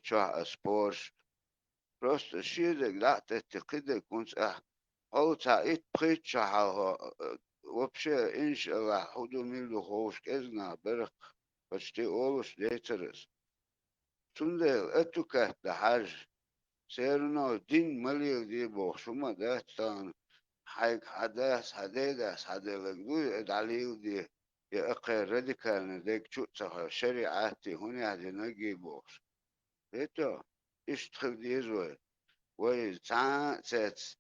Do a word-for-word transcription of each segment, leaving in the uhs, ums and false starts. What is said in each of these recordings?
чохь а спорш. Просто шедаг дӀа а тетти, кхидерг хӀунца ахь хьо цхьа итт-пхийтта шо хьалха, э, вообще, иншаллахь, хӀун ду, мила ду ховш кӀезиг нах бара-кх, почти олуш дацара ас. Цундела а тукатта хьажа, все равно дин ма леладе бохуш хӀума дац тахана, хьайга хьан дас, хьан дедас хьаделларг дуй, и дӀалеладе, я акхар радикальный дерг чу а ца хьо, шариӀатти хӀунехь динарг а бохуш. Хетто, иштта хила деза вай. Вай цхьа а цец,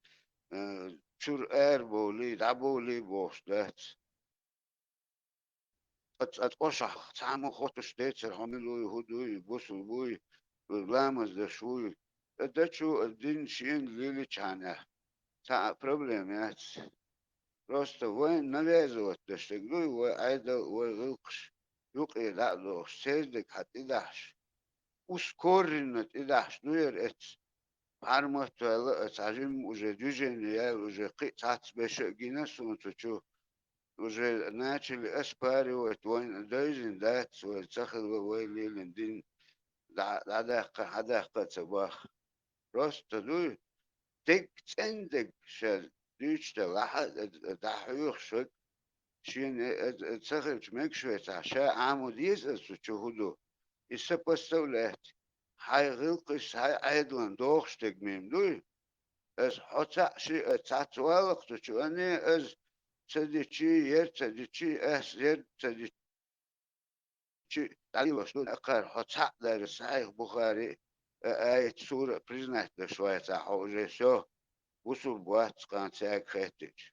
э, чуьра арабовлий, дӀабовлий бохуш дац. Ткъа, ткъа ткъошахь цхьа а ма хоттуш дацара, хьо мила вуй, хӀун дуй, бусулба вуй, ламаз деш вуй. ТӀе дачу а дин шена леличхьанехь, цхьа а проблема яц. Просто вайн навязывать деш дерг дуй, вай Ӏедал, вай гӀиллакхаш юкъе дӀа а дохуш, церан дерг хьан тӀедахьаш. Ускоренно тӀедахьаш ду яра эцца. Пхьармат а ваьлла, а цхьа жимма уже движение яьлла, уже кхин а цхьацца беша а гина суна цу чу. Уже начали оспаривать, вайна а девзина дац, вай ца хилла, вай лелийна дин дӀа-, дӀадаккха, хьадаккха а ца боху. Просто дуй, дерг, цӀена дерг ша дуьйцуш делахь а, э, э, дӀахьоьхуш верг, шена, э, э, ца хилча мегаш вецахь, ша Ӏамо деза аса цу чу хӀун ду. И сопоставлять, хьайн гӀиллакхаш, хьайн Ӏедалан дохуш дерг мила дуй? Аса хьо цхьаъ шиъ а цхьацца валла-кх цу чу, ане, аса ца дичий, яра ца дичий, аса яра ца дичий, чи дӀалелош ду, акхар хьо цхьаъ дар Сахьихь Бухари а, аят, сура а признать деш вацахь, хьо уже всё, бусулба вац кхана цаьрга хеттича.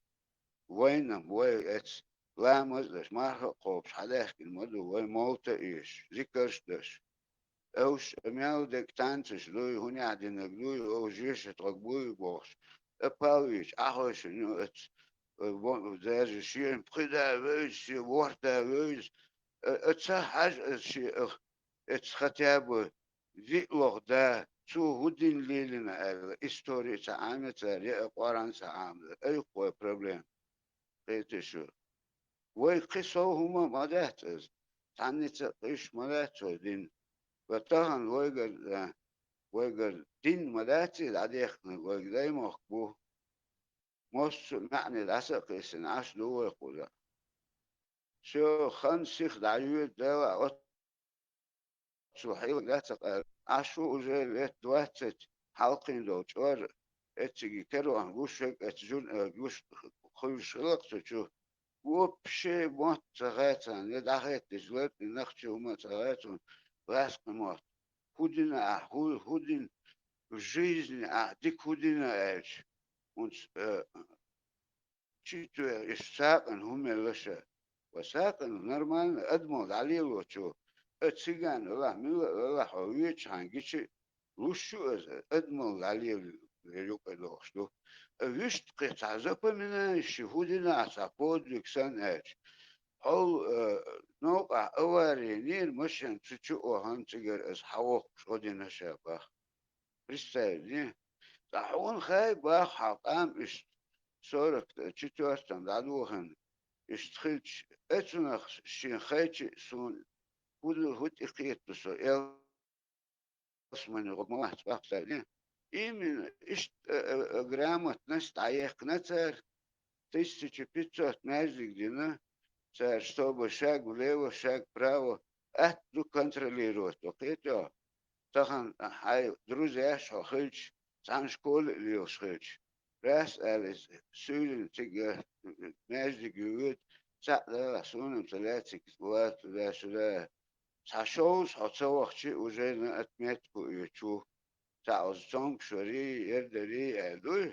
Вайна-м, вай эцца ламаз а деш, марха а кхобуш хьадаьхкина ма ду, вай мовлат а оьшуш, зикарш а деш. Уьш мел дерг танцаш дуй, хӀунехь динарг дуй, оха жеша тхаг буй бохуш, а палвича Ӏахойшина ю эцца, э, во-, даже шена пхи да вевза, шен ворхӀ да вевза, а, а ца хьажа аса шен, а, эцца хотя бы виъ лоха да, цо хӀун дин лелийна аьлла, истори а ца Ӏамий цара, я а Къуръан а ца Ӏамадо. Ай-кх вай проблема. Кхетий шу? Вай кхин сов хӀума ма дац иза. Цхьанница а кхиш ма дац вай дин. Ва тахана вайгара, а, вайгара дин ма дац иза дӀадехкинарг, вайга даймохк бу. Массо а маьӀне дӀаса а кхиссина, Ӏаш ду вай кхуза. Всё, хан сиха дӀайоьду, Дала оццул хьелаг дац а къара. Ӏаш ву уже лет двадцать хьалкхийна долу чкъор, эцциге карохан гуш верг, эццу жур-, э, гуш хуьлуш хилла-кх цу чу. Вообще мотт ца хаьа царна, я дӀахеттачу лартӀе нах чу хӀума ца хаьа цунна, гӀаскхи мотт. ХӀун дина ахь, хӀун, хӀун дина в жизни ахь, дика хӀун дина аьлча, хӀунца, э, чу тоьхна, иштта сагӀина хӀун мелла ша? Ва сагӀина нормально, адамалла дӀалелочо, а циган валахь, милла а валахь, хьо воьдучхьана гича, луш ю иза, адамалла дӀалело юкъа дохуш ду. А вуьшта кхин цхьа запоминающий хӀун дина ахь, цхьа подвиг санна аьлча, хьол, а, новкъахь авари йинера, машен цу чу а вахана, цигара иза хьавоккхуш гӀо дина ша бах. Представь, дин. Ткъа хьуна хаьа бах хьан къам иштта сорок четвёртом дӀадохийна, иштта хилча, эцунах шен хайча а суна хӀун ду, хӀун тӀекхетабо со, элсмане гӀо ма вац бах цара, дин. Именно иштта, а, а, а, грамотность дӀаехкина цара, тысяча пятьсот маьждиг дина цара, чтобы шаг влево, шаг вправо, атта ду контролировать, кхетий хьо? Тахана хьайн друзьяш хьо хилча, цхьана школе а лелаш хилча, раз аьлла иза суьйлина цига маьждиге воьду, цхьаъ далахь, суна-м ца лаьциг, ва туда-сюда. Цхьа шовзткъа хьо ца вахча, уже на отметку оьцуш ву. Цхьаъ оцу цомгуш варий, яра дарий аьлла дуй?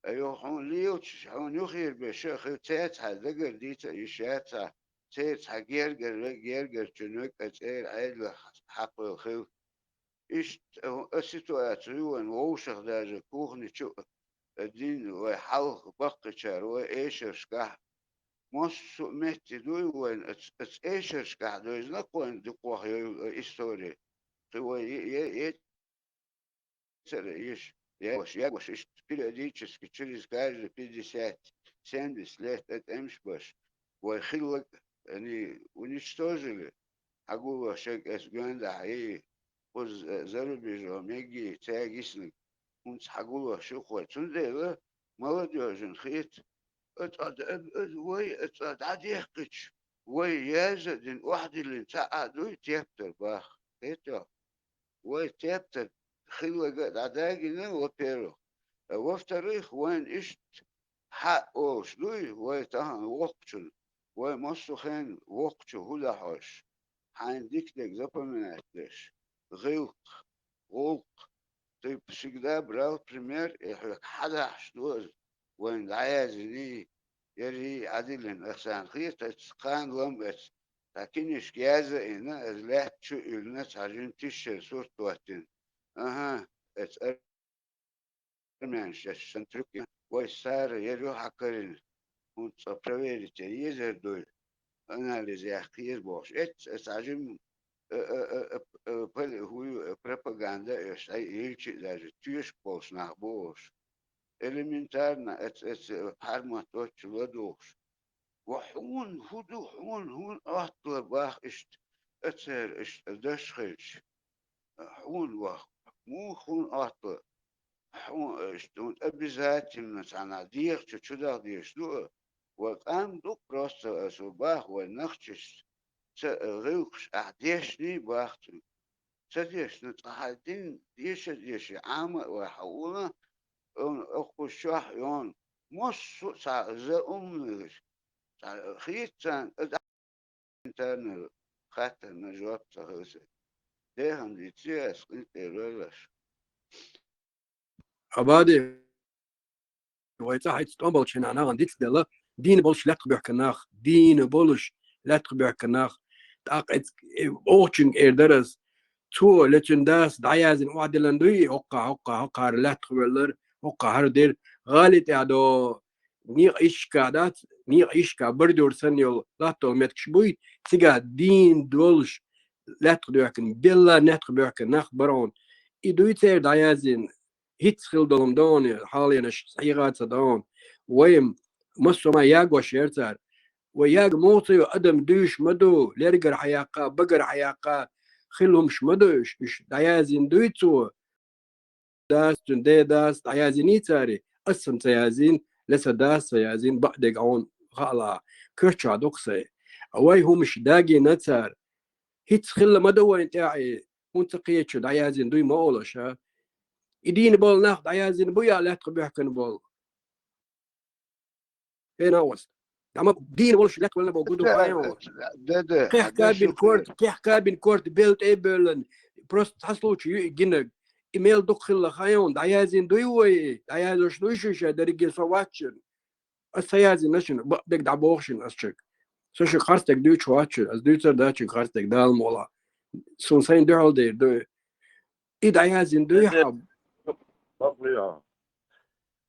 Ай, хьуна лелачу, хьуна юхера беша а хила, цецхьа дагар дийца а йиш яц хьан, церан цхьа гергара вег, гергарчун вег а цӀера Ӏедалах хьакхавелла хила. Иштта а ситуаци ю вайн вовшах даже кухни чу а, дин вай хьалха баккхичара вай эшаршкахь. Массо а метте дуй вайн ац-, ац эшаршкахь девзина-кх вайн дукхох йойла истори. Кхин вай е-, е-, е-, цара еш, ягош, ягош, иштта периодически через каждые пятьдесят, семьдесят лет тӀе тӀемаш беш, вай хилларг, они уничтожили, хьагулло шег эс гондахь, и кхуза, э, зарубежо мегий, цаьрга йиснарг, хӀинца хьагуллуш ю-кх вай. Цундела молодёжан хета, ацӀа д-, ацӀа вай, ацӀа дӀадехкича, вай яза а дина, охьадиллина цхьа а дуй тептар бах. Хетий? Вай тептар хилларг а дӀадагийна, во-первых. А во-вторых, вайна иштта хьа олуш дуй, вай тахана воккхачун, вай массо а хенахь воккхачун хӀун дан хьожуш, хьайна дика дерг запоминать деш, гӀиллакх, гӀуллакх, ты всегда брал пример, и хьоьга хьадахьаш ду аса, вайна дӀаяздиний, ярий Ӏадиллина, аса царна хета, аса кхана лам эца, цхьа кинишка яза а йина, аса лаьтта чу а уьллина, цхьа жима тишера сурт а хӀоттийна. Аха, эца армянаш, эца шайн трюк йина, вай сара яр ю хьакарийна, хӀунда цкъа проверить ян езар дуй, анализ яккха еза бохуш. Эца, эца цхьа жима, э, э, э, э, э, пол-, хӀу ю, э, пропаганда а оьшу, ай, йилчи а даже тоьшуш болуш нах бу уьш. Элементарно эца, эца, э, хьармат доцчу ладугӀуш. Ва хьуна хӀун ду, хьуна хӀун оттала бах иштта, ацара иштта даш хилча? Хьуна ваха, муха хӀун оттала? Хьуна иштта, хӀунда обязательно цхьана дегӀачу чу даха дезаш ду а? Вай къам ду просто, аса бах, вай нохчашца гӀиллакхаш ахь дешний бах цуьнга. Ца дешна, цкъа хьайн дин деша а деший, Ӏама а вай хьан вуна, ун оккхуш чохь а йона, массо а цхьа заумнаш, цхьа хийца царна элементарно хаттарна жоп ца хилла. Дехам дийци ас, къинтӀера валлаш. Абади, вай цӀа хьайца тӀом болчу хенахь нахана дицделла, дийна болуш лаьттах боьхкина нах, дийна болуш лаьттах боьхкина нах, тӀаккха эц-, э, вогӀучуьнга эр дара ас, цо лецуьн дас дӀаяздина охьадиллина дуй, хӀоккха, хӀоккха, хӀоккхара лаьттах веллар, хӀоккха хӀара дер, гӀали тӀехь до, некъа ишка дац, некъа ишка бордюр санна йолу латтол меттигаш буй, цигахь дийна долуш лаьттах доьхкина, белла лаьттах боьхкина нах бара хьуна. И дуй церан дӀаяздина, хӀинцца хила долу ма ду хьуна, хьалхенаш схьийгӀа а ца до хьуна. Вай массо а ма ягош яра цара. Вай яга муха ца йо, адам дуьйш ма ду, лергара хьаяккха, багара хьаяккха, хила хӀумаш ма ду уьш, уьш дӀаяздина дуй цо. Дас, цуьнан ден дас дӀаяздиний цара, ас санна ца яздина, ле сан дас ца яздина, бакъдерг хьуна хаала, коьртачохь ду-кх сайн. Вай хӀумаш дагийна цара. ХӀинцца хилла ма ду вайна тӀехь и, хӀунда ца кхетачу дӀаяздина дуй ма олуш, а? И дийна болу нах дӀаяздина буй а лаьттах боьхкина болу? Хенахь оцу. Амма дийна волуш лаьттах велла боху гуду хаьа вон. Да, да, кхехка бин корта, кхехка бин корта, бел тӀе а бевллан, просто цхьа случай ю и гинарг. И мел дукха хилла хаьа вон, дӀаяздина дуй вай, дӀаяздеш дуй шу ша дерриге со ваччана. Ас ца яздина шуна, бакъдерг дӀабоху шуна ас чуьга. Со шуьга харцдерг дуьйцуш вац шуна, ас дуьйцур дац шуьга харцдерг, Дала мукъалахь. Суна сайна дуьхьал дер ду. И дӀаяздина дуй хьан?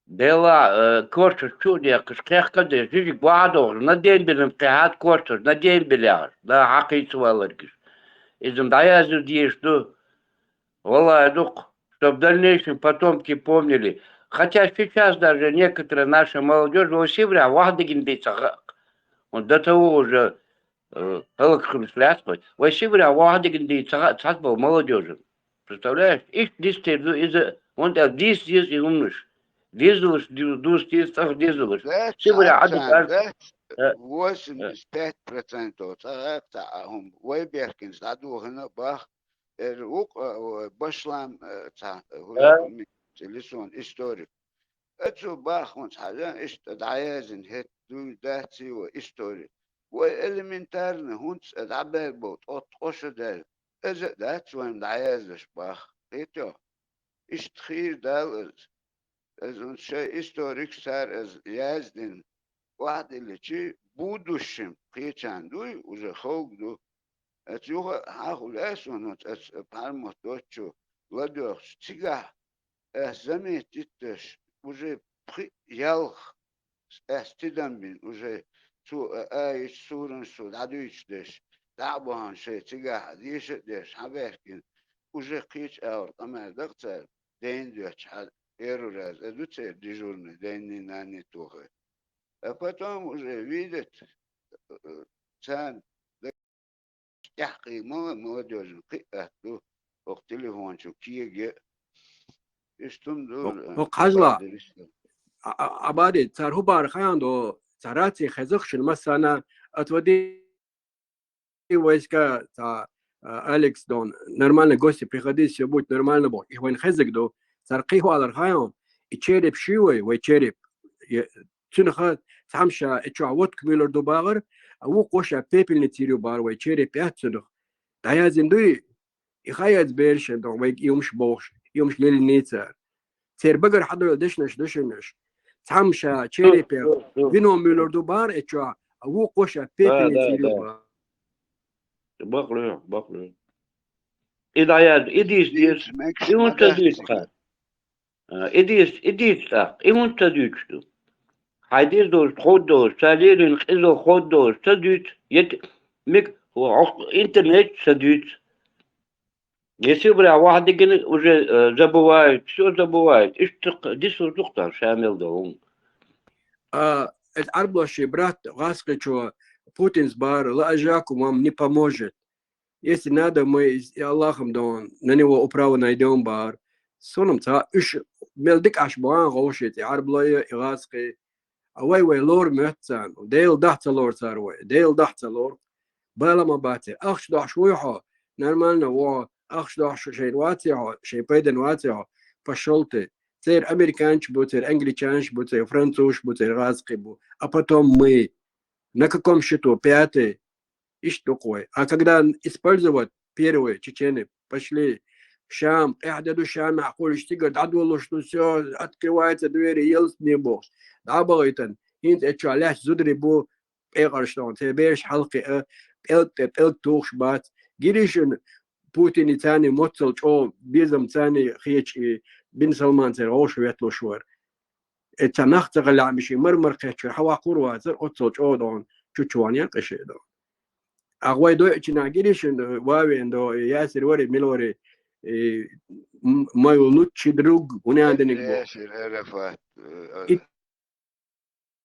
Дела, э, корчуш чу а дехкаш, кхехка а деш, жижиг бохьа а дохуш, на ден билам кхехьа а корчуш, на ден билехьаш, да хьакхийца валларгаш. Иза дӀаяздина дезаш ду. Валлахи, дукха, чтоб дальнейшие потомки помнили. Хотя сейчас даже некоторая наша молодёжь, вай Сибрехь ваха дигина дийца ха-, он до того уже, э, хӀаллакьхуьлуш лаьцна вай. Вай Сибрехь ваха дигина дийца ха-, цхьацца болу молодёжь. Представляешь? Иштта дистер ду иза, он тӀе дийца деза и хӀуманаш. Дезалаш ду-, дус деза, цӀах дезалаш. Сибрехь Ӏадика аш-, э, восемьдесят пять процентов цӀа гӀайгӀа цхьа а хӀума. Вай бехкинца дӀадохина а бах, Эр ву-кх, а, о, башлам, а, цхьа, а, хӀу-, а? Телефон историк. Ацу баххунца хьажа, иштта дӀаяздина хӀетта дуй дац и вай историк. Вай элементарно хӀунца а дӀабаьлла болу тӀо-, ткъо шо даьлла. Иза а дац вайна дӀаяздеш бах. Хетий? Иштта хийра Дала иза. Иза хӀунда шайн историкаш цара иза яздина, охьадилличи, будущем кхечарна дуй, уже ховга ду. Аса юха а хьахула аьлла суна, аса пхьармат доцчу ладоьгӀча, цигахь аса заметить деш, уже пхи а ялх аса тидам бина, уже цо а аяташ, суранаш цо дӀадуьйцуш деш, дӀа а бахьана шайн цигахь деша а деш, хьабаьхкина, уже кхечу агӀор къамел дакъа цара, ден доьттуш хьа-, первый раз, а ду церан дежурный, денний, нанний тухай. А потом уже видят, э, царна тӀаьхьакхийна мала-, молодёжь кхин а атта ду. оха телефон чу кега. Иштта ду. Хо хьажла. Абади, цар хӀу бара хьан до, цар раци хезах шин массана, отводи войска, ца, а, Алекс дон, нормально гости приходи, все будет нормально бо. Их вайн хезаг до, цар кихвалар хьан, и череп шивой, вой череп. Цунха цамша, э, чё, вот кмюлер до багар, а ву коша пепельный тирю бар, вой череп пять цунх. Да я зиндуй, и хаяц бершен, дон, вай юмш бохш, юмш лельница. Цер багар хьадойл дешнаш, дешнаш. Цамша, черепе, вино мюллер ду бар, э, чё, а ву коша пепельница. Бакълю, бакълю. И да я, и диш, диш, и унта диш хар. А, и диш, и диш так, и унта диш ду. Хайдир дож, ход дож, цалирин, къизо ход дож, ца диш, ет, мик, интернет ца диш. Если бля, вахдигин уже, э, забывают, всё забывают. Иш дису духтар, Шамил да он. А, это арблаши брат, гъаскъи чё, Путин сбар, ла ажаку вам не поможет. Если надо, мы с Аллахом да он, на него управу найдём бар. Сонам ца, иш, мел дик аш буан гъоши, ти арблая, и гъаскъи. А вай, вай лор мётцан, дейл дахца лор цар вай, дейл дахца лор. Бала ма баци, ахш дахш вуй хо, нормально во, ахш дахш шейн ваци хо, шейн пайдан ваци хо, пошёл ты. Цер американч бу, цер англичанч бу, цер француз бу, цер гъаскъи бу. А потом мы. На каком счету? Пятый. Иш дукъ вай. А когда использовать первые чечены пошли, Шам, къяхда ду Шам, акъулиш тигр, дадволуш ду, всё, открывается двери, елс не бу. Дабагъитан, инт эча леш зудри бу, пекъарш дон, те берш халкъи, э, пелт, пелт тухш бац. Гиришин Путин цани моцал чо, безам цани хечи, Бин Салман цер гъош ветлуш вар. Э, ца нах ца гъалямиши, мар-мар кхечур, хьава кур вацар, оццал чӀодон, чучуван ян къешедо. Агъвай дой чина гиришин, вавен до, ясир вари, мил вари, э, м-, мой лучший друг, унянденик бо. Ясир Арафат, э, И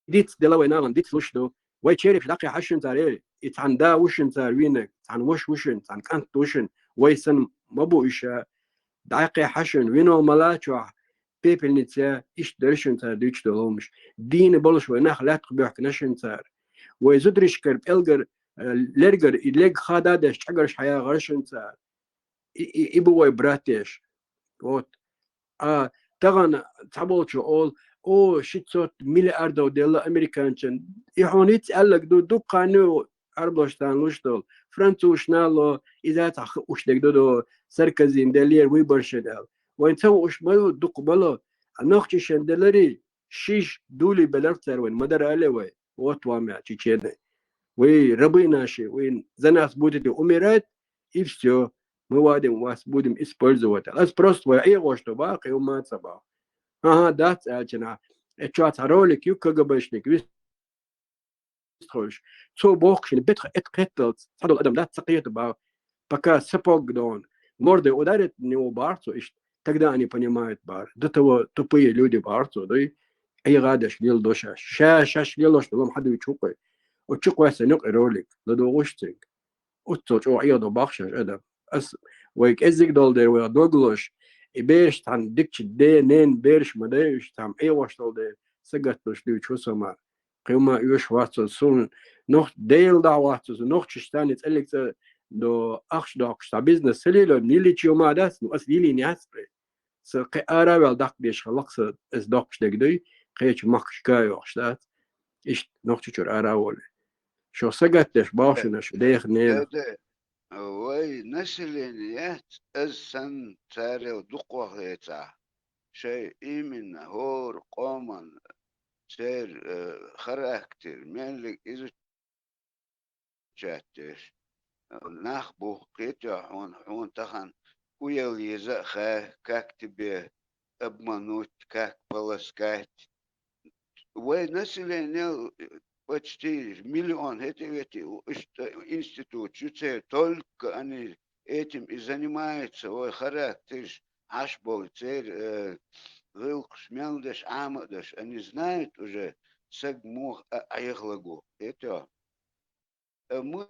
диц делавай нагъан, диц луш до. Вай череп дакъи хьашин цар, э, и цан да ушин цар винек, цан вош ушин, цан кант ушин, вай сан мабу иша. Дакъи хьашин, вино мала чуах, пепельница, иш дершин цар дич доломш. Дин болуш вай нах лятх бёхк нашин цар. Вай зудришкар, пелгар, э, лергар, и лег хада деш, чагарш хая гаршин цар. И, и, и бу вай братеш. Вот. А тагъан цаболчу ол, о, шестьсот миллиардов делла американчан. И хьуниц аллаг ду, дуккану арблоштан луштол. Француз нало, иза цах уштег ду, Саркозин делер выборшедал. Вайн цав уш балу, дукъ балу. А нохчишен делери, шиш дули беларцар вайн, мадар алевай. Вот вам я, чечены. Вы рабы наши, вы за нас будете умирать, и всё. Мы вадим, вас будем использовать. Аз просто вай айгъошто ба, къиумаца ба. Ага, дац алчана. Э, чуаца ролик ю КГБшник, вис-, вистхойш. Цо бохкшин, бетха эт кетталц, цадол адам дац сакъиета ба. Пока сапог дон, мордой ударит в него барцо ишт. Тогда они понимают бар. До того тупые люди барцо, да и айгъадаш лил доша. Ша, шаш лилош лом хадуй чукъой. О чукъой санюк ролик, ладогъуш цинг. Уццо чӀо айгъдо бахшаш адам. Ас вай кезиг дол дер вай доглош. И берш тан дикчи де нен берш мадаеш там айгъош дол дер. Сагатлуш дуй чусама. Къима уьш вацу сун, нух дейл да вацу сун, нух чиштани цӀелик цӀа до ахш дохш та бизнес селило, ниличи ма дац, ну, ас лили няц пе. Са къе аравел дакъ деш халакъ са эс дохш дег дуй, къеч махш кайохш дац. Ишт нух чучур араволе. Шо сагат деш бахшина, шо дех не. Вай население, аз сан царел дукъвахеца. Шай именно хор къоман цер, э, характер, меллик изучать деш. Нах бух кхетя хун, хун тахан уял еза хай, как тебе обмануть, как полоскать. Вай население, э, почти миллион, это ведь, э, институт, ю цер только они этим и занимаются, вай характер, хьаш бол цер, э, гъилкъш, мел деш, Ӏама деш, они знают уже, саг мух а, айхлагу. Это, э, мы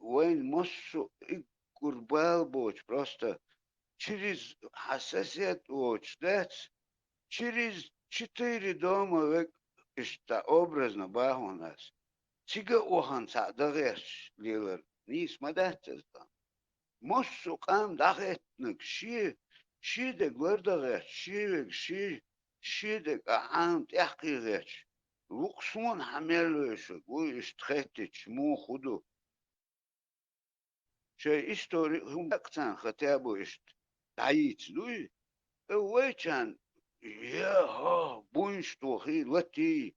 вайн массу и гурбал боч, просто через хьан сосед воцуш дац, через четыре дома век иштта образно бахьанас. Цига а вахана цхьаъ дан гӀерташ лелар нийса ма дац иза тхан. Массо а къам дӀахеттинарг шен, шен дег лардан гӀерташ, шен вег шен, шен дег а хьан тӀаьхьакхийгӀерташ. Вукху суна хьан мел вевшаг ву иштта хеттича, муха хӀун ду? Шайн истори а хӀума дакъа царна хотя бы иштта дӀайийца дуй? Э, вайчарна, я, хьо, буйнаш тохий, латий,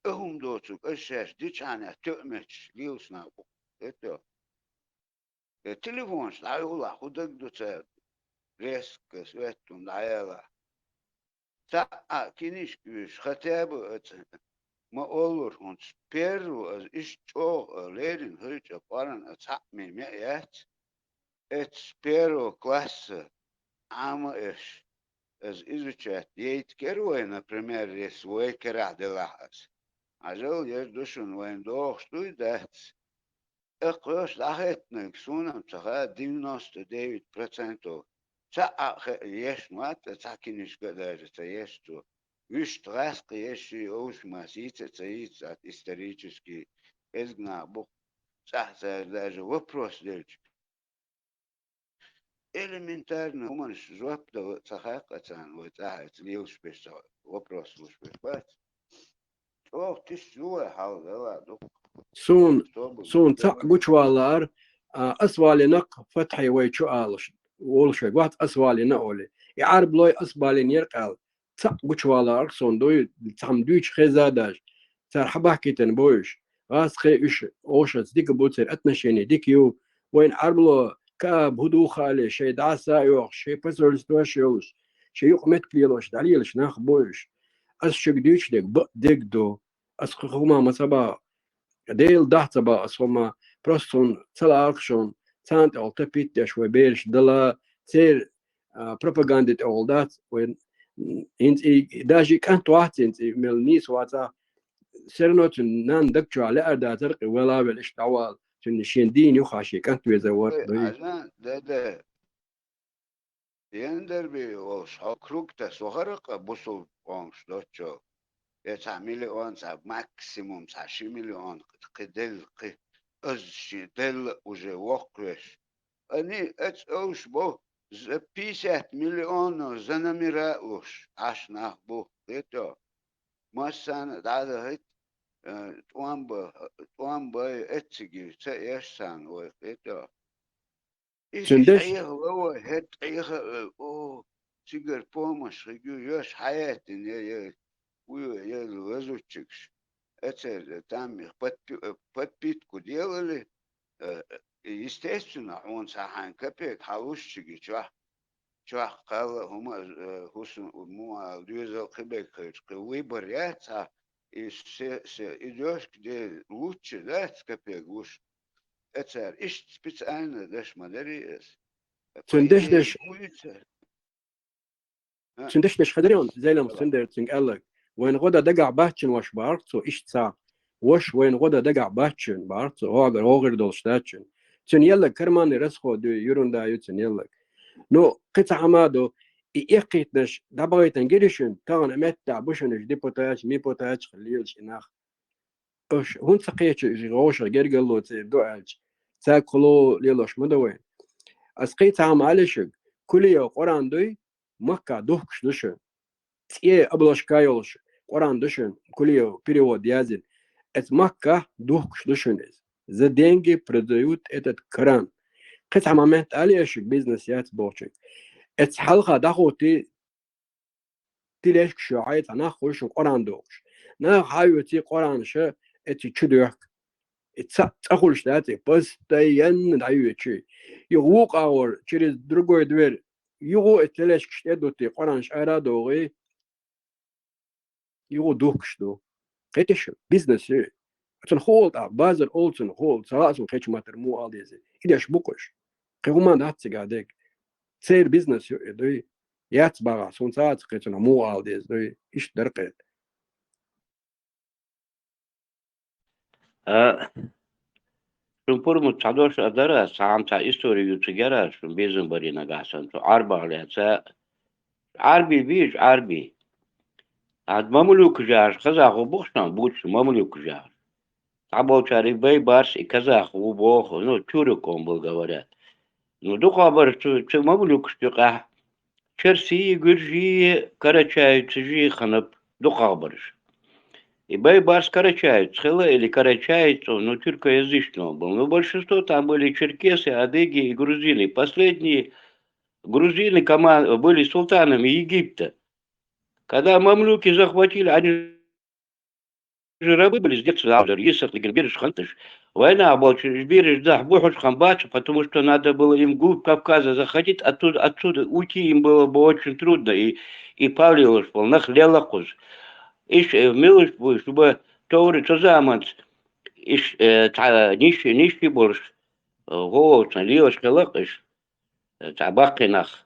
э, хӀума доцург, аш шаьш дичхьана тоьъметташ лелаш нах бу. ХӀета, э, телефонаш дӀайолахь, хӀун дагадо цара, резко, светун дӀаялахь. Цхьаъ а кинишка вуьйш, хотя бы аса ма оллура хӀунца, первый аса иштта чӀогӀа а леррина хилча, къоран а цхьаъ ме-, меа яц. Эцу первого класса Ӏама а еш, аса изучать яйта кара вай, например, если вай карахь делахь аса. Хьажал, еш ду шуна, вайна догӀуш дуй, дац? Эккхош дӀахеттинарг суна-м ца хаьа девяносто девять процентов. Цхьаъ а хе-, еш ма ца, цхьа кинишка а даже ца еш цо. Вуьшта гӀаскхи еш ший овшамас йийца а ца йийца, ат исторически кӀезиг нах бу-кх, цӀахь цара даже вопрос делча. Элементарно хӀуманаш жоп дала ца хаьа-кх царна, вай цӀахь а ца лелаш берш, ца вопрос луш берш бац. ЧӀогӀа тиша ю вай хьал, вела ду. Суна, суна цхьаъ гучуваллара, а, ас валина-кх Фатхье вай чу алуш, волуш вай вац ас валина олий. И Ӏарбойн ас балийна яра-кх аьлла. Цхьаъ гучуваллара суна дуй, цхьамма дуьйцуш хезна даже. Цара хьабахкийтина бу уьш. ГӀаскхий уьш, овшаца дика бу, церан отношение дика ю. Вайна Ӏарбойн Кааб хӀун ду хаале, шайн дӀаса а йохуш, шайн посольствош а йолуш, шайн юкъаметтиг лелош, дӀалелаш нах бу уьш. Ас шуьга дуьйцуш дерг бакъдерг ду. Ас кху хӀума ма ца боху. Делан дуьхьа ца боху ас хӀума. Просто суна ца лаьа-кх шуна, царна тӀехула топить деш вай бераш дала, церан, а, пропаганда тӀехула дац вай. ХӀинца и, даже и кӀант вац хӀинца, и мел нийса вацахь, все равно цуьнан нанна даг чохь лаьар дацара-кх и, вала а велла иштта дӀавала. Цуьнан шен дийна юххехь шен кӀант везар вара. Ой, дуй. Азан, да, да. Яндарби волуш хьо круг таса вахара-кх бусулба къомаш доцчо. Я цхьа миллион, цхьа максимум, цхьа ши миллион кхин делла, кхин аз шен делла уже воккхавеш. Ани, ацу овш бо, за пятьдесят миллионов за номера а луш, Ӏаш нах бу, хетто. Массарна а дӀа а дахийта, э, тӀом бан, тӀом бан эцциге ца еш царна вай, хетто. И Цуьнан деш- хьехало вай, хӀетта хьеха, э, о, цигара помаш хиг ю, йош хьаяьттина, я, я, вуй, я, лазуччигаш. Эцер, э, там их подпи-, э, подпитку делали, э, э, естественно, хьуна цхьа хьайн капек хьалуш цига чохь, чохь кхалла а хӀума, э, хӀусам, муха ала, доьзал кхин берг хилча, кхин выбор яц хьан, и се, се, и доьшка де лучча дац капек луш. Эцара иштта специально деш ма дарий ас. Цуьнан деш-деш- Цуьнан деш-деш хазарий хьуна, Зелимхас, цуьнан дера цуьнга аьлларг. Вайна гӀо дан дагахь бац шуна ваша, боху-кх цо, иштта цхьа. Ваша, вайна гӀо дан дагахь бац шуна, боху-кх цо, хьо гӀо гӀира долуш дац шуна. Цуьнан елларг карманный расход ю, ерунда ю цуьнан елларг. Ну, кхин цхьа хӀума ду, и эккхийтинарш дӀабахийтина гира шуна, тахана меттехь бу шуна уьш депутаташ, мипутаташ хила лелаш и нах. Аша хӀунда ца кхечи, уьш вовшах гергарло церан ду аьлча, цаьрга кхоло лелош ма ду вай. Ас кхин цхьа хӀума аьлла шуьга, Кулиев Къуръан дуй, Маккахь духкуш ду шуна. ЦӀе обложка йолуш Къуръан ду шуна, Кулиев перевод яздина. Эцу Маккахь духкуш ду шуна иза. За деньги продают этот Коран. Кхин цхьа момент аьлла шуьга, бизнес яц бохучуьнга. Эцу хьалха дӀахӀуттий, тележкаш йохьий, цхьа нах хуьлу шуна Къуръан дохуш. Наха хьаоьций Къуръанаш эцу чу доьхку. И цхьаъ цкъа хуьлуш дац и, постоянно дӀайоьцуш. Юха вукху агӀор через другой дверь, юха и тележкаш тӀе а дуттий, Къуръанаш ара а дохий, юха духкуш ду. Кхетий шу, бизнес ю. Цунах хуула тӀаккха, базар олу цунах, хуула, ца хаьа суна кхечу маттара муха ала деза. И деш бу-кх уьш. Кхин хӀума дац цигахь дерг. Церан бизнес ю и, дуй. Яц бахахь, суна ца хаьа кхин цунах муха ала деза, дуй. Иштта дара кхин. А, Шун пурмут цхьа дош а дара, цхьа хӀама, цхьа истори юцуг яра, шун безам барий нагахь санна, цу Ӏарбах лаьца. Ӏарбий бийш, Ӏарбий. Ад мамлюкаш яхаш, казах ву боху шуна, бу цу мамлюкаш яхаш. Цхьаболчара и Бейбарс, и казах ву боху, ну, тюрок он был, говорят. Ну, дукхагӀбараш цу, цу мамлюкаш юкъахь, черсий, гуьржий, карачаевцаш хиннаб дукхагӀбараш. И Бейбарс карачаевец хилла или карачаевец, ну, тюркоязычный он был. Ну, большинство там были черкесы, адыги и грузины. Последние грузины коман-, были султанами Египта. Когда мамлюки захватили, они же рабы были с детства, а уже если ты берешь хантыш, война больше берешь, да, бухуш хам бачу, потому что надо было им глубь Кавказа заходить, оттуда, отсюда уйти им было бы очень трудно, и, и палилуш был, нах лелакуз. Иш, э, милуш бы, чтобы товры цу заманц, иш, э, та, нищий, нищий болуш, э, гӀовгӀанца лелаш хилакъ иш. Цхьа баккхий нах,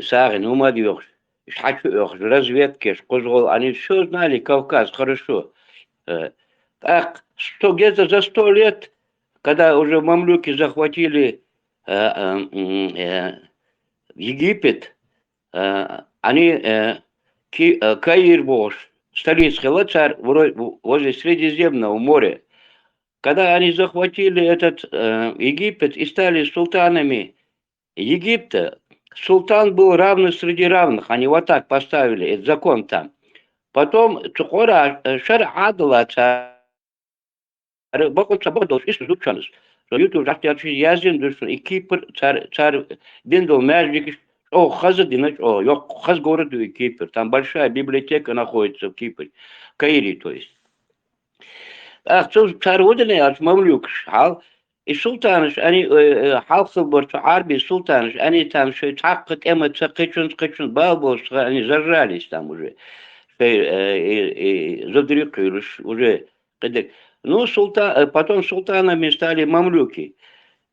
сагӀина хӀума а доьхуш, иштта хьачу оьхуш, разведкеш, кхузгӀол, они всё знали Кавказ хорошо. Э, так, сто, где-то за сто лет, когда уже мамлюки захватили, э, э, м, э, Египет, э, они, э, Ки-, э, Каир бохуш, столица хилла цар вро-, возле Средиземного моря. Когда они захватили этот, э, Египет и стали султанами Египта, султан был равный среди равных, они вот так поставили, этот закон там. Потом цу Къуръан, э, шарӀ Ӏадала цара бакъонца бакъдолуш иштта зудчунас. Со YouTube жахтелчи яздина ду шуна, и Кипр цар, цар дина долу маьждигаш чӀогӀа хаза дина, чӀогӀа йоккха хаза город ю и Кипр. Там большая библиотека находится в Кипре, Каире, то есть. ТӀаккха цу цара ву дина аьлча мамлюкаш, хьал, и султанаш, они, э, э, хьалха бар цу Ӏарбий султанаш, они там шоай цхьаккха тӀема ца кхечунца, кхечунца бала болуш, они зажрались там уже. Шоай, э, и, и задрюкхуьйлуш уже кхидерг. Ну, султа-, э, потом султанами стали мамлюки.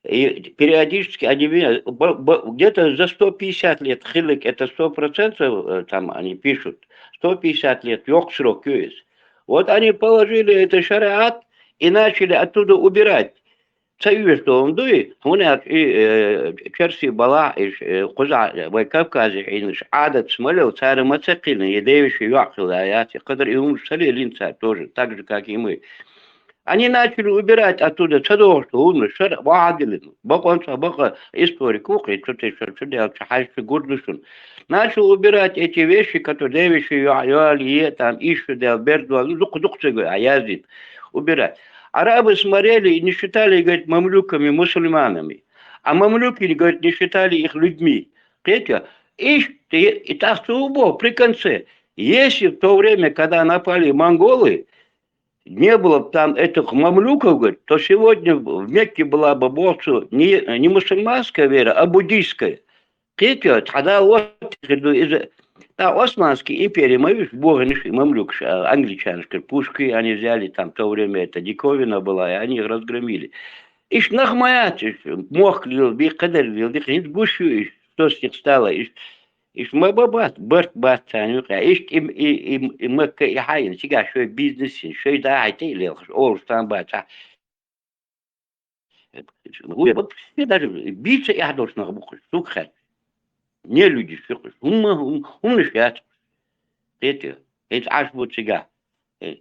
И периодически они меня, б-, б-, где-то за сто пятьдесят лет, хилик, это сто процентов, э, там они пишут, сто пятьдесят лет, йоккха срок ю иза. Вот они положили это шариат и начали оттуда убирать. Ца оьшуш долун дуй, хӀунда аьлча и, э, черси балахь, и, э, кхузахь, вай Кавказе Ӏийначу Ӏадаташ ма лела, цара ма ца кхийна, и девеши йоӀ хилла яц, и кхадар и хӀумаш ца лелийна цара тоже, так же, как и мы. Они начали убирать оттуда, ца догӀуш долу хӀуманаш, шарӀ вахьадиллина. Бакъонца бакъа историк ву кхин, цу тайпа чу делча, хьаьжча гур ду шуна. Начал убирать эти вещи, которые девеши йоӀ, йоӀ, е, там, ишшо дел, бердвал, ну, дукха-дукха цига а яздина. Убирать. Арабы смотрели и не считали, говорит, мамлюками мусульманами. А мамлюки, говорит, не считали их людьми. Кхетий? Иштта, и так цо боху при конце. Если в то время, когда напали монголы, не было бы там этих мамлюков, говорит, то сегодня в Мекке была бы боху не, не мусульманская вера, а буддийская. Кхетий, цхьа Дала вац хир ду иза. Та Османский импери ма вуьш бохийна и мамлюкаш, а, англичанашкара пушки они взяли, там в то время это диковина была, и они их разгромили. Иштта нах ма яц, иштта мохк лила, бекхадар лила, дика хӀинца гуш ю иштта, что с них стало, иштта, иштта ма ба бац, барт бац царна юкъа, иштта и, и, и, и Макка и хьайна, цигахь шоай бизнес йина, шоай дахьа тӀе а лелхаш, олуш там бац, а. Вообще даже бийца эхь долуш нах бу кхуьш, сука хаьттича. Не люди шуьйкъуш. ХӀумма, хӀум-, хӀуманаш яц кхуьш. Кхетий? ХӀинца Ӏаш бу цигахь. Э,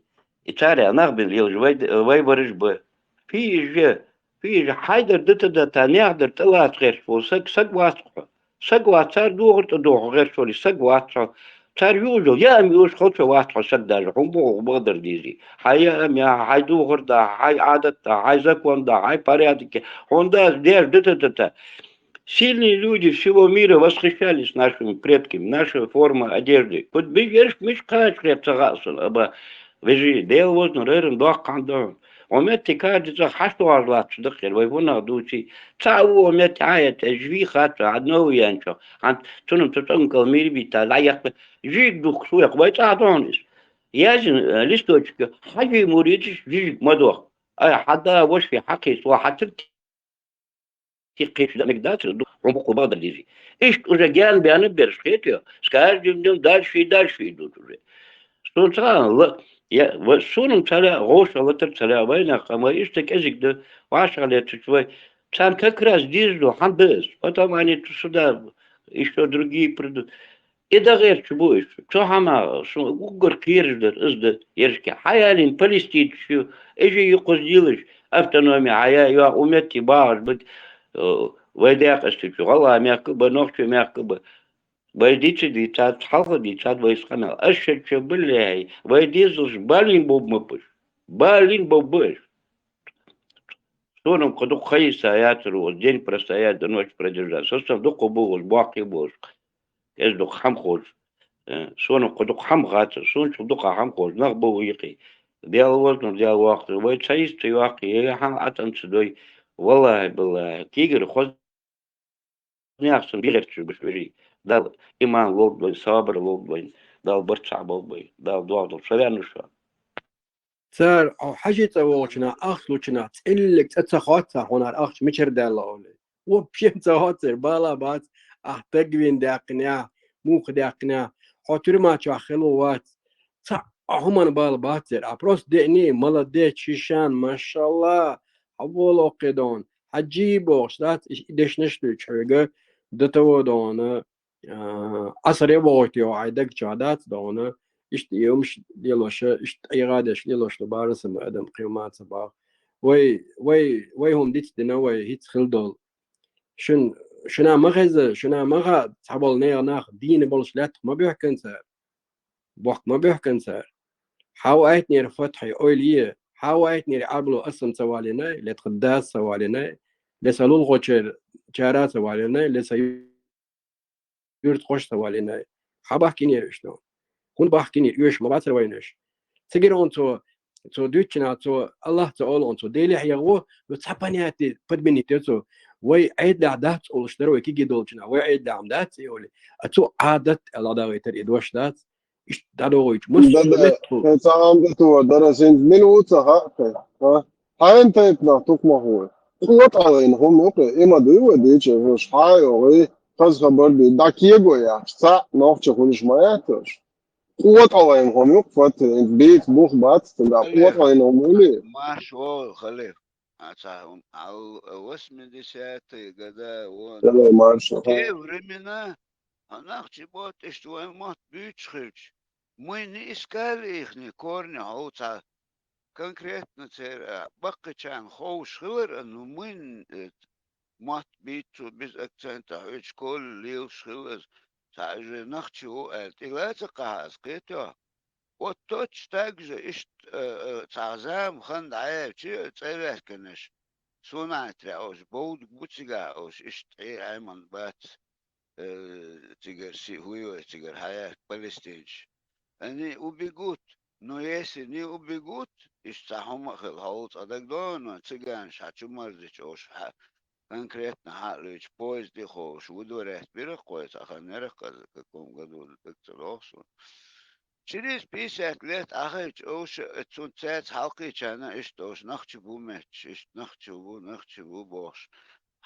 и цара нах бина лелаш вай, вай бараш ба. Фийжа, фийжа, хьайдар дата-дата, нехдара тӀелаца гӀерташ волу саг, саг вац хьо. Саг вац, цара духар тӀе доху гӀерташ волу саг вац хьо. Цара южал, я ам юж, хо ца вац хьо саг даже. ХӀун боху бакъдар дийзи? Хьай я ам я, хьай духар да, хьай Ӏадат да, хьай закон да, хьай порядок я. ХӀунда деш дата-дата. Сильные люди всего мира восхищались нашими предками, наша форма одежды. Куд бигерш миш кхача хер ца хаьа суна, аба вежарий, Дела возна реран доккхахьан дохьун. Хьо метте каждый цӀа хьаш догӀуш латташ даккхера, вай хӀунах дуций? Цхьа а вон метте хьан а яц, жви хац, хьан новый янчо. Хьан цунам цу цӀа ункал мийр битта, дӀаяккха, жиг духкуш вех, вай цӀа дохьун иза. Язин, э, листочка, хьажий муридаш жижиг ма дох. Ай, хьан да, ваши, хьан кхийса, ва хьан цирк Кхечу да мегадацара ду, хьун букъу бакъдала дизи. Иштта уже генбенна берш хетио, с каждым днём дальше и дальше идут уже. Сунца ла-, Я, ва-, суна цара гӀоша латар цара вайнах, ама иштта кӀезиг да, вӀашагӀлеташ вай. Царна как раз деза ду, хьан да из? Потом они ту сюда, ещё другие придут. И да гӀерчу бу иш. Цу хьама, шу уггар кхераш дар, из да, ершке. Хьаялин Палестинаш ю, эжи юкъуз дилаш, автономия, хьая, ю умет и багӀаш бит, э, вай декъастичу, гӀалгӀа мехка ба, нохчу мехка ба. Вай дици дийцад, хьалха дийцад вай сканал. Ашшача билляхӀи, вай дезалш балин буб мапаш. Балин бубаш. Сонам кху дукха хайса яцар, вот день простоять, до ночи продержаться. Сосам дукха бу, вот баккхи бу. Эз дукха хьам хож. Э, сонам кху дукха хьам хацар, сон чу дукха хьам хож. Нах бу йикъи. Дел вознур, дел вакъ. Вай цаис ца йоккхи, я хьан атан ца дой. Валлахи, биллахи. Кигар хоз Яхшан бигӀерчу бушвери. Дал иман лолдвайн, сабр лолдвайн, Дал барцахь болбай, Дал дугӀдал шавян шу. Цар хьажи цӀа вогӀучунах, ахча лучунах, цӀиллиг цӀа ца хоццар хьунар ахча мичара даьлла оле. Вообще ца хоццар, бала бац, ахь тагвин даьккхинехь, муха даьккхинехь, хьо тюрьма чохь хила вац. Ца а хӀуман бала баццар, а просто деъни, молодец, шишан, машалла, хьавола оккхе дон, хьаджи бохуш дац, и дешнаш дуьйцу хьоьга, до того дона, а, Ӏасар е вогӀуьйту йо, хьайн даг чохь дац дона, иштта и умаш лелоша, иштта ӀегӀадеш лелош ду бара сама адам кхин ма ца бах. Вай, вай, вай хӀума диц дина вай, хӀиц хила долу. Шун, шуна ма хеза, шуна ма хаьа, цхьаболу нехан нах дийна болуш лаьттах ма буьхкан цара. Бохк ма буьхкан цара. Хьан ву айтнера фатхье ойла е, хьан ву айтнера Ӏарбало аса ца валинай, ле тхан дас ца валинай, ле сан лулхочер чара ца валинай, ле сан юрт кхош ца валинай. Хьан бахкинера уьш ду? ХӀунда бахкинера уьш, ма бацара вайна уьш? Цигара он цо, цо дуьйцучунах, цо Аллах ца олу он цо, Делехь ягӀо, ну, цхьа понятие подменить йо цо. Вай Ӏедалехь дац олуш дара вай киги долчунах, вай Ӏедалехь дац и оле. А цо Ӏадат аьлла дагӀийтар и дош дац. Иштта дӀадогӀуьйту. Массо а меттахо. Хьайн цхьа амда ту дара синца мила ву ца хаьа тхе, а? Хьайн тайпанах тукмах ву. Къоталлин хӀума юкъе, и ма дуй вай дийча, хьуш хьан йогӀий, хаза хабар дуй, дӀа кего яхаш, цхьаъ нохча хуьлуш ма яц уьш. Къоталлин хӀума юкъе, фатта, бийца бух бац, цуьнга къоталлин хӀума вули? Марш вогӀу, халиф. А ца хӀума, ал восьмидесятые года, вон. Давай, марш, ага. Те времена, а нах чу бот, иштта вайн мотт буьйцуш хилча, мы не искали ихние корни, хьо цхьа конкретно церан, а, баккхичарна ховш хилар, а, ну, мы н-, э, мотт бийцу, без акцента, хьоьцу школе лелаш хилла, цхьа уже нах чу ву аьлла, тӀе ла ца кхаха аса кхетоьху. Вот точно так же иштта, э, э, цхьа зама хан дӀаяьлча, цӀа ваьхкинарш, Сунайтра олуш, бовдуг бу цигахь олуш, иштта Ӏе-, Ӏеман бац, э, цигара си-, хӀуй вай цигара хьаяккха палестинаш. Они убегут, но если не убегут, иштта цхьа хӀума а хила, хьо ву цкъа дагадогӀу, но циганаш хьан чу марзича олуш, хьан конкретно хьан а луьйчу поезд тӀе ховш, выдворять бира-кх вай цхьа хан, нерах каза, каком году, даг ца догӀу суна. Через пятьдесят лет ахайча, оша, э, цунна цаьрца хьалкхийчарна иштта оша нах чу бу метташ, иштта нах чу бу, нах чу бу бохуш.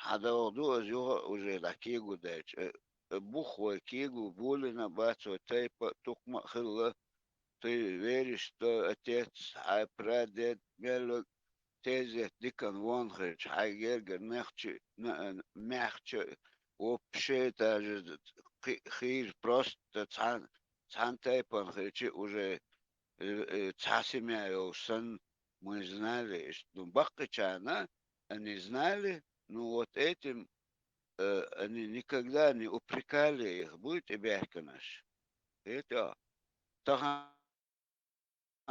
Хьан догӀу ду, аса юха а уже дӀа кего даьлча, э, э, бух вай кего болийна бац, вай тайпа а, тукхма а хилла, тхайн веришна, отец, хьайн прадед, меллаг, тезет дикан вон хилча, хьайн гергара нах чу, на-, мехча, вообще даже хи-, хийра просто цхьан-, цхьана тайпана хилча уже, э, э, цхьа семья йолуш санна, мы знали, иш-, ну, баккхичарна, они знали, ну, вот этим, э, они никогда не упрекали их, буй тӀебаьхкинарш. Это, тахана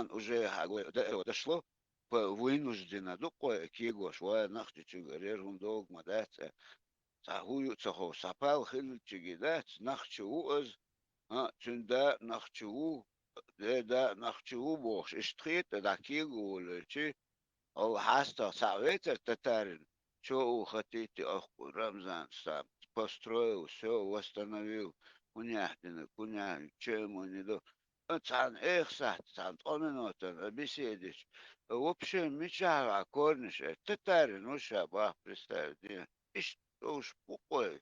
уже хьа-, ой, да-, э, дошло, по вынужденно ду-кх вай кегош, вай нах чу чуьгара, яра хӀума догу ма дац, э. Цхьа хӀу ю а ца ховш, цхьа пал хиллачиге дац, нах чу ву аса, а, цуьнан да а нах чу ву, э, да а нах чу ву бохуш, иштта хета, дӀа кего волавелча, хьо хьастагӀа цхьаъ вецара татарин, чё вы хотите, ах, Рамзан сам построил, всё, восстановил, хӀун яхьдина, хӀун яхьдина, чё ему не до-, а, цхьана эха сахьт, цхьана ткъа минотан, а, беседича, а, вообще мичахь ваьхьа корниш, э, татарин ву ша бах, представить, не, иштта уьш бу-кх вай.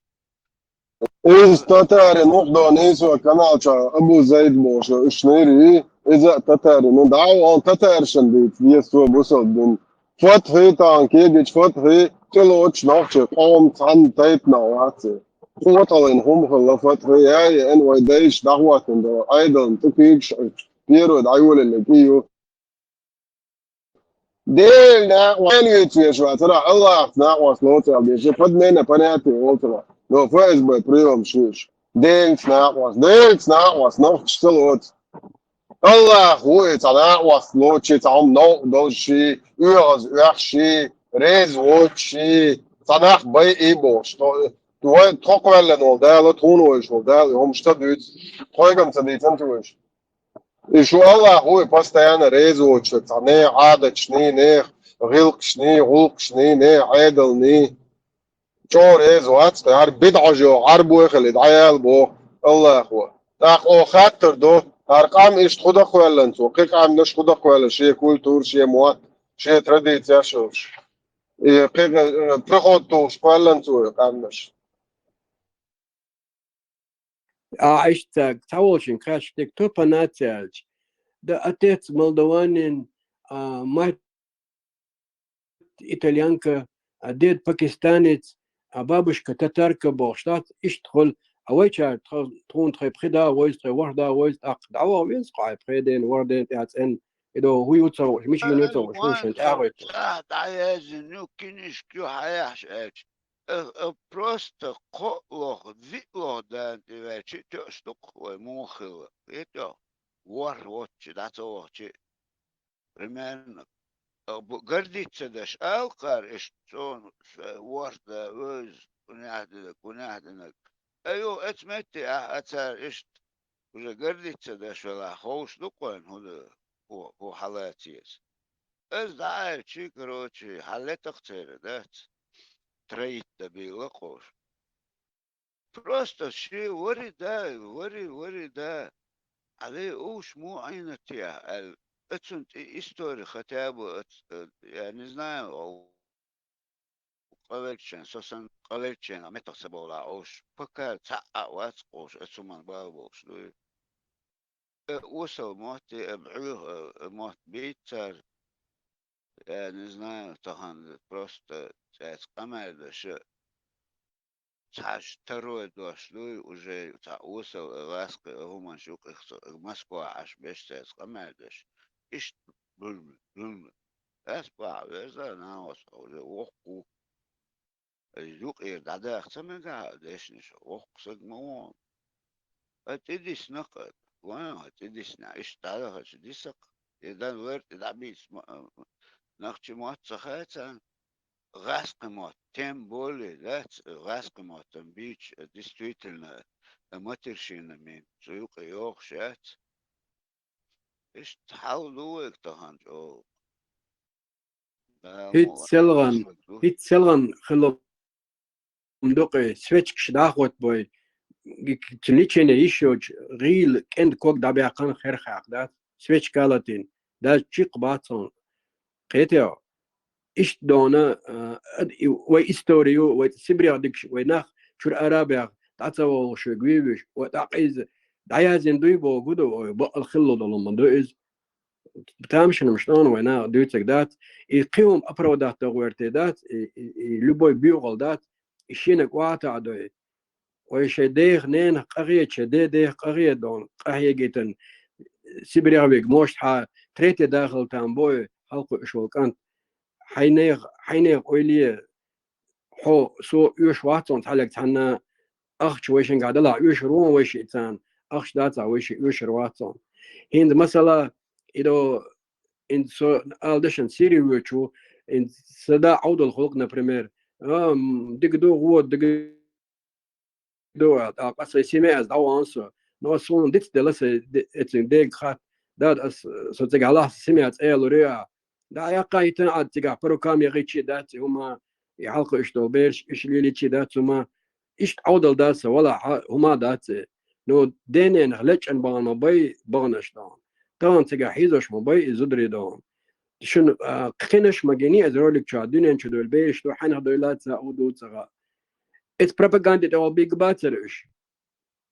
Иза татарин ву-кх дона нийсо канал чохь Абу Зайд бохуш, уьш нийри, Иза а татари, ну, дӀа а ваьлла, татарашна дийца деза цо бусалба дин. Фатхьи тӀа, кегийча Фатхьи тӀелоцуш нохчий къоман цхьанна тайпанах вац. Кхо тӀалин хӀума хилла Фатхьи, я, я, эн вай дайша дӀахӀоттийна долу Ӏедална тӀе куьйгаш а, первый дӀайолалла кӀий ю. Делан накъост вийца веш вацара, Аллахьца накъост лоцу аьлла деза, подмена понятие волчара. Но Ф С Б приём шиш. Делаца накъост, Делаца накъост, нохчаш ца лоцу. Аллахь ву и цхьа накъост лоцу, цхьа хӀума новкъа долуш ши, оьгӀаз оьхуш ши, реза воцуш ши, цхьа нах байъий бохуш. Тхо, тхо, тхо кхоьллина волу Дала, тхуна вайша волу Дала, и хӀумаш ца дуьйцу, тхойгам ца дийцина ца вайша. И шу Аллахь ву и постоянно реза воцуш, цхьа нехан Ӏадаташний, нехан гӀиллакхашний, гӀуллакхашний, нехан Ӏедалний. ЧӀогӀа реза вац, хӀара бидӀа хьожа йогӀу, хӀара бой хили, дӀаяла боху Аллахо. ТӀаккха оха хаттар до, хӀара къам иштта хӀун дан кхоьллина цо, кхин къаьмнаш хӀун дан кхоьллина, шен культура, шен мотт, шен традицеш йолуш. И кхин, э, приход тухуш кхоьллина цо и къаьмнаш. А, иштта, цхьаволчун кхаьчна стаг, кто по нации аьлча, да отец молдаванин, а, мать итальянка, а, дед пакистанец, а, бабушка татарка бохуш дац, иштта хуьлу, а вайчара тхо-, тхуна тхайн пхи да а вевза, тхайн ворхӀ да а вевза, тӀаккха дӀаваха веза кху хьайн пхи ден, ворхӀ ден тӀехь цӀенна, и до хӀун ю ца хууш, мича йина ю ца хууш, хӀун шайн тӀаьхьа а гӀоьтту. Цхьа дӀаязйина ю, кинишка ю хьан яхьаш аьлча. А, а, просто кхоъ лоху, виъ лоху дана тӀе ваьлча, тоьуш ду-кх вай муха хилла. Кхетий хьо? ВорхӀ воцчу, дӀа ца вахча, примерно. А, бу-, гордиться деш ала кхара иштта, цо ша ворхӀ да вевза, кхунехь динарг, кхунехь динарг. Ай, йо, эцу метте ахь а цара иштта уже гордиться деш велахь, ховш ду-кх вайна хӀун ду, хӀун, хӀун хьалаца еза. Ас дӀааьлчи, короче, хьаллетахь церан дац. Троить дан бийла кхуш. Просто ши вари да, вари, вари да. Али уш му айна тя, ал, ацун ти истори хотя бы, ац-, э, я не знаю, къавелчен, сосан къавелчен, а метах ца бола уш. Пока цхьа а вац кхуш, ацуман бал болуш дуй. Э, осал мотт, э, бӀуьйха, э, мотт бийцар, я не знаю, тахана просто цӀаьца къамел даш, цхьаш тарой дош дуй, уже цхьа осал, э, ласкхи, э, хӀуманаш юкъих со, э, Москва Ӏаш беш цӀаьца къамел даш. Иштта, бум, бум. Ас бахьа веза, нагӀас уже воккху. Ай, юкъера дӀадаха ца мегахь а дешнаш, воккха саг ма вон. Ай, тӀедисна-кх, ван, ай, тӀедисна, иштта дӀадахача дисакх, и дан вер тӀе дӀабийца ма-, нах чи мотт ца хацан, гӀаскхи мотт, тем более, дац, гӀаскхи моттан бийча, действительно, матершинна мин, цу юкъа йогӀуш яц. Иштта хьал ду вайга тахана чӀогӀа. ХӀиц селгӀан, хӀиц селгӀан хилла дукъе, свечкаш дӀахӀоттабой, лечение йиш йоцуш, гӀийла кӀентан ког дӀабаьккхина херхахь дац, свечка а латийна, даже чикх бац хьуна. Кхетий хьо? Иштта дона, а, ад-, и-, вай историю, вай Сибрех дикаш, вай нах чуьра арабех дӀа ца вогӀуш вайга вевеш, вай тӀаккха иза дӀаяздина дуй боху ду, вай бакъал хилла долу ма ду иза. Тамашийна-м шнона вайна дуьйцург дац. И кхин хӀума оправдать дан гӀерте дац, и, и, и любой буьйгӀал дац, и шена кӀоа а таӀадой. Вай шайн дех-ненах къахета, шайн де-дех къахета дона, къахьегийтина Сибрех вига, может, хьан третий да хила там бой, хьалакхуьуш волу кӀант. Хьайнех, хьайнех ойле, хьо, со оьшуш вац хьуна цхьаллиг цхьанна, ахча вайшингахь далахь оьшур ву хьуна вайшиъ царна, ахча дацахь вайшиъ оьшур вац хьуна. ХӀинца масала, и до, хӀинца со ала дашан Сири воьдуш ву, хӀинца сан да Ӏовдал хуьлу-кх, например, а, м, дика ду, гӀо, дика ду аьлла, тӀаккха сайн семья аз дӀавахана со. Но ас суна диц делла сайн де-, эцин дега хатта, дада, ас, со цигахь лахьа семья цӀе ялур ю ахь. ДӀа яккха а йитина Ӏад цигахь по рукам яхийчий дац и хӀума, и хьалакхуьуш долу бераш, иша лелийчий дац хӀума. Иштта Ӏовдал дац сан валахь, хӀума дац и. Ну, дененах лечкъина бахана ма бай баханаш дохна. Тахана цигахь хьийзош ма бай и зударий дохна. Шуна, а, кхинаш ма гиний ас ролик чохь, дуьнен чу довлу бераш ду, хьанах довлла ца а, хӀун ду ца хаьа. Эцу пропаганде тӀехула бийга бацара уьш.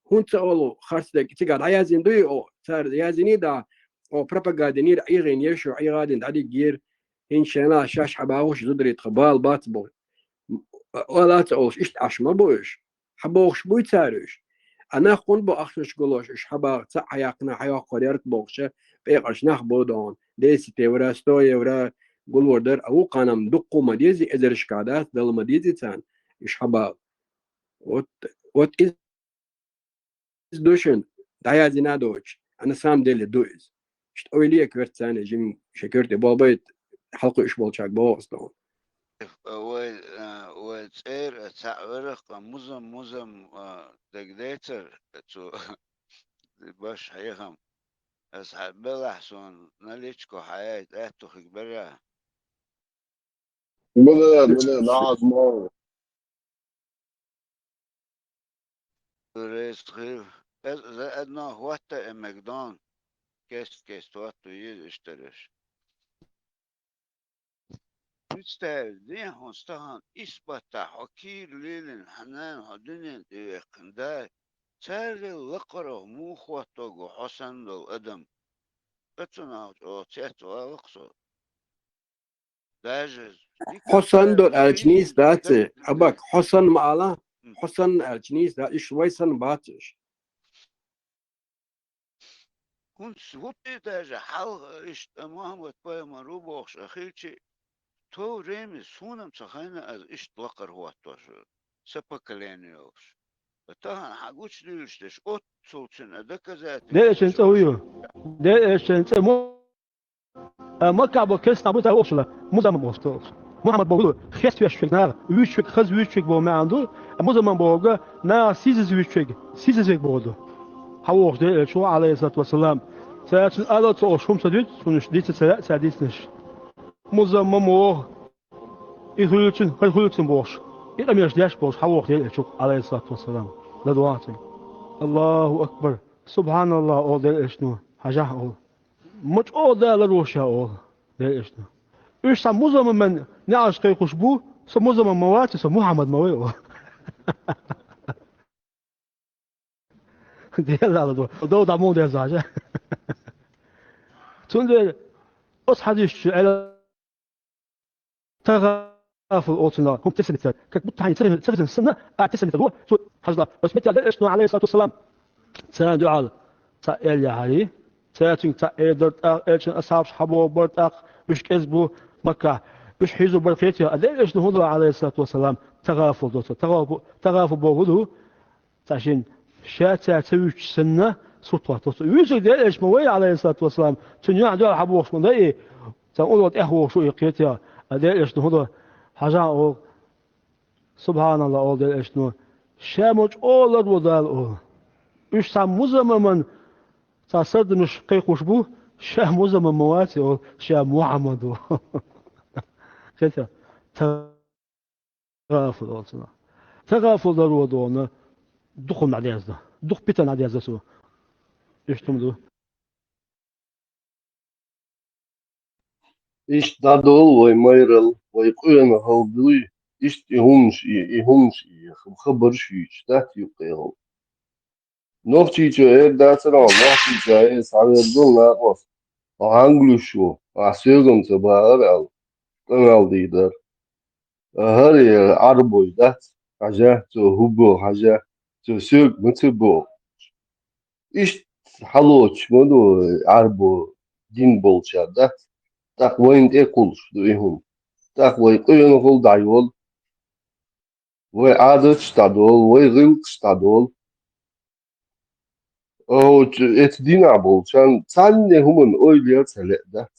ХӀунда ца олу харцдерг, цигахь дӀаяздина дуй, о, цара яздиний да, О, пропагандинера ӀийгӀина еш, ӀийгӀадина дӀадиггера, хӀинца шайна шаьш хьабагӀуш зударий тха бала бац бохуш. М-, ала ца олуш, иштта Ӏаш ма бу уьш. Хьабохуш буй цара уьш. А нах хӀунда бу ахчанаш гулош, уьш хьабагӀа, цхьаъ хьаяьккхина, хьайоккхур яра бохуша, пекъарш нах бу догӀун. Десять евро, сто евро гулор дара, а вукханна дуккха ма дезий, эзаршкахь дац, дала ма дезий царна, уьш хьабагӀа. Вот, вот иза ду шуна, дӀаяздина а доцуш, а на самом деле ду иза. Иштта ойла е коьртачарна, жима шайн коьрте болх бай, хьалакхуьуш болчаьрга боху аса тхуна. Вай, а, вай цӀера а цхьаъ верах, а, музам, музам, а, дагадецар цу баш хьехам. Аса хьан белахь суна наличко хьаяйта аьтту хиг бара. Бала, бала, нагӀаз ма. Реза хир. Эс, за одно хӀотта э мегадон. Кест-кест хӀотто еза иштараш. Представь, дехьа хьуна стахан исс баттахь хьо кийра лелина, хьан нана хьо дуьнен тӀе вехкина, дай. Царел лакхарах муха хӀотто го хьо санна долу адам? Ткъа цунах чӀогӀа цец валакх со. Даже хьо санна долу аьлча нийса дац, Абак, хьо санна ма ала, хьо санна аьлча нийса дац, уьш вай санна бац уьш. ХӀунца вупе даже хьалха иштта Мухьаммад пайхамар ву бохуш а хилчи, то время суна-м ца хайна аз иштта лакхара хӀоттош, сан поколение йолуш. Тахана хьан гучудуьйлуш дерш оццул цуьнан доказательство. Дерришан цӀа хӀу ю? Дерришан цӀа мо А Маккахь бо кестнахь бу цара воккхачула, Музаммам волуш. Мухьаммад бохург хеста веш верг наха, вуьйцуш верг, хаза вуьйцуш верг боху маьӀна ду, а Музаммам бохург наха сийсаза вуьйцуш верг, сийсаза верг бохург ду. Хьан вохуш дела элча ву, Ӏалайхиссалату вассалам. Цара цуьнан ала ца олуш хӀума ца дуьту, цунна уьш дийца ца лаьа цара дийцинарш. Музаммам воху, и хуьлуьйтуш, хӀара хуьлуьйтуш бохуш, и къамелаш деш болуш, хьан вохуш дела элча ву, Ӏалайхиссалату вассалам. ЛадогӀа цуьнга. Аллаху акбар! Субханаллах, олу дела элчано, хьажахь олу. Ма чӀогӀа Дала ларвеш ша олу, дерришна. Уьш цхьа Музаммаман неӀалт кхайкхуш бу, со Музаммам ма вац, со Мухьаммад ма вай олу. Делла ду, дов дӀа муха деза хьажа. Цундела оцу хьадисчу Ӏела ТагӀафул олу цунах, хӀума тесна меттиг, как будто хьайна ца хезна, ца хезна санна, а тесна меттиг ду, цо хьажа, оцу меттехь дерриш ду, Ӏалайхиссалату вассалам. Царна дуьхьал цхьаъ эр яхьарий, цара цуьнга цхьаъ эр дара тӀаккха, элчан асхьабаш хьабогӀу бара тӀаккха, уьш кӀезиг бу Маккахь, уьш хьийзо бара кхетий, а дерриш ду хӀун ду, Ӏалайхиссалату вассалам, тагӀафул ду цо. ТагӀафу-, тагӀафу боху хӀун ду? Цхьа шен ша цара ца вуьйцуш санна, сурт хӀоттаво цо. Вуьйцург дела элча ма вай, Ӏалайхиссалату вассалам, цуьнан юьхь дуьхьал хьабохуш ма дай, цхьа улло тӀехвогӀуш ву и кхетий, а дерриш ду хӀун ду? Хьажахь оха. Субханалла, олу дерриш ду. Ша ма чӀогӀа ларво Дала олу. Уьш цхьа Музаммаман цхьа сардамаш кхайкхуш бу, ша Музаммам ма вац олу, ша Мухьаммад ву. Кхетий? ТагӀафул олу цунах. ТагӀафул ларво дона, дукха хӀума дӀадезна. Дукха питана дӀадезна цо. Иштта хӀума ду. Иштта дӀадолу вай майралла, вай къонахалла дуй, иштта и хӀуманаш, и, и хӀуманаш, и хабарш юьйцуш дац юккъехула. Нохчийчо эр дацара, нохчийчо эр схьавер долу накъост, хьо хьанга луьйш ву, ахь соьгам ца бахара аьлла, къамел дийр дара. ХӀара Ӏарбой дац, хьажа, цо хӀун боху, хьажа, цо соьга ма ца боху. Иштта хьалоцуш ма ду Ӏарбо дин болчара дац, тӀаккха вайна тӀе а кхуллуш ду и хӀума. ТӀаккха вай къонахалла дӀайолу, вай Ӏадаташ дӀадолу, вай гӀиллакхаш дӀадолу. Оцу эцу динахь болчарна цхьанне хӀуманна ойла ян ца лаьа дац.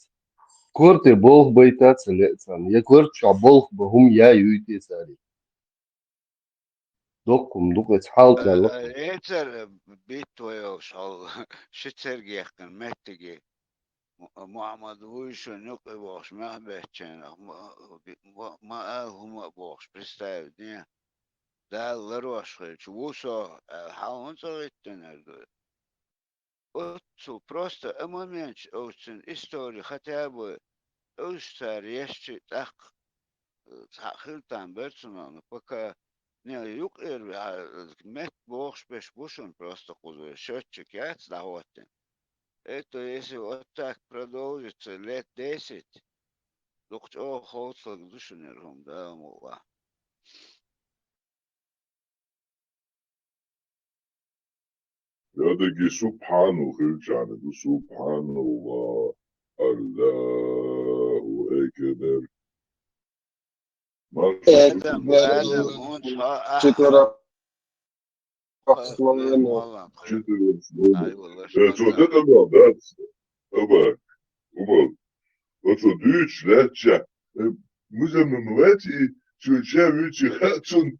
Корте болх байта ца лаьа царна, я корта чохь болх бан хӀума яй юй те цаьрга. Доккхум дукха эца хьал кхаьлла. Эцар битта вай йолуш хьал ши церг яьккхина меттиге. М-, Мухьаммад вуй шуна юкъе бохуш, мах беттачарах, ма, ма, ма ала хӀума а бохуш, представь, ден. Дала ларош хилча, ву со, аьлла, хьал хӀун цӀа гӀиттинарг ду? Оццул просто а моменташ оццун истори хотя бы, уьш цара ешчи тӀаккха, э, цхьаъ хила там бер цунах, ну, пока не юкъера, а, метта бохуш беш бу шуна просто кхуза, счётчик яц дӀахӀоттина. Это если вот так продолжится лет десять, дукха чӀогӀа ховцалург ду шуна ер хӀума, Дала мукъалахь. Ядиги субхьану хилчарна ду, субхьаналлахӀ, Аллаху акбар. Марша Э, шукур, э, марша. Адам, он ша-, а, Четверо. Э, молла. Четверо. Ай, валлахӀи, Э, цо шукур. Дада ма дац. Оба, оба. Оцо дуьйцуш лаьттача, э, музаман вац и, цо ча вуьйци хаьа цунна.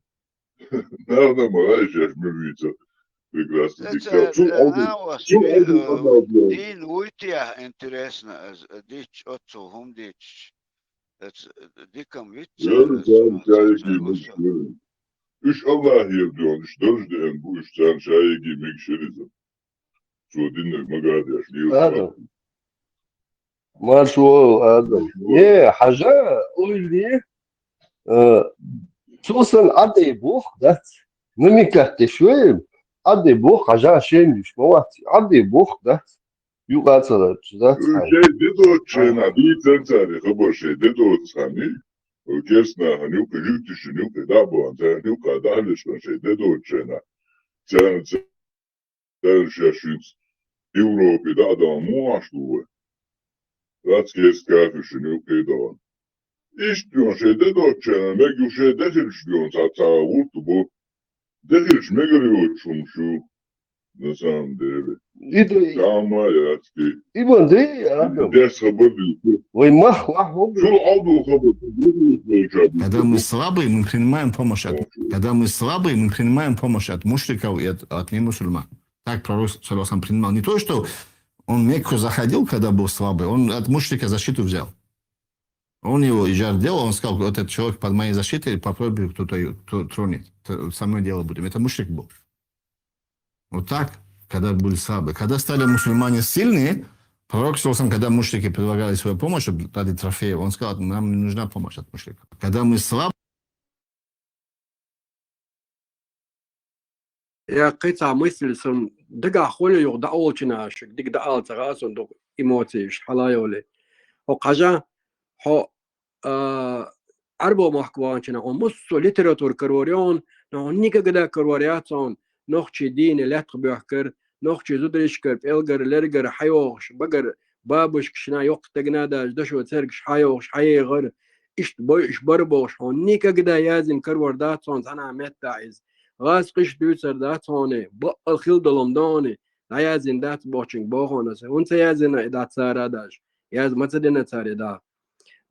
Наьрда ма хаьа шаьш ма вуьйцу. Прекрасно Э, дика. Цо, Цул э, Ӏовдал, а, цул Ӏовдал э, Аллах Дала. Дин вуй те, интересно, аз, э, дича, оццул хӀума дича. Эц, э, дикам виц, Яра, э, царна цо, цо шайги царна мегаш со. Яра. Уьш Аллахьера дуьйна, уьш дарж деана бу, уьш царна шайги мегаш яра иза. Цо диннарг магадеш лийла Адам. Марш вол, Адам. Марш вол. Е, хьажа, ойли, э, цо сан Ӏадей бох дац. Намекать деш вай, Ӏадей бох, хьажа, шен виш, ма вац. Ӏадей бох дац. Юкъа ца ларчу дац Уж хьай. Шай де доцучу хенахь дийцар цара хабар шай де доцу хьани. Керстанахьан юкъа, жуьгтишна юкъа, дӀа а бохна, царна юкъа дӀахьалуьйш шай де доцучу хенахь. Царна ца-, цара шаьш шуьца Европе дӀа а дахана муха Ӏаш ду вай? Вац керста кафиршна юкъа а дахана. Иштта йо шай де доцучу хенахь, мега ю шай де хилча йо цхьа, цхьа гӀуллакх бу. Де хилча мегар йоцуш хӀума шу, на самом деле. И ду. Дама яцки. И вон ду, а, Дес хабар ду. Вай мах, мах, вон ду. Цул Ӏовдал хабар ду. Когда мы слабые, мы принимаем помощь от, когда мы слабые, мы принимаем помощь от мушриков и от, от немусульман. Так пророк, саллаллаху алейхи ва саллям, принимал. Не то, что он в Мекку заходил, когда был слабый, он от мушрика защиту взял. Он его и жар делал, он сказал: «Вот этот человек под моей защитой, попробуй кто-то её тро-, тронет. Т-, со мной дело будем». Это мушрик был. Вот так, когда были слабые. Когда стали мусульмане сильные, пророк, саллаллаху алейхи ва саллям, когда мушрики предлагали свою помощь, чтобы дать трофеи, он сказал: «Нам не нужна помощь от мушриков». Когда мы слабы, Я кхин цхьа мысль сан дагахь хуьлу юха дӀаолчина шуьга, дика дӀаала ца хаьа сан дукха эмоцияш хьала а йолий. Хьо хьажа, хьо, а, Ӏарбо махка ваханчина, хьо муссо литература карор йоьн, но хьо никогда карор яц хьуна, нохчий дийна лаьттах боьхкар, нохчий зударишкара, пӀелгара, лергара хьайогӀуш, багара, бабушкашна, йоккха стагана даже, дошо цергаш хьайогӀуш, хьаегӀар, иштта бойуш бара бохуш, хьуна никогда яздина карор дац хьуна цхьана а меттахь иза. ГӀазкхаша дуьйцур дац хьуна, баккъал хила долу-м ду хьуна, дӀаяздина дац бохучуьнга боху хьуна аса. ХӀунда ца яздина и дӀа цара а даже? Язда ма ца дина цара и дӀа.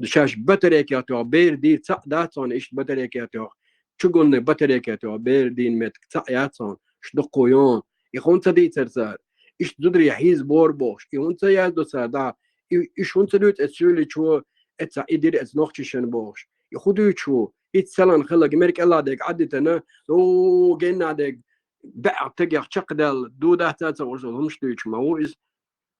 Шаьш батарейкех тоьхна бер дийр цхьаъ дац хьуна, иштта батарейкех тоьхна, чугунный батарейкех тоьхна бер дийна меттиг цхьаъ яц хьуна, уьш дуккха ю хьуна. И хӀунда ца дийцар цара? Иштта зударий хьийзабора бохуш, и хӀунда ца яздо цара дӀа? И, уьш хӀунда ца дуьйцу эцу суьйличо, эццахь и дира эцу нохчашна бохуш? И хӀун дуьйцуш ву? Иштта салан хиларг мера кӀелахь дерг Ӏадитана, о, геннахь дерг баьӀах тегех чекхдаьлла, ду дац а ца гӀур, хӀумаш дуьйцуш ма ву иза.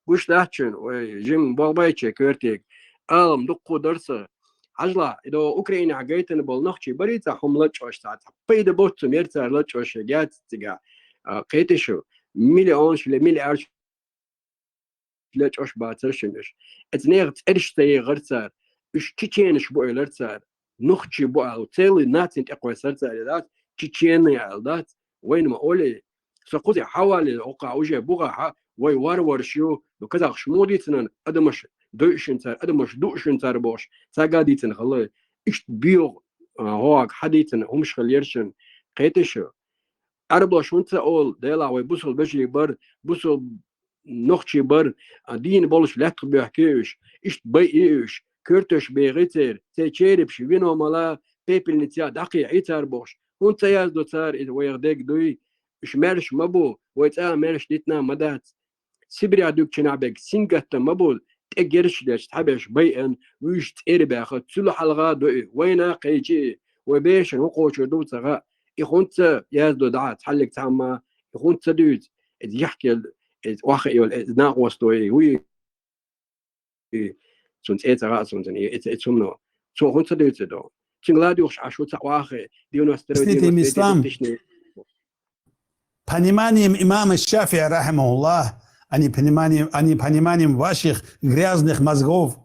Гуш дац шуна, вай жима болх байча коьртега. Алам дуккха дара сан. Хьажал, и до Украинехь гайтина болу нохчий барий цхьа хӀума лачкъош цхьа, цхьа пайда боццу мера цара лачкъош яц цигахь. А, кхетий шу, миллионаш ле, миллиардаш лачкъош бацара шуна уьш. Эцу нехан цӀераш ца егӀара цара. Уьш чеченаш бу элира цара. Нохчий бу аьлла, целый нацин тӀекхойсара цара, дац, чеченный аьлла, дац. Вайна ма олий, со кхузахь хьавалле, оккхахь уже бухахь, вай варварш ю, ну, казахаш муха дийцина, адамаш дойушин цара, адамаш дуушин цара бохуш, цаьрга дийцина хилла. Иштта боьгӀу, а, хӀокху хьан дийцина хӀумаш хилла яра шуна, кхетий шу? Ӏарбош хӀунда ца олу, делахь вай бусул бежий бара, бусул нохчий бара, а, дийна болуш лаьттах боьхкий уьш, иштта байий уьш, коьрташ бегӀий церан, церан черепаш вино мала, пепельницехь дӀакхехьий цара бохуш. ХӀунда ца яздо цара иза, вайх дерг дуй? Уьш маьрша ма бу, вай цкъа а маьрша дитина а ма дац. Сибрехь дуьгучу нахь берг сингаттам ма бу, тӀе герзаш деш, цхьаберш байъина, вуьйш цӀера баьхна, цул хьалха а ду и, вайна а кхечи и, вай берашна хӀун кхочур ду ца хаьа, и хӀунда ца яздо дӀа, цхьаллиг цхьамма, и хӀунда ца дуьйцу, иза яхкел, иза охьахиъна йолу, иза накъосто и, вуй и, цунна цӀе ца хаьа суна, и, и, и цунна. Цо хӀунда ца дуьйцу и до? Цуьнга ладуьйгӀуш Ӏаш ву цхьа охьахиъна, девяносто второй, Ислам. Девяносто третий, две тысячи. Пониманием имама ШафиӀи, рахьимахуллах, а не пониманием, а не пониманием ваших грязных мозгов.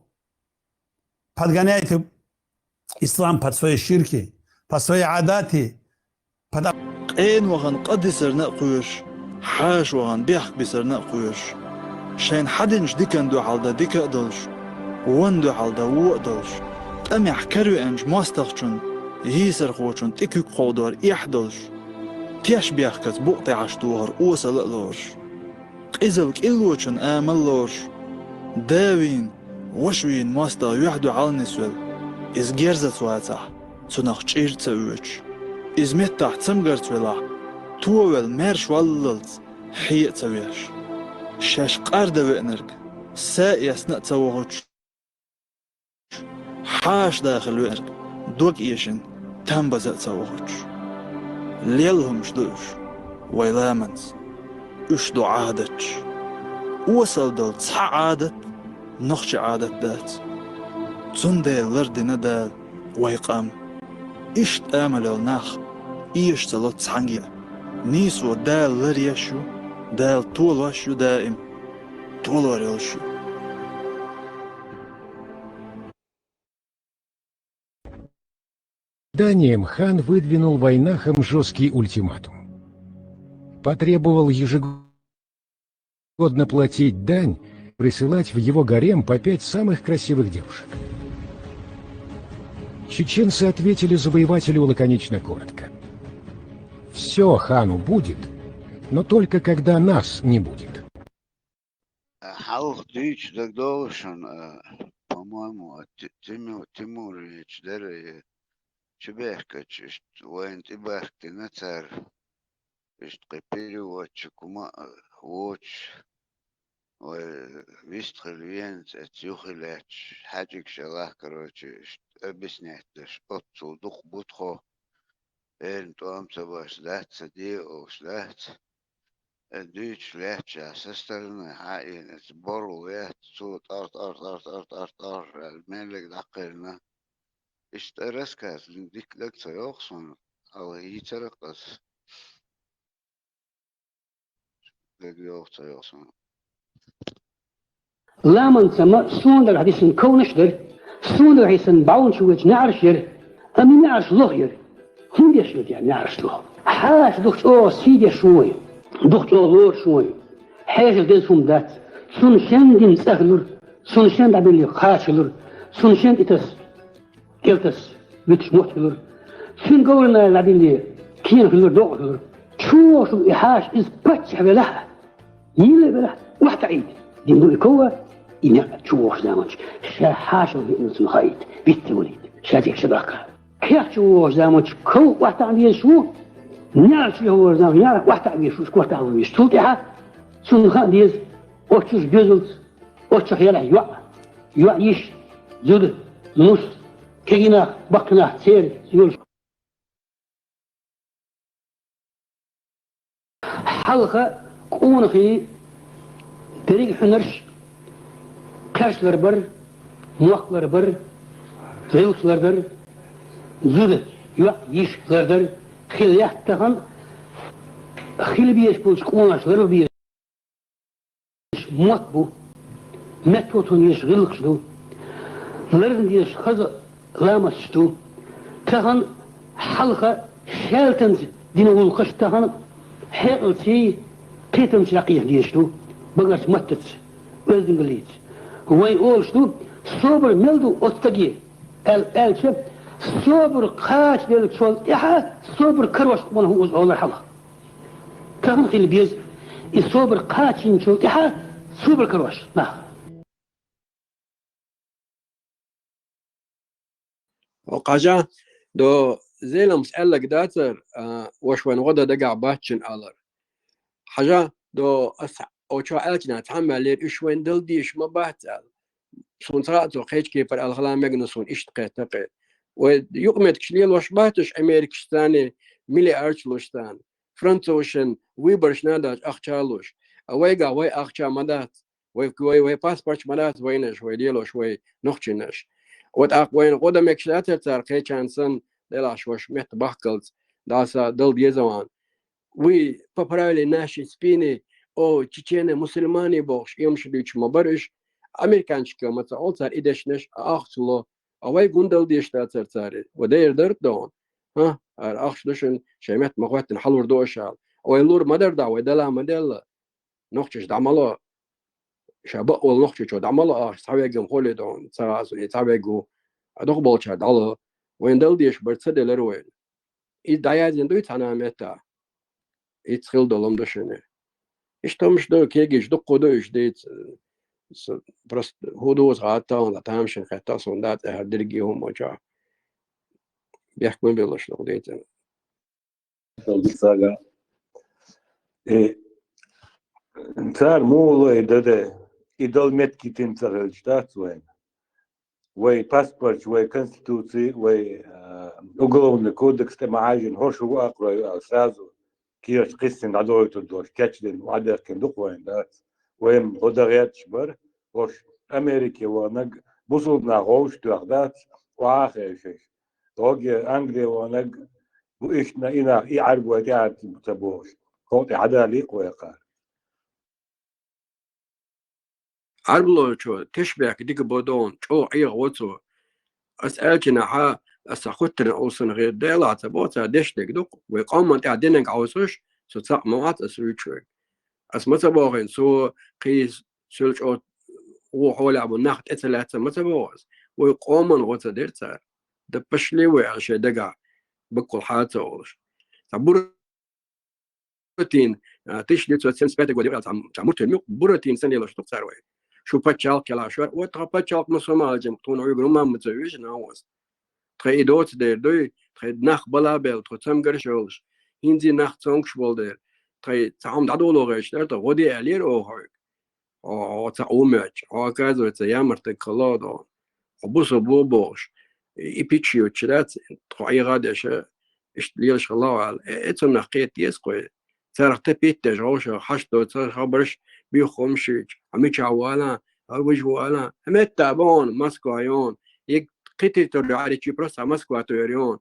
Подгоняйте ислам под свои ширки, под свои адаты, под... Къена вахана къа дисарна а кхоьруш, хьаша вахана бехк бисарна а кхоьруш, шайна хьадинчу диканна дуьхьал дан дика а долуш, вонна дуьхьал дан вон а долуш, тӀамехь каравеанчу мостагӀчун, йийсархочун тӀе куьг кховдор эхь а долуш, теш бехкаца букъа тӀехьаш тохар осала а лоруш, къизалла кӀиллочун амал а лоруш, да вийна, ваша вийна мостагӀа юьхь-дуьхьал нисвелла, иза герзаца вацахь, цунах чӀир а ца оьцуш, иза меттахь цамгарца велахь, товелла маьрша валлалц хье а ца веш, шаьш къардан веанарг са а эцна а ца вохуьйтуш, хьаша дахила веанарг дог эшина там база а ца вохуьйтуш. Лелла хӀумаш ду уьш вайн ламанца. Уьш ду Ӏадаташ. Осалла долу цхьа Ӏадат нохчийн Ӏадат дац. Цундела лардина Дала вайн къам. Иштта амал йолу нах эша ца ло цхьаьнгге а. Нийсо Дала ларъеш ю, Дала толош ю даим. Толор йолуш ю. Данием хан выдвинул вайнахам жёсткий ультиматум. Потребовал ежегодно платить дань, присылать в его гарем по пять самых красивых девушек. Чеченцы ответили завоевателю лаконично коротко: «Всё хану будет, но только когда нас не будет». А, хьалха дуьйцуш дагадогӀу шуна, а, по-моему, а, Ти-, Тиму-, Тимурович дара, э, чубехкачу, иштта вайна тӀебахкадина цара, иштта кхин переводчик хӀума а воцуш, вай вистхила веанца, эцца юххе лаьтташ, хьаьжкӀаш ялахь, короче, иштта объяснять деш, оццул дукха бу тхо, эрна тӀом ца беш дац, ца де олуш дац. Э, дуьйцуш лаьтташ со стороны хьаийна, эцца боргӀа веанца, цо тӀор, тӀор, тӀор, тӀор, тӀор, тӀор аьлла, меллиг дӀакхаьрна. Иштта рассказ дика дага ца йогӀу суна, хьалха йийцира-кх ас. ДагайогӀу ца йогӀу суна. Ламанца ма суна дагахь дисина ковнаш дара, суна дагахь дисина бӀаьвнаш вуьйцу неӀарш яра, амма и неӀарш лоха яра. ХӀунда деш яра те неӀарш лоха? Хьаша дукха чӀогӀа сий деш ву вай, дукха чӀогӀа лоруш ву вай. Хьешах деза хӀума дац. Цунна шен дина цӀа хилура, цунна шен дӀабиллина кхача хилура, цунна шен тӀетаса, кӀелтаса вуьтуш мотт хилура. Цуьнан говрана дӀабиллина кена хилура, докъа хилура. Чу вогӀуш волу и хьаша иза паччахь велахь а, мила велахь а, охьатаӀийта дина ду и ков а, и некъ а чу вогӀучу заманчохь. Ша хьаша ву хиъна цунна хаийта, виц ца валийта, ша дика ша дахка. Кехча вогӀучу заманчохь ков охьатаӀа везаш ву, неӀарш чу вогӀучу заманчохь неӀарш охьатаӀа везаш ву, кортахь ву везаш. Цул тӀаьхьа цунна хаа деза, оццуш доьзалц, оццуш елахь йоӀ, йоӀ йиша, зуда, нус, кегий нах, баккхий нах, церан йолуш. Хьалха къонахий дерриг а хьуьнарш кхерч ларбар, мохк ларбар, гӀиллакхаш лардар, зуда, йоӀ йиша лардар хила лаьтта тахана, хила безаш болчу къонахаша ларба безаш мотт бу, меттахӀоттана езаш гӀиллакхаш ду, лардан дезаш хаза ламасташ ду. Тахана хьалха шаьлтанца дина гӀуллакхаш тахана хьекъалций, кхетамций дӀакхехьа дезаш ду, багарчу маттаца, оьздангаллица. Вайн олуш ду, собар мел ду оцу стаге, аьл-, аьлча, собар кхачаделлачул тӀаьхьа собар карош къонах ву иза олура хьалха. Тахана хила беза, и собар кхачийначул тӀаьхьа собар карош нах. О, хьажа, до Зеламс аьлларг дацара, а, ваша вайн гӀо дан дагахь бац шуна алар. Хьажа, до ас оцо аьллачу нахаца цхьамма аьллера, уьш вайна дала дезаш ма бац аьлла. Суна цкъа а цо кхечу кепара аьлла хила мегна, суна иштта кхетта кхин. Вай юкъаметтигаш лелош бац уьш, Америкаш царна миллиардаш луш царна. Французашна выбораш нана дац ахча луш. А вайгахь вай ахча ма дац. Вай, вай, вай паспорташ ма дац вайнаш, вай лелош, вай нохчийнаш. Вот тӀаккха вайна гӀо дан мегаш дацара цара кхечарна санна, делахь шаьш метта бахкалц, дӀаса дала деза ван. We поправили наши спины, о, чечене мусульмане бохуш, эмаш дуьйцуш ма бара уьш, американчика ма ца олу цара и дешнаш, а ахча ло, а вай гундал деш дацара цара, ва дера дарт дохуна. ХӀа, ара ахча ду шуна, шайн метта ма хӀоттина хьалур ду аша ала. Вай лур ма дара дӀа, вай дала ма делла. Нохчаш дӀа ма ло. Ша бакъволу нохчочо дӀа ма ло ахча, цхьавеггам холе дохуна, ца гӀазу, и цхьавеггу, а дукхахболчара дӀа ло. Вайн дала деш бар ца делара вайна. И дӀаяздина дуй цхьана а метта? Ицца хила долу ма ду шуна. Иштта хӀумаш ду, кегийчу дуккха ду уьш дийца. С-, просто хӀун дузу хатта, хӀунда тамашийна хетта, суна да тӀехьара дерриге хӀума чохь. Бехк ма беллаш ду дийца. Цара муха ло и дан де, и дала меттиг тина ца хилча дац вайна. Вай паспорт, вай конституци, вай, а, уголовный кодекс тӀе ма хьаьжжина, хӀорш ву акхарой аьлла, сразу кехат кхиссина дӀадойтур долуш, кечдина, охьадехкина ду-кх вайна, дац. Вайн гӀо дан гӀерташ бара, хӀорш Америке ваханарг бусулба нах вовшах тоьхна дац, охьа а хевшаш. Оге Англе ваханарг бу иштта и нах, и Ӏаьрбой тӀаьхьа ца бохуш, кхов тӀе хьадалийкх вай кхара. Ӏаьрбалочо тешнабехк дика бо дохуна, чӀогӀа Ӏехаво цо. Ас аьллачу нахьа, ас ца хуттарна олу сан хир, делахь ца боху цара дешнарг ду-кх, вай къоман тӀехь динарг Ӏовсуш, со цхьаъ ма вац ас вуьйцуш верг. Ас ма ца бохийна, цо кхийса, цуьла чӀогӀа вон хьолехь бу нах тӀе ца лаьцна ма ца боху ас. Вай къоман гӀо ца дира цара. Да пошли вы аьлла шайн дагахь баккъал хьа а ца олуш. Цхьа Буратин, а, тысяча девятьсот семьдесят пятый год юкъа цхьа, цхьа мурталла юкъа, Буратин санна лелош ду-кх цара вай. Шу пачхьалкх кхелахь шуьга, вот тхан пачхьалкх ма сомалча, тхуна хьоьгара хӀумма ма ца вуьйжу, нан вац. Тхайн и доцу дер дуй, тхайн нах бала а белла, тхо цамгарш а йолуш, хӀинца нах цомгуш болу дер, тхайн цхьа хӀума дӀадоло гӀерташ дара, тхо гӀо де аьллера оха хьоьга. Хьо, хьо цхьаъ ву моьттуш, хьо, оказывается, ямартаг хилла дохуна. Хьо бусалба ву бохуш. И пиччи йоцуш дац, тхо Ӏеха а деш, иштта лелаш хилла ву аьлла. Э, э, цунах кхета деза кхо. Царах тапиттеш гӀовша, хьашт доцу хабарш, буьйху хӀумаш йоьдуш, хьо мичахь ву ала, хьо вуьжа ву ала. Хьо метта бохуна, Москва йона. И кхин территори Ӏаричи просто хьо Москва тойр йона.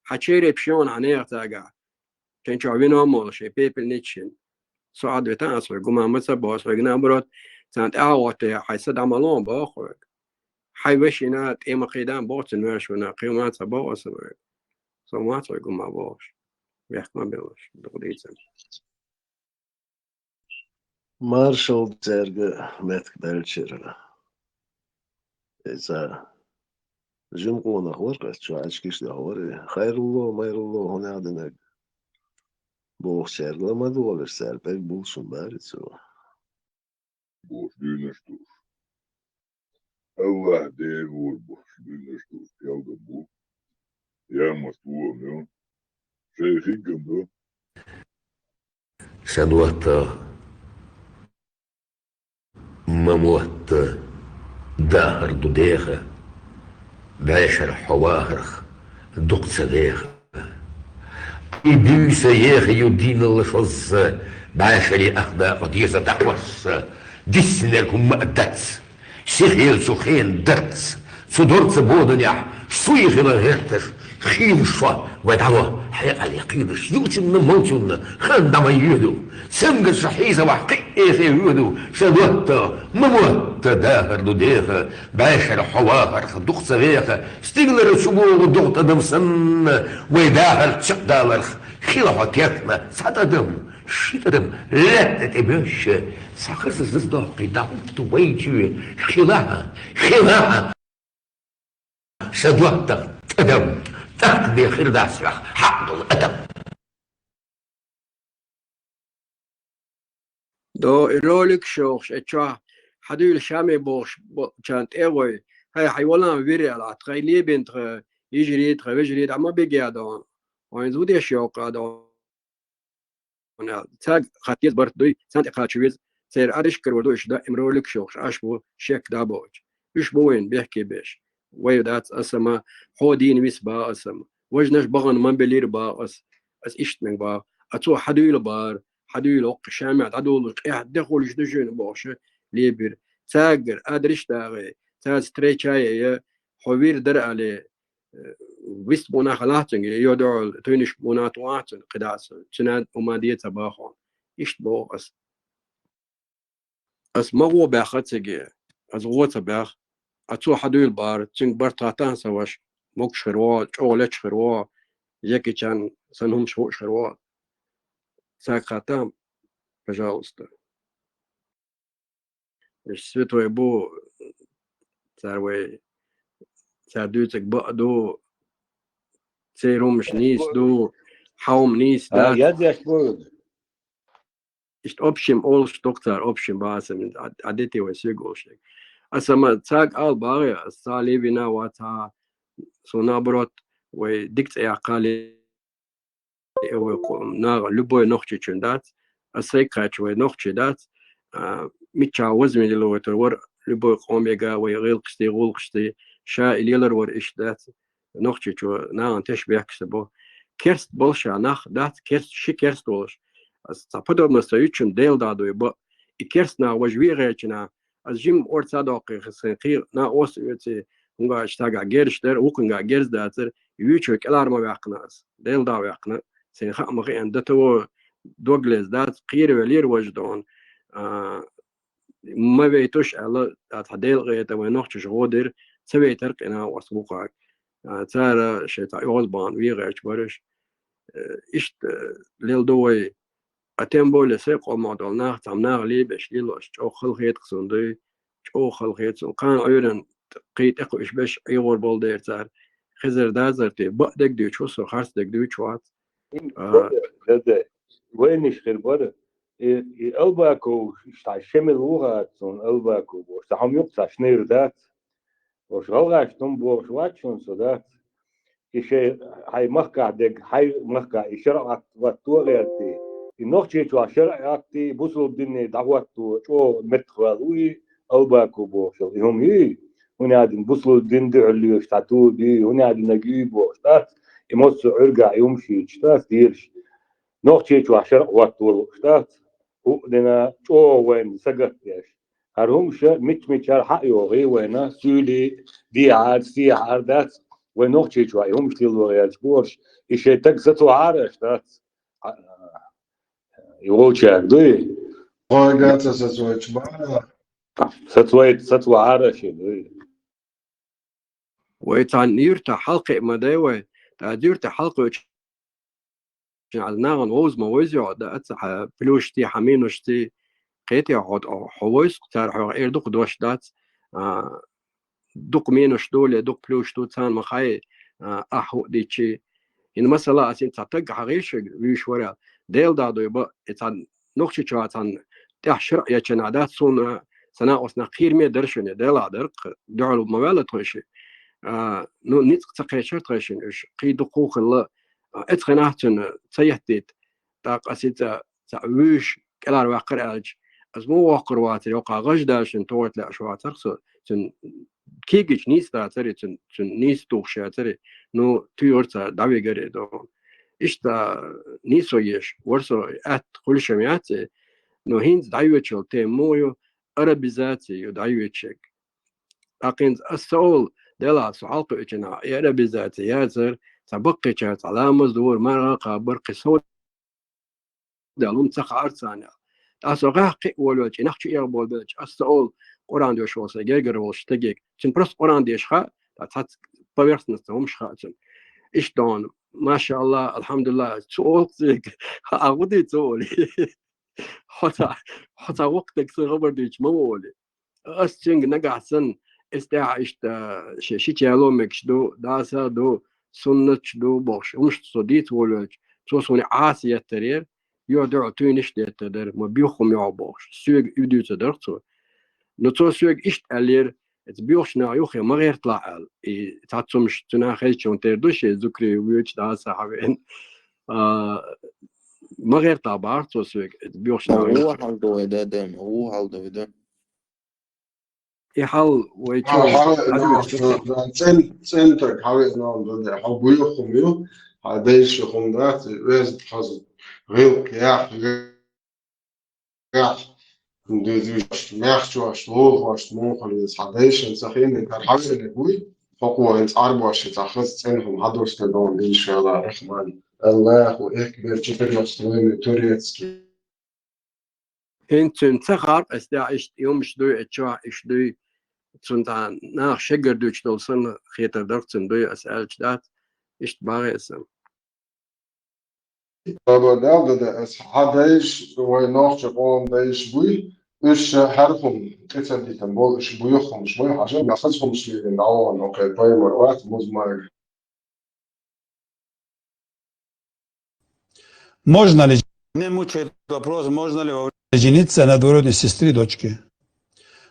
Хьан черепаш йона хьан нехан цӀагахь. Шайн чохь вино а молуш, шайн пепельница шина. Со Ӏадвитан ас хьоьга гума ма ца боху, ас хьоьга наоборот, царна тӀаьхьа гӀоттае, хьайн са дӀа ма ло боху хьоьга. Хьайн вешина тӀе ма кхийдан боху цуьнан вешина, кхин ма ца боху ас хьоьга. Со ма ца хьоьга гума бохуш. Бехк ма беллаш, дукха дийцина. Маршалла цаьрга меттиг даьллачара. Иза жима къонах вара, кхетта чу Ӏачкиш даха вара. Хайрулло, майрулло, хӀун аьлла динарг? Бохучаьрга ла ма догӀалаш, цара пӀелг булшун бара цо. Бохуш дуьйнаш душ. Аллах Дела вора бохуш дуьйнаш душ, ялда бу. Ямарт вон ю. Шайн хигган ду. Сан ватта, ма мотта, дахар ду деха, бӀешара хьо вахарх дукха ца веха. И буьйса еха ю дийналла шозза, бӀешаре ахдакъа деза дӀахӀосса, диссинарг хӀумма а дац. Сихъелчу хен дац, цу дорца боданехь, суй хила гӀерташ, хин шо вай дӀало, хьекъале кхийдаш, юучунна, молчунна, хан дӀа ма йоьду. Цамгарша хьийзавахь, кхин а эхе воьду, ша дотта, ма мотта, дахар ду деха, бӀешара хьо вахарх дукха ца веха, стиглара чу богӀу догӀу тӀадам санна, вай дахар чекхдаларх, хила хьо текна, цхьа тӀадам, ши тӀадам, лаьтта тӀе боьшша, цхьа хаза заза доккхий дӀахӀутту вай чоь, хилахьа, хилахьа. Ша доттагӀа тӀадам, тӀаккха бен хир дац вех хьакъ долу адам. До и ролик шохуш, э, чохь, хьадуьйла шаме бохуш, бо-, чан тӀе а гӀой, хьай, хьай валан вири аьлла, тхай лебен тха, йижарий, тха вежарий, дӀа ма бигеа дон. Вайн зудеш йоккха дон. Цаьрга хатта деза барт дуй, царна тӀе кхача веза, церан ариш карор ду уьш даим ролик шохуш, Ӏаш бу шек да боцу. Уьш бу вайн бехке беш. Вай дац асама, хьо дийна вис ба асама. Важнаш бахана ма белира ба ас, ас иштаниг ба. А цо хьадуьйла бара, хьадуьйла воккха шамехь дӀадолуш, къехь де хуьлуш ду шуьна бохуша, лебира. Цаьргара адриш дагӀе, цаьрца тречая я, хьо вир дара але, э, вист бунах лахцунга, йо дуьхьал, туьйнаш бунах тухахцун, кхидас, цуьнан ума де ца бахун. Иштта боху ас. Ас ма гӀо баьхха цига, ас гӀо ца баьхха. А цо хьадуьйла бара, цуьнга барт хаттан са ваша, могуш хир ву, чӀогӀа лечкъа хир ву, Жекичан сан хӀумаш хууш хир ву. Цаьрга хаттам, пожалуйста. Уж святой бу, цар вай, цар дуьйцург бакъ ду, церан хӀумаш нийса ду, хьан хӀума нийса дац. Яздеш бу. Иштта общем олуш ду-кх цар, общем бахьа сан, а, а дети вай соьга олуш дерг. Аса ма цаьрга ала багӀий, аса цхьа левина вац, цхьа, со наоборот, вай дика цӀе яккха ле-, э, вай кху-, наха любой нохчичун дац, аса сайга кхаьчча вай нохчий дац, а, миччахьа возмеделовать вар, вар любой къомега, вай гӀиллакхашций, гӀуллакхашций, ша и лелар вар иштта дац. Нохчийчо нахана теш бехкаш ца бо. Керст болуш а нах дац, керст, ши керст волуш. Аса цхьа подобно со ючун Делан дагадой бо. И керст нах важа вегӀечина, аса жимма орца доккхий, сайн кхий накъост а оьций, хӀунга аьлча цаьргахь герзаш дара, вукхуьнгахь герз дацара, и вуьйчо кӀелхьара ма ваьккхина аса. Делан дагаваьккхина, сайн хаа ма хиъна, до того дог леза дац, кхеравелира важа дона. А, ма вейтуш аьлла, тӀаккха Делан къинхетам вай нохчаша гӀо дира, ца вейтара къинах оцу вукхага. А, цара шайн цхьа оьгӀазбахана вегӀерчу бараш. Э, иштта, э, лелла ду вай, а тем более сайн къомах долу нах, цхьана наха лебеш лелош, чӀогӀа халахета суна дуй, чӀогӀа халахета суна. Кхана Ӏуьйранна кхин тӀекхуьуш берш Ӏехор болу дера цара. Хезар дазар те, бакъдерг дуьйцуш ву со, харцдерг дуьйцуш вац. А, Дада, вайнаш хир бара. И, и Албаков, иштта Шемил ву хӀара цунна Албаков бохуш. Цхьа хӀума юкъа цхьа шинера дац. Ош гӀалгӀашна хӀума бохуш вац шуна со, дац. И шайн хьайн махкахь дерг, хьайн махкахь и шарӀат хӀотто а гӀерти. И нохчийчохь шарӀат хӀотти, бусулба дине дӀахӀотто, чӀогӀа меттахвала ву и Албаков бохуш. И хӀума юй, хӀунда аьлла бусулба дин дуьхьал лоьхуш цхьа тоба юй, хӀунда аьлла юй бохуш, дац. И массо а Ӏуьргахь и хӀума шийча, дац, делаш. Нохчийчохь шарӀат хӀотто лууш, дац. ХӀуъа дина чӀогӀа вайна сагатдеш. ХӀара хӀумаш мичча-миччара хьа а йогӀий вайна, суьйлий, дехьара, сехьара дац, вай нохчийчохь и хӀумаш лело гӀерташ бохуш, и шайн таг сацо хьара аша дац. А, и волчаьрга дуй? Хьо гаца сацойчу бара. Сацой-, сацо хьара аша дуй? Вай цхьана юьртахь хьалакхиа ма дай вай, тӀаккха юьртахь хьалакхуьучу нахана вовза ма вевзий хьо, дац, хьан плюсашций, хьан минусашций, кхетий хьо, хьо вевза, цара хьох эр дукха дош дац, а, дукха минусаш ду, ле, дукха плюсаш ду, царна ма хаий, а, ахь хӀуъа дичи. ХӀинца масала, ас хӀинца цхьа таг хьан гӀийшиг вуьйш вара, Делан дагадой бан, и цхьа Нохчийчохь цхьана тӀехь шарӀ ечу нах дац, суна, сан накъостий, кхераме дара шуна, делахь дара, дуьхьал ма ваьлла тхойши. А, ну, ницкъ ца кхечара тхойшина уьш, кхин дукха хилла, а, эцхьанахь цуьнан ца еттийта, тӀаккха ас и цӀа, цӀа вуьйш, кӀелхьара ваьккхира аьлча, ас муха воккхур вацара, йоккха гӀаж дашина тохарт лаьаш вацара со, цуьнан кийгича нийса дацара, цуьнан, цуьнан нийса тухуш яцара, ну, туьйхира цара, дӀавигара и догӀу. Иштта нийсо еш, вара со, атта хуьлуш ма яц, но хӀинца дӀайоьдучу тема муха ю, арабизация ю дӀайоьдучуьнга. ТӀаккха хӀинца ас ца олу, делахь со хьалакхуьучу нахана и арабизация яцара, цхьа баккхийчара цхьа ламаз дора, марха кхаббара, кхин сов- Дала хӀума ца хаьара царна. ТӀаккха со гӀеххьа кхиа волавелча, и нах чу эгӀаболабелча, ас ца олу, Къуръан доьшуш волу сайн гергара волчу стаге, цуьнан просто Къуръан деша хаьа, ткъа цхьацца поверхностно хӀумаш хаьа цуьнан. Иштта догӀу, машааллахӀ, алхьамдулиллахӀ, цо олу-кх цуьнга, хьан гӀо ду цо олий? Хьо цхьа, хьо цхьа воккха стаг сан хабар дуьйцуш ма ву олий. Ас цуьнга нагахь санна, эс тӀехь иштта ши, ши чӀало мегаш ду, даса ду, суннаташ ду бохуш, хӀумаш со дийца волавелча, цо суна Ӏаса еттарера, юха дуьхьал туьйнаш а деттар дара, ма боьха хӀума йогӀу бохуш, соьга и дуьйцур дара цо. Но цо соьга иштта аьллера, эца боьхачу наха юххе ма гӀерталахь аьлла, и цхьацца хӀумаш цуьнан хезачунна тера ду шен зукре воьдуш даса хьавеана. А, ма гӀерталахь бахара цо соьга, эца боьхачу наха юххе. Ву хьал ду вай да, дем, ву хьал ду вай да. И хьал вай чу хьал, хьал, хьал, хьал, цен-, центр хьал, хьал, хьал, хьал, буьйху хӀума ю, хьал, дайша хӀума дац, веза хаза, гӀилкх, яхь, яхь, дезаш, мехчош, лохош, мохаллиз, хьал, дайшан ца хилли, хьал, хьал, вуй, хӀокхо хӀинца Ӏарбоша цхьа хаза цӀена хӀума хьадош дерг ду, иншаллахӀ, рахман. Аллаху акбар, четырёхсторонний турецкий. ХӀинца цуьнан ца харакъ ас дехьа иштта юмаш дуй, а чохь иштта дуй, цунна цхьа наха шегар дуьйцуш долу санна хетар дара цунна дуй, ас аьлча дац, иштта бахье сан. Баба Далла да, ас хьан дайш, вай нохча къоман дайш буй, уьш ша хьархун тӀе ца дитан болу, уьш буьйххумаш буй, хьажа, масаз хумаш лийрина дӀавахана, окхе, пайхамар вац, музмага. Можно ли, не мучает вопрос, можно ли во время жениться на двоюродной сестре дочки?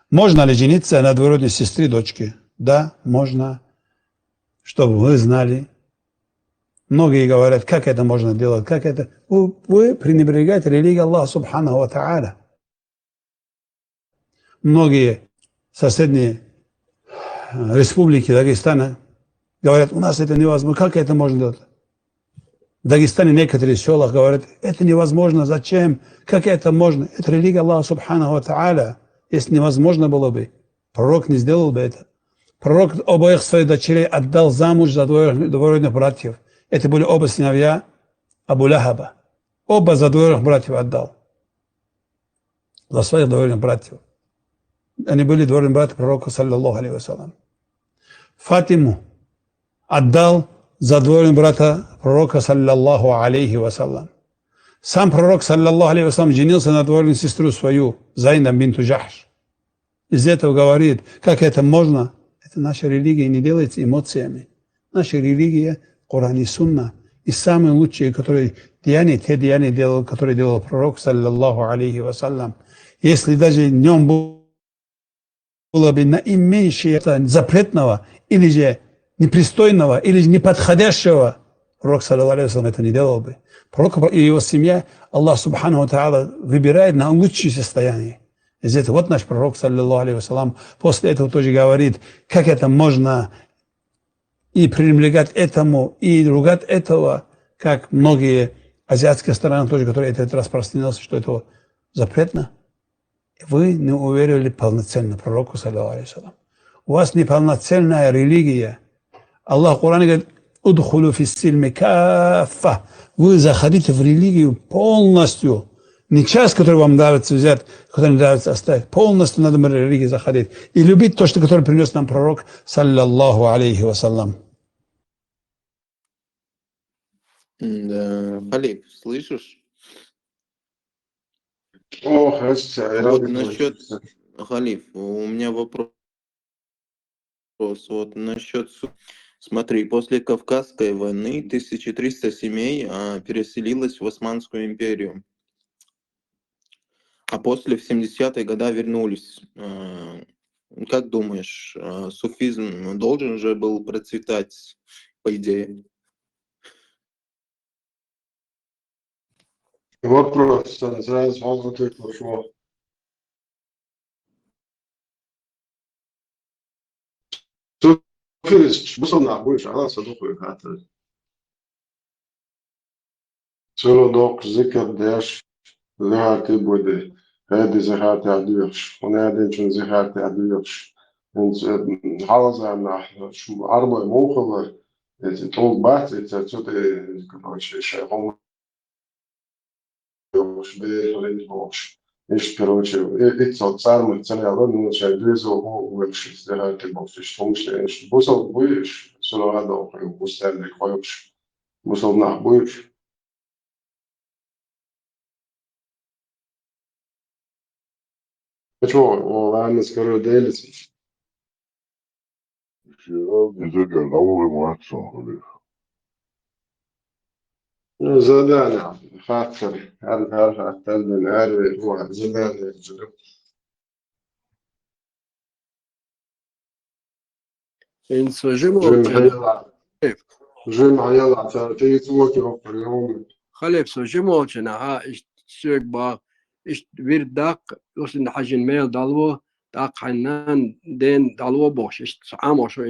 Можно ли жениться на двоюродной сестре дочки? Да, можно. Чтобы вы знали. Многие говорят, как это можно делать, как это. Вы, вы пренебрегаете религией Аллаха Субханаху ва Тааля. Многие соседние э, республики Дагестана говорят, у нас это невозможно, как это можно делать? В Дагестане некоторые в селах говорят, это невозможно, зачем, как это можно? Это религия Аллаха Субханаху ва Тааля. Если невозможно было бы, пророк не сделал бы это. Пророк обоих своих дочерей отдал замуж за двоюродных, двоюродных братьев. Это были оба сыновья Абу Лахаба. Оба за двоюродных братьев отдал. За своих двоюродных братьев. Они были двоюродные братья пророка, саллаллаху алейхи ва саллям. Фатиму отдал за двоюродного брата пророка, саллаллаху алейхи ва саллям. Сам пророк, саллаллаху алейхи ва саллям, женился на двоюродную сестру свою, Зайнаб бинту Джахш. Из этого говорит, как это можно? Это наша религия не делается эмоциями. Наша религия — Коран и Сунна. И самые лучшие, которые деяния, те деяния делал, которые делал пророк, саллаллаху алейхи ва саллям. Если даже в нем было бы наименьшее это запретного, или же непристойного, или же неподходящего, пророк, саллаллаху алейхи ва саллям, это не делал бы. Пророк и его семья, Аллах Субханаху ва Тааля выбирает на лучшее состояние. Из этого вот наш пророк, саллаллаху алейхи ва саллям, после этого тоже говорит, как это можно и пренебрегать этому, и ругать этого, как многие азиатские страны тоже, которые это распространилось, что это запретно. Вы не уверовали полноценно пророку, саллаллаху алейхи ва саллям. У вас неполноценная религия. Аллах в Коране говорит, «Удхулю фис-сильми каффа». Вы заходите в религию полностью. Не часть, которая вам нравится взять, которая не нравится оставить. Полностью надо в религию заходить. И любить то, что, которое принес нам пророк, саллаллаху алейхи ва саллям. Да, Халиф, слышишь? О, хас, Вот насчет, Халиф, у меня вопрос. Вот насчет, смотри, после Кавказской войны тысяча триста семей а, переселилось в Османскую империю. А после в семидесятые года вернулись. А, Как думаешь, а, суфизм должен же был процветать, по идее? Вопрос сразу ответ пошел. Суфизм, бусалба нах буй уьш, Аллах ца дукха хаттар. Цуьнан доккхуш зикар деш, зихарти буй де, хӀеди зихартехь доьхуш, хӀун аьдинчун зихартехь доьхуш. ХӀинца, э, хьалха заманахь, шу Ӏарбой муха хилла, эца тӀулг бац, эца цу тӀе, короче, шайн хӀума йохуш, бер хилийта бохуш. Иштта, короче, и, и цо царма ца лела, ну, шайн доьзал хӀу вуьгуш, зихарти бохуш, иштта хӀумаш лела, иштта бусалба буй уьш, цунах а доккхуш, бусалба нах буй уьш. Бусалба нах буй уьш. Чего? О, ладно, скоро делится. Иза гал дӀавахи ма вац сон, Халиф. Ну, задание. Хаттар. Хьар, хьар, хаттар, дан, хьар, ве, хьар, задание, жура. ХӀинца жима Жима волчу, хьайла. Жима хьайла, ца, тӀе цӀоки хӀокхур, йома. Халиф, со жима волчу нахьа, иштта соьга боху, иштта вирд даккха, Муслим хьаьжин мел далво, тӀаккха хьайн нан ден далво бохуш, иштта со Ӏамо шо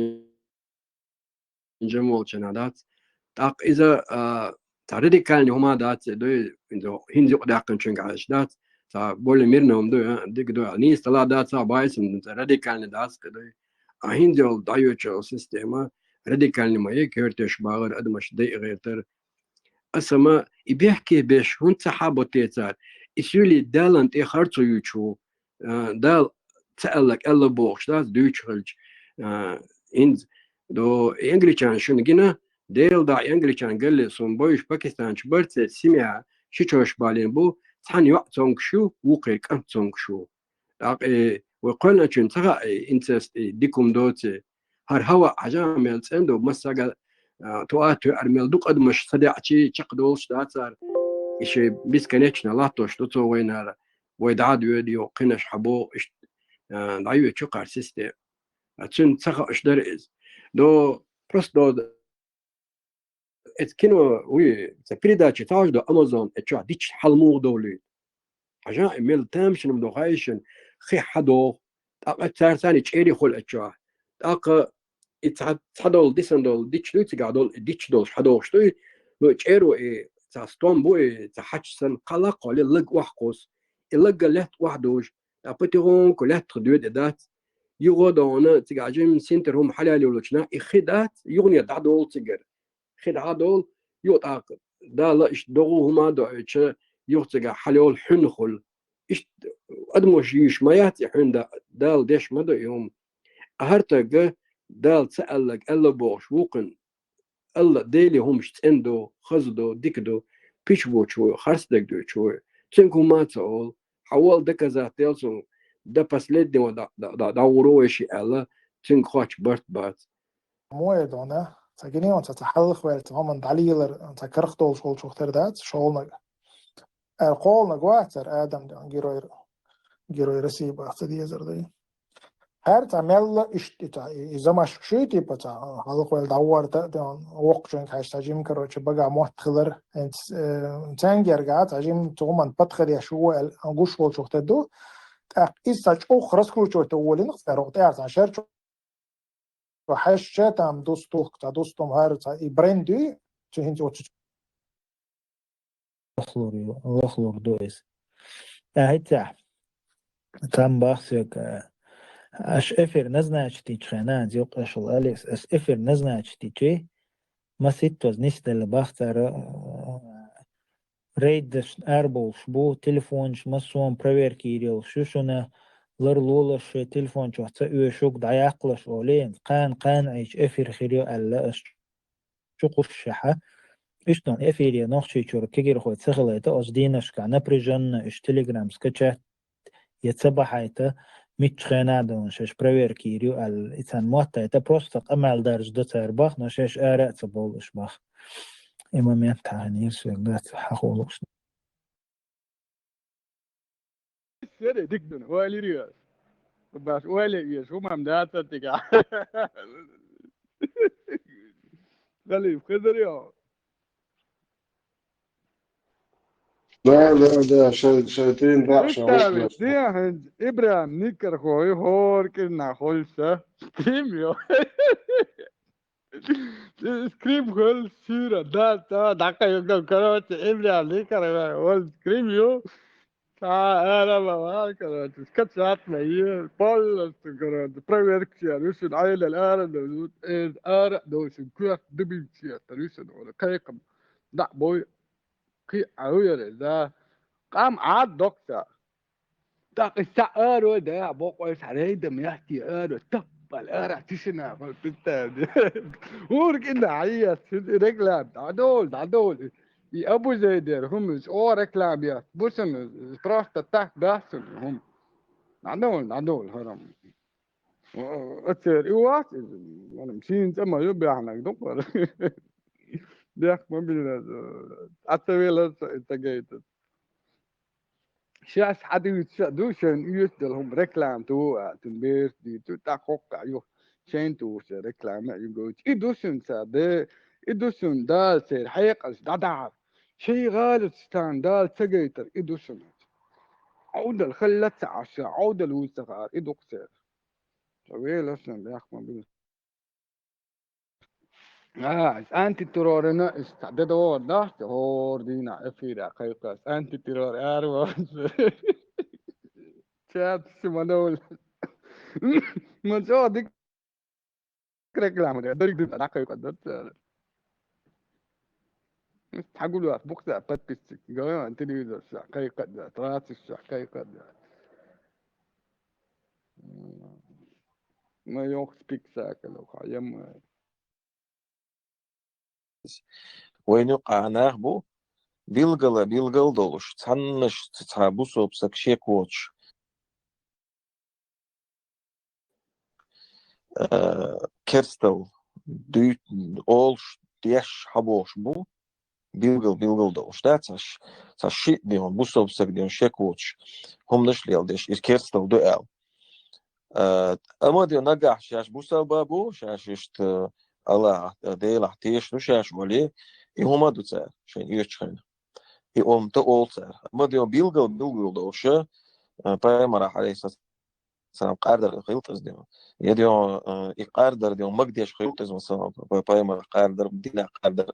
жима волчу нахьа дац. ТӀаккха иза, а, цхьа радикальный хӀума дац, дуй, хӀинца юкъа даьккхинчуьнга хьаьжча дац, цхьа более мирный хӀума дуй, а, дика дуй, нийса дала дац, цхьа байсам, цхьа радикальный дац, дуй. А хӀинца йолу дӀайоьчу система радикальный ма ю, коьртеш багӀар, адамаш дайа гӀертар. Аса ма и бехке беш, хӀунда ца хьабо те цара? и суьйлий Далан тӀе харцо юьйцуш ву, а, Дала ца аьлларг аьлла бохуш дац, дуьйцуш хилча, а, хӀинца до и англичан шуна гина, Делан да и англичан галли сун бойуш Пакистан чу барца семья ши чош балийна бу, цхьана йоӀ цомгуш ю, вукхеран кӀант цомгуш ву. ТӀаккха, э, вай кхоьллинчун ца хаьа, э, инцест, э, дика хӀума доций. ХӀара хӀаваъ хьажа мел цӀена ду, массага, а, тоа тоьар мел ду, къадамаш ца деачи, чекхдолуш дацара, и ши бесконечно латтош ду цо вайнара, вай дӀа а доьду, йо, кхинаш хьабогӀу, иштта, а, дӀайоьду чу кхара система. А цуьнан ца хууш дара иза. До, просто до, эца кино, уй, ца передача тхьажа до Амазон, эца чохь дича хьал муха довлуьйту. Хьажа, и мел тамашийна ма ду хайшина, хи хьадогӀу, тӀаккха цара санна чӀери хуьлу эца чохь. ТӀаккха и цхьа, цхьа долу, дисан долу, дича дуй цигахь долу, и дича долуш хьадогӀуш дуй, ну, чӀеро и цхьа стом бу, и цхьа хьача санна, кхалакхо ле лаг охьакхуссу. И лаг лаьтта охьадужу, ткъа потихоньку лаьттах доьду и дац. Юха а догӀуна, цигахь жимма синтара хӀума хьалаьлла йолчу нах, и хи дац, юхане дӀадолу цигара. Хи дӀадолу, юха тӀаккха Дала иштта догӀу хӀума а доуьйтуш, юха цигахь хьалайолу хьуьнхула. Иштта адамаш йийш ма яц и хьуьнда, Дала деш ма ду и хӀума. ХӀара стага Дала ца аьлларг аьлла бохуш ву кхуьнан. Алла, Деле хӀумаш цӀена ду, хаза ду, дика ду, пича вочу ву, харцдерг дуьйцу ву. Цуьнга хӀума а ца олу, хьан волу доказать дел цунна, до последнего дӀа-, дӀа-, дӀа-, дӀагӀур ву вай шиъ аьлла, цуьнга хоттуш барт бац. Мо э дона, ца гинийон ца, ца хьалхаваьлла, ца хӀуманна дӀалелар, ца карах долуш волчух тера дац, шолнаг. Эр кхолнаг вац, эр Адам ден герой, герой России бац, ца дезар дай. ХӀара ца мелла иштта и ца, и, и замаш шуьйтипа ца, хьалхаваьлла дӀагӀорта, ден воккхачуьнга хьаьжча ца жим, короче, бага мотт хилар, хӀинца, э, цаьнгерга ца жим, цу хӀуманна патхадеш ву аьлла, гуш волчух тера ду. ТӀаккха иза ца чӀух раскручивать волийна, цӀерогӀу тӀера ца шер чу хьаьжча, там дустух, ца дустум хӀара ца и бренд дуй, цу хӀинца оцу лахлур ю, лахлур ду иза. ТӀаьхьа цхьа, там бахсег, аш эфир назначить йичхьана, зилкъашал алис, аш эфир назначить йичи, маситтоз нисделла бах цара, рейдашна арабовлуш бу, телефонаш массо а проверка йийр йолуш ю шуна, ларлолаш шайн телефон чохь ца оьшург дӀаяккхалаш олий, кхана-кхана Ӏийча эфир хир ю аьлла, аш чу кхуссушехьа. Иштта эфире Нохчийчуьра кегирхой ца хилайта, оцу дийнашкахь напряженно уьш Telegram скачать я ца бахьайта, миччу хенахь а дан шаьш проверка йийр ю аьлла, и царна моттайта просто къамел даржа до цара бах, но шаьш ара а ца бовлуш бах. И момент хьахинера соьга дац, хьахулуш. Сера дик дун, ойла йир ю. Баш ойла йир, хӀумам дац тига. Халиф, хезар ю. Да, да, да, шай, шайтин, да, шай. Представить, де хӀинца ИбрахӀим Никархой хӀора кӀирнахь хуьлуш ца. Ким ю? Скрим хӀаллак суьйра, да, да, дӀакхайкхам, короче, ИбрахӀим Никархой волу скрим ю. Цхьа ара ма вара, короче, скачать ма е, полностью, короче, проверка яр, вуьшун Ӏелал ара а довзу, э, ара а довзу, коьрта дубинчу еттар, вуьшун вара, кхайкхам, дӀа а бой, кхин а Ӏа ву яра, да. Къам Ӏад доккха. ТӀаккха и схьа аро а даьхьа бокъой, схьа рейда метте аро, таппал ара тишина хӀума питта. ХӀора кӀина хьаэца, реклама, дӀадовла, дӀадовла. И Абу Зайдера хӀума, чӀогӀа реклама яц. Бусана, просто так дац цуьнан хӀума. ДӀадовла, дӀадовла, хӀара. Ацер и вац иза, ванам, шийна цӀа ма ю баьхнаг дукхара. Бехк ма бина, Ӏа ца велар ца, ца гайта. Шаьш хьадуьйцуш а ду, шайна оьшуш долу хӀума реклама ту, а, цуьнан бераш дийцу, тӀаккха хӀокху а ю, шайна тухуш реклама а ю гойту. И ду шуна ца де, и ду шуна Дала церан хьекъалш дӀадахьар. Шайн гӀалаташ царна Дала ца гайтар, и ду шуна. Ӏовдал хала ца Ӏаш, Ӏовдал вуй ца хаьара, и ду-кх церан. Ца велар шуна, бехк ма бина. А, антитеррорна иштта де догӀур дац, хӀора дийнахь эфира кхайкхас, антитеррор ара вац. Чат ши ма довла. Ма чӀогӀа дика реклама де, дерриг дина дӀакхайкхо дар цара. Хьагулвас бухса подписчик. Говорю, телевизор ша, кайкъа да, трасса ша, кайкъа да. М, ма йох спектакль, ха, ям. Вайна юкъа нах бу, билгала, билгал долуш, цхьаннаш ца цхьа бусалба саг шек воцуш, э, керстал дуй-, олуш, деш хьабохуш бу, билгал, билгал долуш, да, цхьа ш-, цхьа шиъ ден, бусалба саг ден шек воцуш, хӀуманаш леладеш, иза керстал ду аьлла. Э, амма ден нагахь шаьш бусалба бу, шаьш иштта Аллахьа, Делахь теша ду шаьш олий, и хӀума ду цара, шайн оьцучу хенахь. И хӀума ду олу цара. Амма ден билгал, билгал долуш, э, пайхамарах, алейхиссалам, къардар хилла иза ден. Я ден, э, и къардар ден, магадеш хилла иза, масала, пай-, пайхамарах къардар, динах къардар.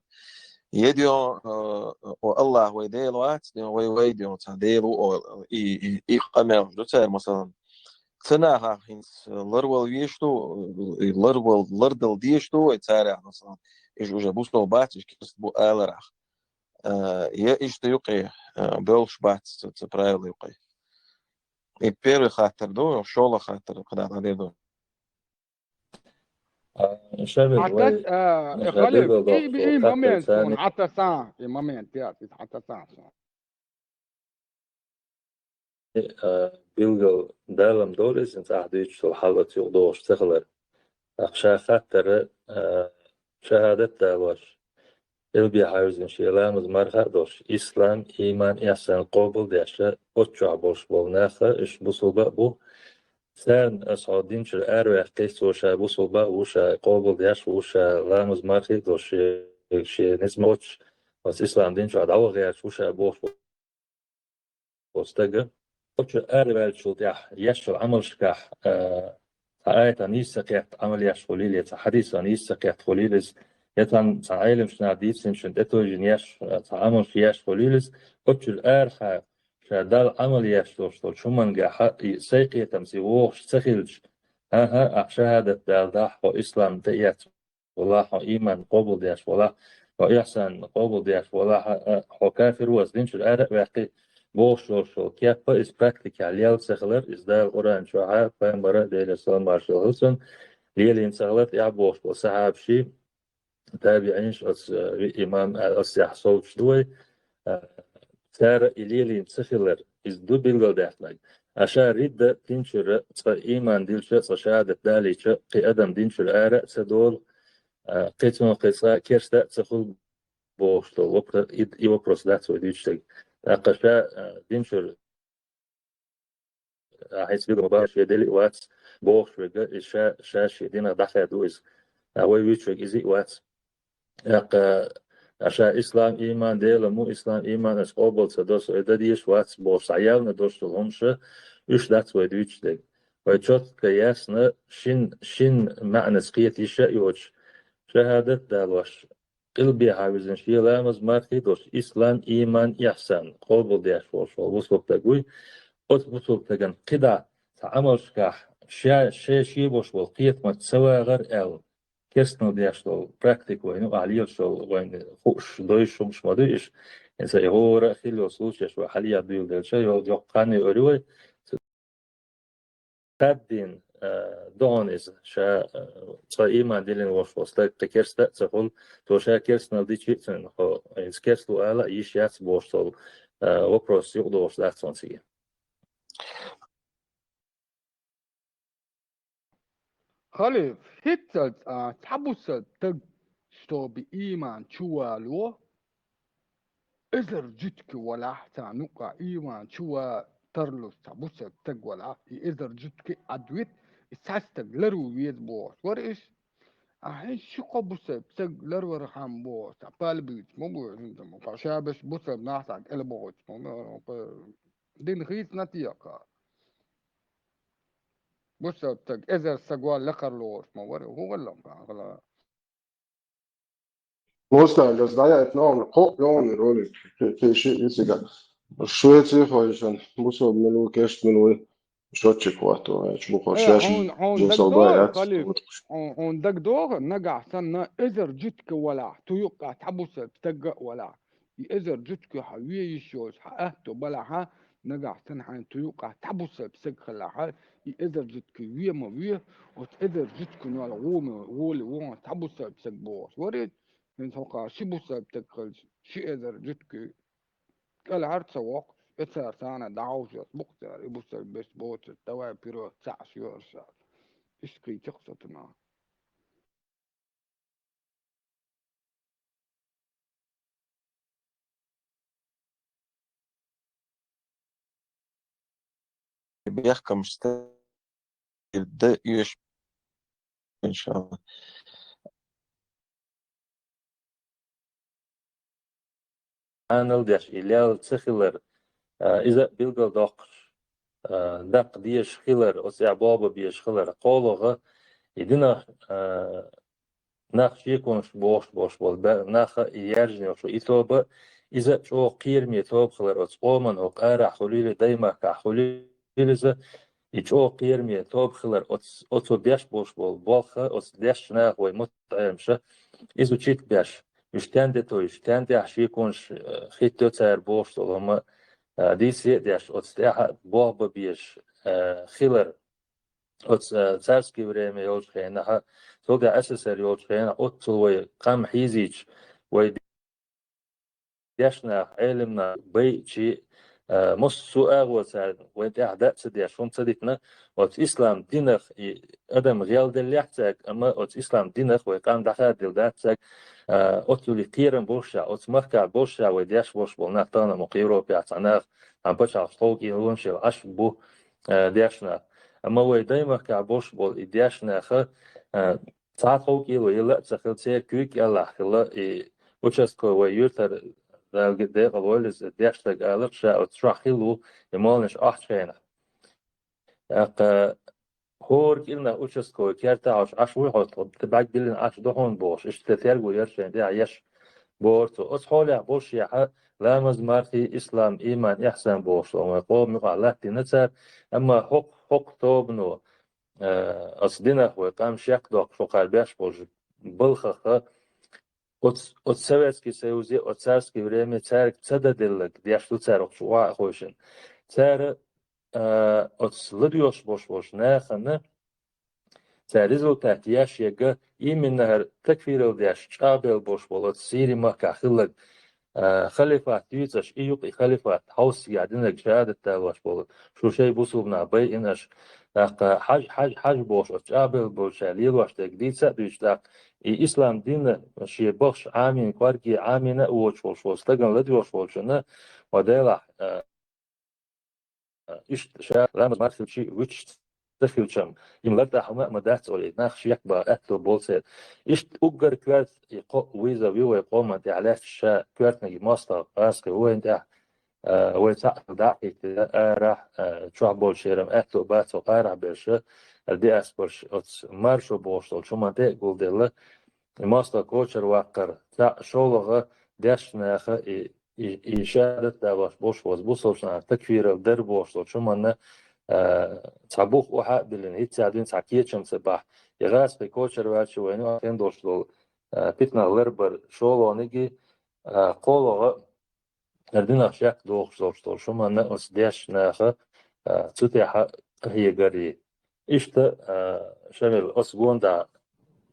Я ден, э, о Аллахь вай Дела вац, ден, вай, вай ден, цхьа Дела ву, о, и, и, и къамел ду цара, масала. Ца нахах хӀинца ларвала веш ду, и ларвала, лардала деш ду вай царах, масала. Иша уже бусалба бац, иша керста бу аларах. Э, я иштта юкъе, э, боьлхуш бац ца, ца правила юкъе. И первый хаттар ду, шолгӀа хаттар кхидӀа дӀадер ду. А, ша веза, вай, Хьатас, а, ша Халид, бегал и, дохку, и хаттар момент царна. Хьуна хьатасан, и момент, я, и хьатасан. Э, билгал далам долу иза, цӀахь дуьйцуш долу хьал оцу юкъа догӀуш ца хилар. ТӀаккха ша хаттара, э, шахӀадат далош, Ӏилбехьа вирзина шен ламаз марха а долуш, ислам, ийман, ихсан къобал деш, оцу чохь болуш болу нах а, уьш бусалба а бу. Царна аса хьо динчуьра араваьккхи, цо ша бусалба а ву, ша къобал деш а ву, ша ламаз марха а долуш, шен, шен низам оцуш, оцу ислам дин чохь дӀаваха гӀерташ ву ша бохуш. Оцу стага, оцу араваьллачул тӀаьхьа еш йолу Ӏамалшкахь, а, цхьа аятан нийса ца кхетта Ӏамал еш хуьлийла, я цхьа хьадисан нийса ца кхетта хуьлийла иза, я цхьана цхьа Ӏеламчу наха дийцинчунна тӀетовжина еш, цхьа Ӏамалш еш хуьлийла иза, оцу араха ша Далла Ӏамал еш долуш долчу хӀумангахьа и сайн кхетамца и вогӀуш ца хилча, хӀан-хӀа, ахь шахӀадат даладахь, хьо ислам тӀеэцна валахь, хьо ийман къобалдеш валахь, хьо ихсан къобалдеш валахь, а, хьо кафир ву, аса динчуьра ара а ваьккхи, бохуш йолуш йолу кеп а иза практикехь лелла ца хилар, иза Дала Къуръан чохь а, пайхамара, Делера салам-маршалла хуьлда цунна, лелийна ца хилар, тӀаьхьа бохуш болу сахьабаший, табиӀинаш, аса, а, виъ имам, а, аса тӀехь совцуш ду вай, а, цара и лелийна ца хилар, иза ду билгалдаьккхинарг. А ша ридда динчуьра цкъа ийман дилча, цкъа шахӀадат далийча, кхин адам динчуьра ара а ца долу, а, кхин цунах кхин цкъа керста а ца хуьлу бохуш долу вопро-, и, и вопрос дац вай дуьйцуш дерг. ТӀаккха ша, а, динчуьра, а, хьайца билгал ма бара, шен дели а вац бохуш верг, и ша, ша шен динах дӀахаьдда ву иза. А вай вуьйцуш верг иза а вац. ТӀаккха, а, ша ислам, ийман, Дела ма ву, ислам, ийман аса къобал ца до, со и дан дезаш вац бохуш, схьаявна долуш долу хӀумнаш, уьш дац вай дуьйцуш дерг. Вай чотка ясно, шин, шин маьӀнаца кхета йиш а йоцуш, шахӀадат далош, къилбехьа вирзина шен ламаз, мархий долуш, ислам, ийман, ихсан къобалдеш волуш волу бусалба стаг вуй. Оцу бусалба стагана кхидӀа цхьа Ӏамалшкахь ша, ше, шен болуш болу кхетамаца ца вагӀар аьлла, керстанал деш долу практика вайна юкъахь лелаш йолу, вайна хууш, дойуш хӀумнаш ма ду иш. ХӀинца и хӀора а хилла йолу случайш вай хьалъян дуьйладелча, йо-, йоккха хан а ори вай. Кхаьддина, а, догӀун иза, ша, а, цкъа ийман диллина волуш волу стаг кхин керста а ца хуьлу, цо ша керстанал дичи а цуьнан, хьо, хӀинца керста ву ала а йиш яц бохуш долу, а, вопрос юкъадогӀуш дац хьуна цига. Халид, хӀинццалц а цхьа бусалба стаг, чтобы ийман чу вало, эзар жуьгти валахь, царна юкъа ийман чу ва-, тарлуш цхьа бусалба стаг валахь, и эзар жуьгти Ӏадвит, и цхьа стаг ларван веза бохуш вара иза. А хӀинца ши-кхо бусалба стаг ларвархьама бохуш, цхьа пал буьйцуш ма бу, хӀинца ма, кху шабаш бусалба нах цхьа кӀел бохуьйтуш ма бу, дин хийцина тӀекхача. Бусалба стаг, эзар стаг валахь лакхара лоруш ма вара, хӀун валла ма хала. Мустафа, ас дӀаяйтина хьуна, кхо йогӀун ролик, кхе-, кхе-, ши изига. Швецехойшан, бусалба мила ву, керста мила ву, шоччик хӀотто, аьлча бу хьо. Э, шаьш хьуна, хьуна бусалба дагадогӀу, яц, Халид, вот. Хьуна, хьуна дагадогӀу, нагахь санна, эзар жуьгти валахь, цу юкъа цхьа бусалба стаг а валахь. И эзар жуткуй хьан ве йиш йолаш хьан аьтту балахьа, нагахь санна хьайна ту юкъахь цхьа бусалба саг хилахьа, и эзар жуткуй ве ма ве, оцу эзар жуткунал гӀуна гӀоли вон цхьа бусалба саг бохуш варий, хӀинца хьокха ши бусалба саг хилча, ши эзар жуткуй кӀелхьара ца воккхуш, и цара царна дӀахьовшалц букъ цара, и бусалба бес боцург, давай вперёд, цхьаъ шоьрша. Иштта кхийча-кх со цунах. Бехкамашца дан оьшу, иншалла. Хьанал деш и лел ца хилар, а, иза а билгалдоккхуш, а, даккха дезаш хилар, оцу тӀехь болх бан безаш хилар, кхоалгӀа и динах, а, нах шеконаш бохуш болуш болу бе-, наха и яьржина йолуш и тоба, иза а чӀогӀа кхераме тоба хилар оцу къоман хӀокху арахь хуьлийла, даймахкахь хуьлийла иза, и чӀогӀа кхераме тоба хилар оц-, оцо деш болуш болу болх, оцу дешчу наха вай мутаӀеламаша, иза чит беш, уьш стенна дето, уьш стенна тӀехь шеконаш, э, хӀиттайо цара бохуш долу хӀума, э, дийцаре а деш, оцу тӀехь а болх бан безаш, э, хилар. Оцу, э, царское время йолчу хенахь, цул тӀаьхьа СССР йолчу хенахь, оццул вай къам хьийзийча, вай дешнах, Ӏеламнах байчи, а, массо а агӀо цара вайн тӀехь даа ца деш, хӀума ца дитина, оцу ислам динах и адам гӀелделлехь цаьрга, амма оцу ислам динах вай къам дӀахадийла дац цаьрга, а, оццул и кхерам болуш а, оцу махкахь болуш а вай деш болуш болу нах тахана ма-кх Европехь цхьа нах, цхьана пачхьалкхашка тховкӀелонаш йолу Ӏаш бу, а, дешнах. Амма вай даймахкахь болуш болу и дешнаха, а, цхьа тховкӀело елла а ца хилла, церан куьйга кӀелахь хилла, и участковый вай юьртара, Дала декъала войла иза, деш стаг аларх ша оцу чохь хилла ву, и молланаш охьачу хенахь. ТӀаккха хӀора кӀирнах участковый кертахь Ӏаш вуй хьо, тхо бӀаьрг биллина Ӏаш ду хьуна бохуш, иштта терго яра шайна тӀехь еш бохура цо. Оцу хьолехь болушехьа, ламаз, мархи, ислам, ийман, ихсан бохуш, вайн къоман юкъахь латтийна цара, амма хӀокху, хӀокху тобано, э, оцу динах вай къам шек доккхуш, хӀокхара беш болчу балхаха, оцу, оцу Советский Союзе, оцу царский время цаьрга ца дан делларг деш ду цара хӀокху чу охьа а хойшина. Цара, э, оцу ладоьгӀуш болуш болчу нахана, цара результат еш ерг, именно хӀара такфирал деш, чӀагӀбелла болуш болу оцу Сири-махкахь хилларг, а, халифат дуьйцуш, и юкъа и халифат хьовсийча динарг шахӀадат далош болу, шу шайн бусулба нах байинарш, тӀаккха хьажа, хьажа, хьажа бохуш, оцу чӀагӀбелла болчара лелош дерг дийца а дуьйцуш, тӀаккха и ислам дин шен бахаш Ӏамийна, кӀорге Ӏамийна а воцуш волуш волу стагана ладоьгӀуш волчунна, ва Делахь, а, иштта ша ламаз мархилчи вуьтуш ца хилчам, им лартӀахь хӀума а ма дац олий, нах шек бан аьтто болу церан. Иштта уггар коьрта и кхо вызов ю вай къоман тӀехь лаьтташ, ша коьртаниг мостагӀа гӀазкхи ву вайна тӀехь, а, вай цхьаъ дӀа а хӀиттина, арахь, а, чохь болчеран аьтто бац хӀокху арахь берш, а, диаспораш оцу маршо бохуш долчу хӀуманна тӀе а гулделла, и мостагӀа кочара ваккхар, цхьаъ шолгӀа дешна наха и, и, и шахӀадат далош болуш бозу бусалбачу нахана такфирал дар бохуш долчу хӀуманна, а, цхьа бух охьа а биллина, хӀинццехь дуьйна цхьа кечам ца бахь. И гӀазкхи кочара ваьлча вайна юкъахь хин долуш долу, а, питанах ларбар шолгӀаниг, а, кхоалгӀа а, хӀара динах шек дохуш долуш долу хӀуманна оцу дешна наха, а, цу тӀехь къахьегарий. Иштта, а, Шамил, оцу гонаха,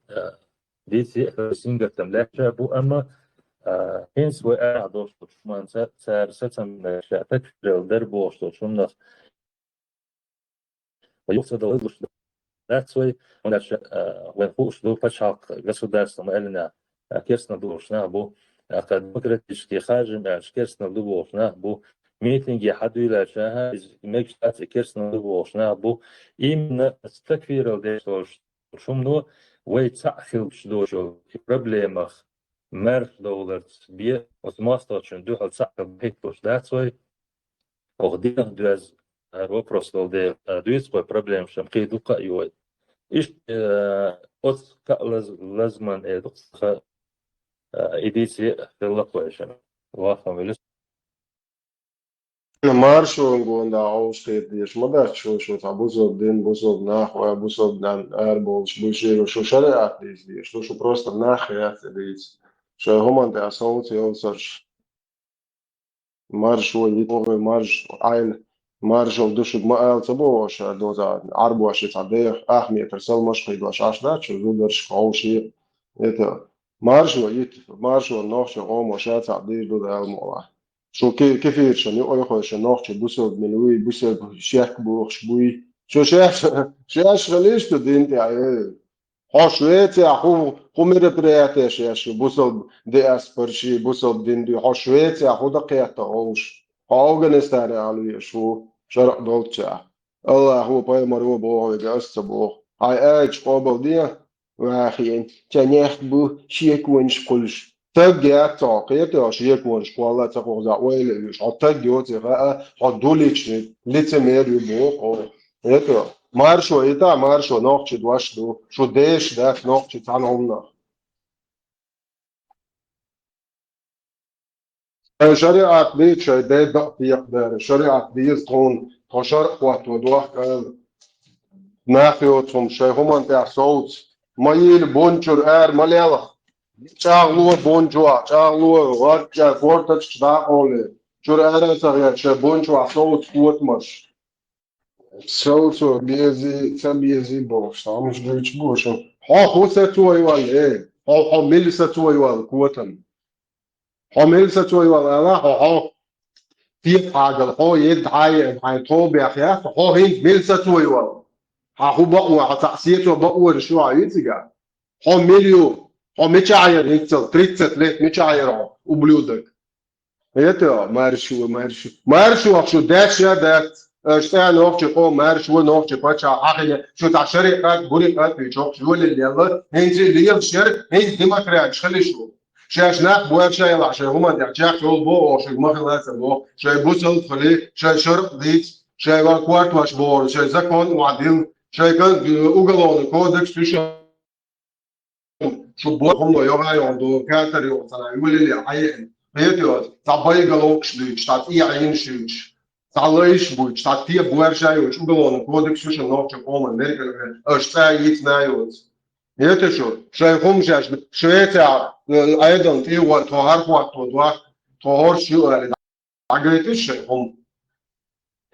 а, дийци а, хӀара сингаттам лаьтташ а бу, амма, а, хӀинца вай арахь долуш долчу хӀуманца цара сацам беш, такфирал дар бохуш долчу хӀуманах вай юха ца далуш дац вай, хӀунда аьлча, а, вайн хууш ду, пачхьалкх, государство ма аьллинехь, а, керстанал ду бохуш нах бу, а, кху демократический харжам аьлча керстанал ду бохуш нах бу, митинге хьадуьйлача, аха, иза мегаш дац, и керстанал ду бохуш нах бу. Именно оцу такфирал деш долуш хӀумано вай цхьаъ хилча доцу и проблемах маьрша довларца бен, оцу мостагӀчун дуьхьал цхьаъ хила хӀитталуш дац вай. Оха динах доьзна, а, вопрос долу дела, а, дуьйцу вай проблемаш, ам кхин дукха а ю вай. Иштта, а, оцу кхаа лаз-, лазман, э, дукха, а, и дийцаре а хилла вай шуна. Вахана вилис. Маршонга вон да хьовсахеташ ма дац шу, шу цхьа бусалба дин, бусалба нах вай, бусалба нан арабовлуш бу шира, шу шариат дийца дезаш ду, шу просто нах яц и дийца. Шайн хӀуманна тӀехь совца йовцарш. Маршо йита вай, марш, Ӏайла, маршо ду шуьга ма ала ца боху ша доза, Ӏарбоша цхьа деха, ах метр салмаш кхийдош Ӏаш дац, шу зударшка хьовший. Это, маршо йита, маршо нохча къомо ша цхьаъ дийр ду Дала мукъалахь. Шу ки-, кефиршан, юкъайхойшан нохча бусалба мила вуй, бусалба шек бохуш буй. Шу шаьш, шаьш хилийша ду дин тӀехь, э. Хьо Швецехь хӀу, хӀу мероприятеш еш ю, бусалба диаспораши, бусалба дин дуй. Хьо Швецехь хӀу дан кхетта хьовш? Хьо Афганистанехь Ӏалвеш ву, шарӀ долччехь. Аллахо, пайхамаро боху вайга, ас ца боху. Хьайн аьлча къобал де, вахийна, ца нехк бу, шеконаш кхуллуш. Таг яц хьо, кхетий хьо, шеконаш кхолла ца кхузахь ойла а юьш. Хьо таг йоций хаьа, хьо дулични лицемер ю боху хьо. Кхетий хьо, маршо йита, маршо нохчи дош ду, шу деш дац нохчи цхьана хӀуманах. Шайн шариӀат дийца, шайн ден дакъа текхадара. ШариӀат деза тхуна, тхо шарӀ хӀотто дохка ала. Нах йоцу хӀума, шайн хӀуманна тӀехь совца. Ма йийла бун чуьра ара, ма лелха. ЧӀагӀло бун чохь, чӀагӀло, гӀорчча, корточкаш дӀакъовле. Чуьра ара а ца гӀерта, шайн бун чохь совца котамаш. Совцо безий, ца безий бохуш, хьамаш дуьйцуш бу шу. Хьо хӀун сацо йолу, э? Хьо, хьо мила сацо йолу котам? Хьо мила сацо йолу ала, хьо, хьо тепа хьагал, хьо едда хьаеана, хьайн тхов бех яц, хьо хӀинца мила сацо йолу? Хьан хӀун бакъо, хьан цхьаъ сецо бакъо шу хьан ю цигахь? Хьо мила ю? Хьо мичахь яра хӀинццал, тридцать лет мичахь яра хьо, ублюдок? Это, маршо, маршо. Маршо, шу деш я дац. Аша цӀа нохчи къо маршо, нохчи пачхьа хьахина. Шу цхьа шариӀат, бурикъат вичохуш, йоле лелла. ХӀинца лелаш яра, хӀинца демократиш хили шу. Шаьш нах боьрша елахь, шайн хӀуманна тӀехь чекх йолу боху, оха шуьга ма хила ца боху. Шайн бусалба хили, шайн шарӀ дийца, шайн ван кортош боху, шайн закон охьадилла, шайн кан-, уголовный кодекс туьша. Шу боху хӀума йогӀа йогӀу ду, катар йогӀу цара, юлеле хьаеана. Кхетий оцу, цхьа байгалокаш дуьйцуш, цхьа цӀе Ӏийна шуьйцуш, цхьа лайш буьйцуш, цхьа те боьрша йоцуш, уголовный кодекс ю шуна нохчийн къоман меркале, аша цӀа йийцина йоцу. Кхетий шу, шайн хӀума шаьш, Швецехь, э, Ӏедална тӀе а ван, тхо хӀара хӀотто дохку, тхо хӀорш ю али. Дагайташ шайн хӀума.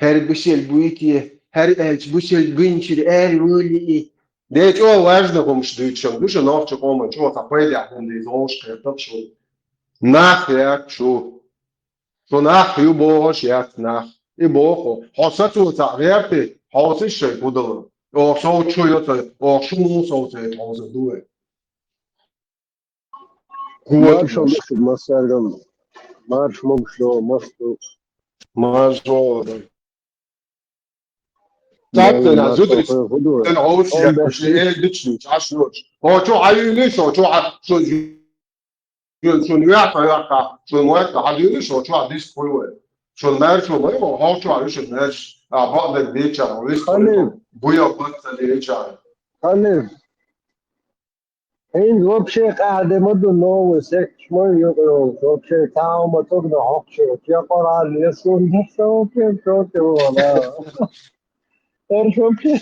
ХӀара бусел буй те, хӀара аьлча бусел гуьнчуьра ара волий и. Де чӀогӀа важна хӀумаш дуьйцуш ду шу нохчийн къоман, чӀогӀа цхьа пайдехь хӀума дийца гӀовш кхетта шу. Нах яц шу. Шу нах ю бохуш яц нах. И боху, хьо сацо цхьаъ гӀерти, хьовсийша шайн кудалан. Оха совцуш ю ца, оха шу муха совцуьйту хьовса ду вай. Маршалла ду шуьга массаьрган. Марша могуш до, марша ду. Марша. Цацдена, зударий, хӀун ду? Тен хьовсуш, я, ши эр дични, чаш нуч. Хьо чу хьаюьйлуш, хьо чу хьа-, шу, шу, шун вехка, вехка, шун вехка, хьаюьйлуш, хьо чу хьа дис хуй вай. Шун маршо вай, хьо чу хьа, шун марш. А, бакъдерг дийцча, вис хуй, буя бакъ ца дийцча. Ханир. ХӀинца вообще къаьхьа де ма ду, новый секташ ма ю юкъа йолуш, вообще цхьа а хӀума ца гина хьокхуш, я Къуръан, я сунна, вообще, вообще, вообще. ХӀара вообще,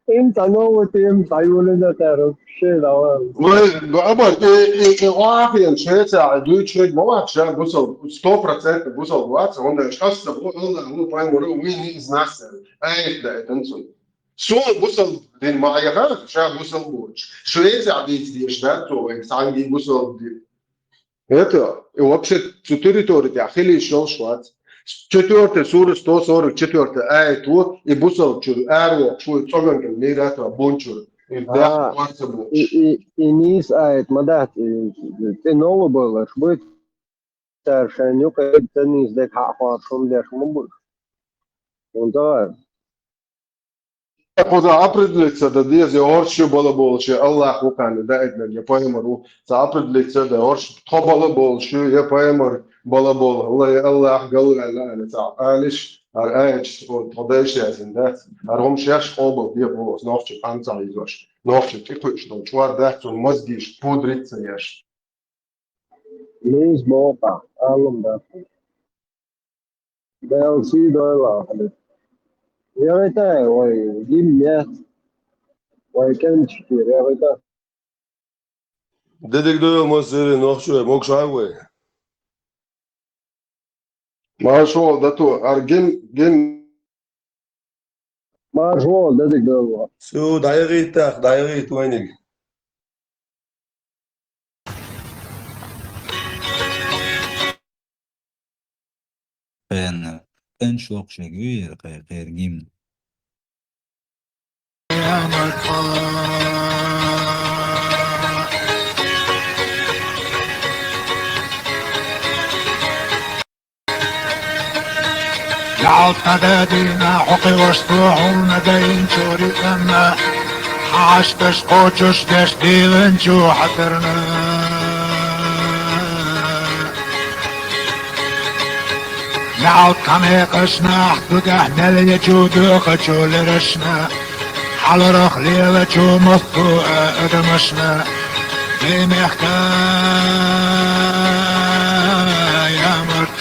хӀинца новый тема дӀаюллина тара, вообще, давай. Вай, Амар, и, и, и, ахьен, шеца, дуьйцуш ма вац, ша бусал, сто процентов бусал вац, он даже хасса, он, он, он, пайхамар, вы не из нас, ай, да, это, ну, Суна бусалба дин ма яхара, ша бусалба воцуш. Швецехь дийца дезаш дац цо вайга цхьаьнгге бусалба дин. Это, и вообще цу территори тӀехь хила йиш йолуш вац. Четвёртая сура, сто сорок четвёртая аят ву, и бусалба чуьра аравоккхуш ву, и цӀоган кӀел мира а тоьхна бун чуьра. И бехк А, варца и, бохуш. и, и нийса аят ма дац, и, и, и новый балаш бу, цара шайна юкъе ца нийса дерг хьакхоарш хӀума деш ма бу. ХӀунда Кхуза определиться дан деза, я хӀорш ю балаболуш, я Аллах ву кхарна даийтинарг, я пайхамар ву. Ца определиться дан, хӀорш тхо балаболуш ю, я пайхамар балаболу, я Аллах галваьлла аьлла, ца алиш, хӀара аяташ тхо, тхо дайша яздина дац. ХӀара хӀума шаьш къобал де боху, нохчийн къам ца хьийзош, нохчийн тӀекхуьуш долу чӀор дац, цунна мозгаш пудриться еш. Нийса боху, алам дац. Дала сий дойла ахьа. ЯгӀита вай гимн яц, вай кӀанчкера, ягӀита. Дедиг дойла массеран нохчо, могуш Ӏа вай. Маршо, да ту, ар гин, гин. Маршо, да дик да. Су, дайгъийтах, дайгъийт вайниг. Пен, пен шух шегуир, кхе-, кхер гимн. Ялта дедина хьокхи вашту хьуна дайн чури анна. Хьашташ кочуш деш дилан чу хатарна. Ялта мекъашна хьтуда меле чу духа чу лерашна. Хьаларах лела чу матту адамашна. Даймехка ямарт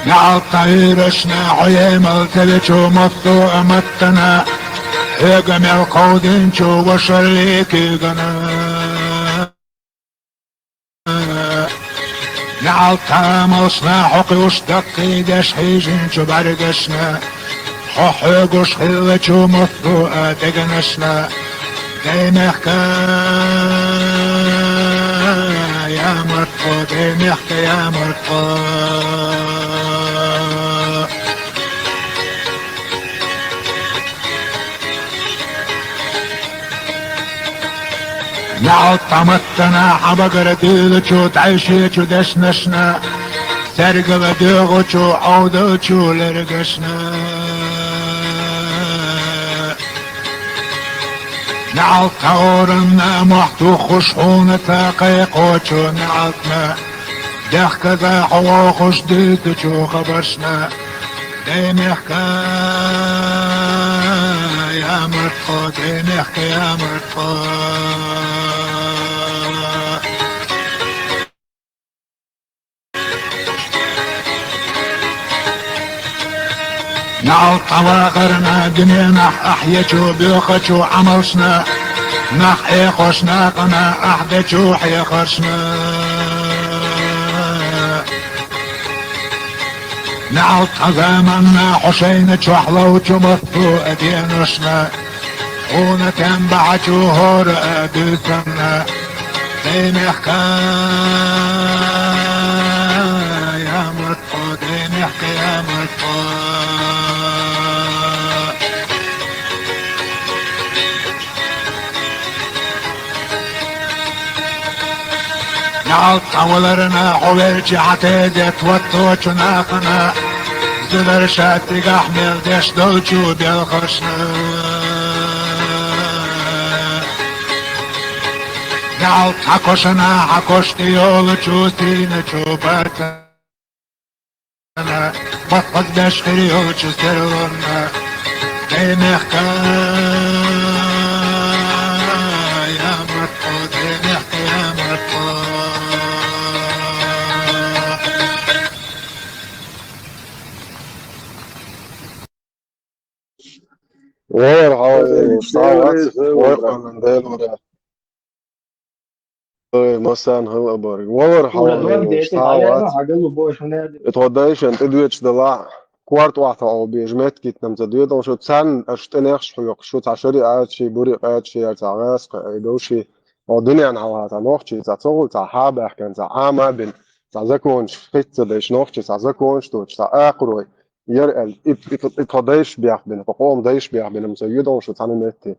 Наал тайрашна хьоемал тевечу матту аматтана. Хьега мел кховдинчу вашалли кигана. Наал тамалшна хьокхуш даккхийдеш хьижинчу баргашна. Хьо хьоьгуш хиллачу мутлу а деганашна. Даймехка ямартло, даймехка ямартло. Наал таматтана хьабагара дуьйлучу, дайшечу дешнашна, сергала дуьгъучу, Ӏовдалчу лергашна. Наал тхьауранна мохь тухуш хьуна ца кхайкхочу наалтна. Дехказа хьо вохуш дуьйцучу хабаршна. Даймехка ямартло, даймехка ямартло. Наал тхьавахарна дуьненахь ахь ечу боьхачу Ӏамалшна, нах Ӏехошна къана ахь дечу хьехаршна. Наал тхьа заманна хьо шайна чохь ловчу матту а деношна. Хьуна тем бахьачу хӀора а дуьйцанна. Даймехка ямартло, даймехка ямартло. Наал тхьаваларна хьо велчи хьатезе тватточу нахана, зударша цигахь мел деш долчу белхашна. Наал тхьа кошана хьа кошти йолучу сийначу бацана. Бакъбак деш хир йолчу серлонна. Даймехка ямартло, даймехка ямартло. Валар хьалар, Эй, схьа вац, эй, эй, вай къаман Дела вара. Ой, массан хала абарг. Валар хьалар, схьа вац. Итхо дайшан тӀедоьчу далахь, корта охьатаӀо бежа меттигитнам ца доьдал, шу царна аша тӀенехаш хьоькхуш, шу цхьа шариӀат ши, бури къаьча ши, яр цхьа гӀаскхи, айдал ши. О дуьнен хьалха цхьа нохчи, цхьа цогӀу, цхьа хьаба баьхкина, цхьа Ӏама бина, цхьа законаш хица дайш нохчи, цхьа законаш доцуш, цхьа акхарой. Яр аьлла, и, и, и тхо дайш бехбина, тхо къома дайш бехбина, ца йоьдал шу цхьана метте.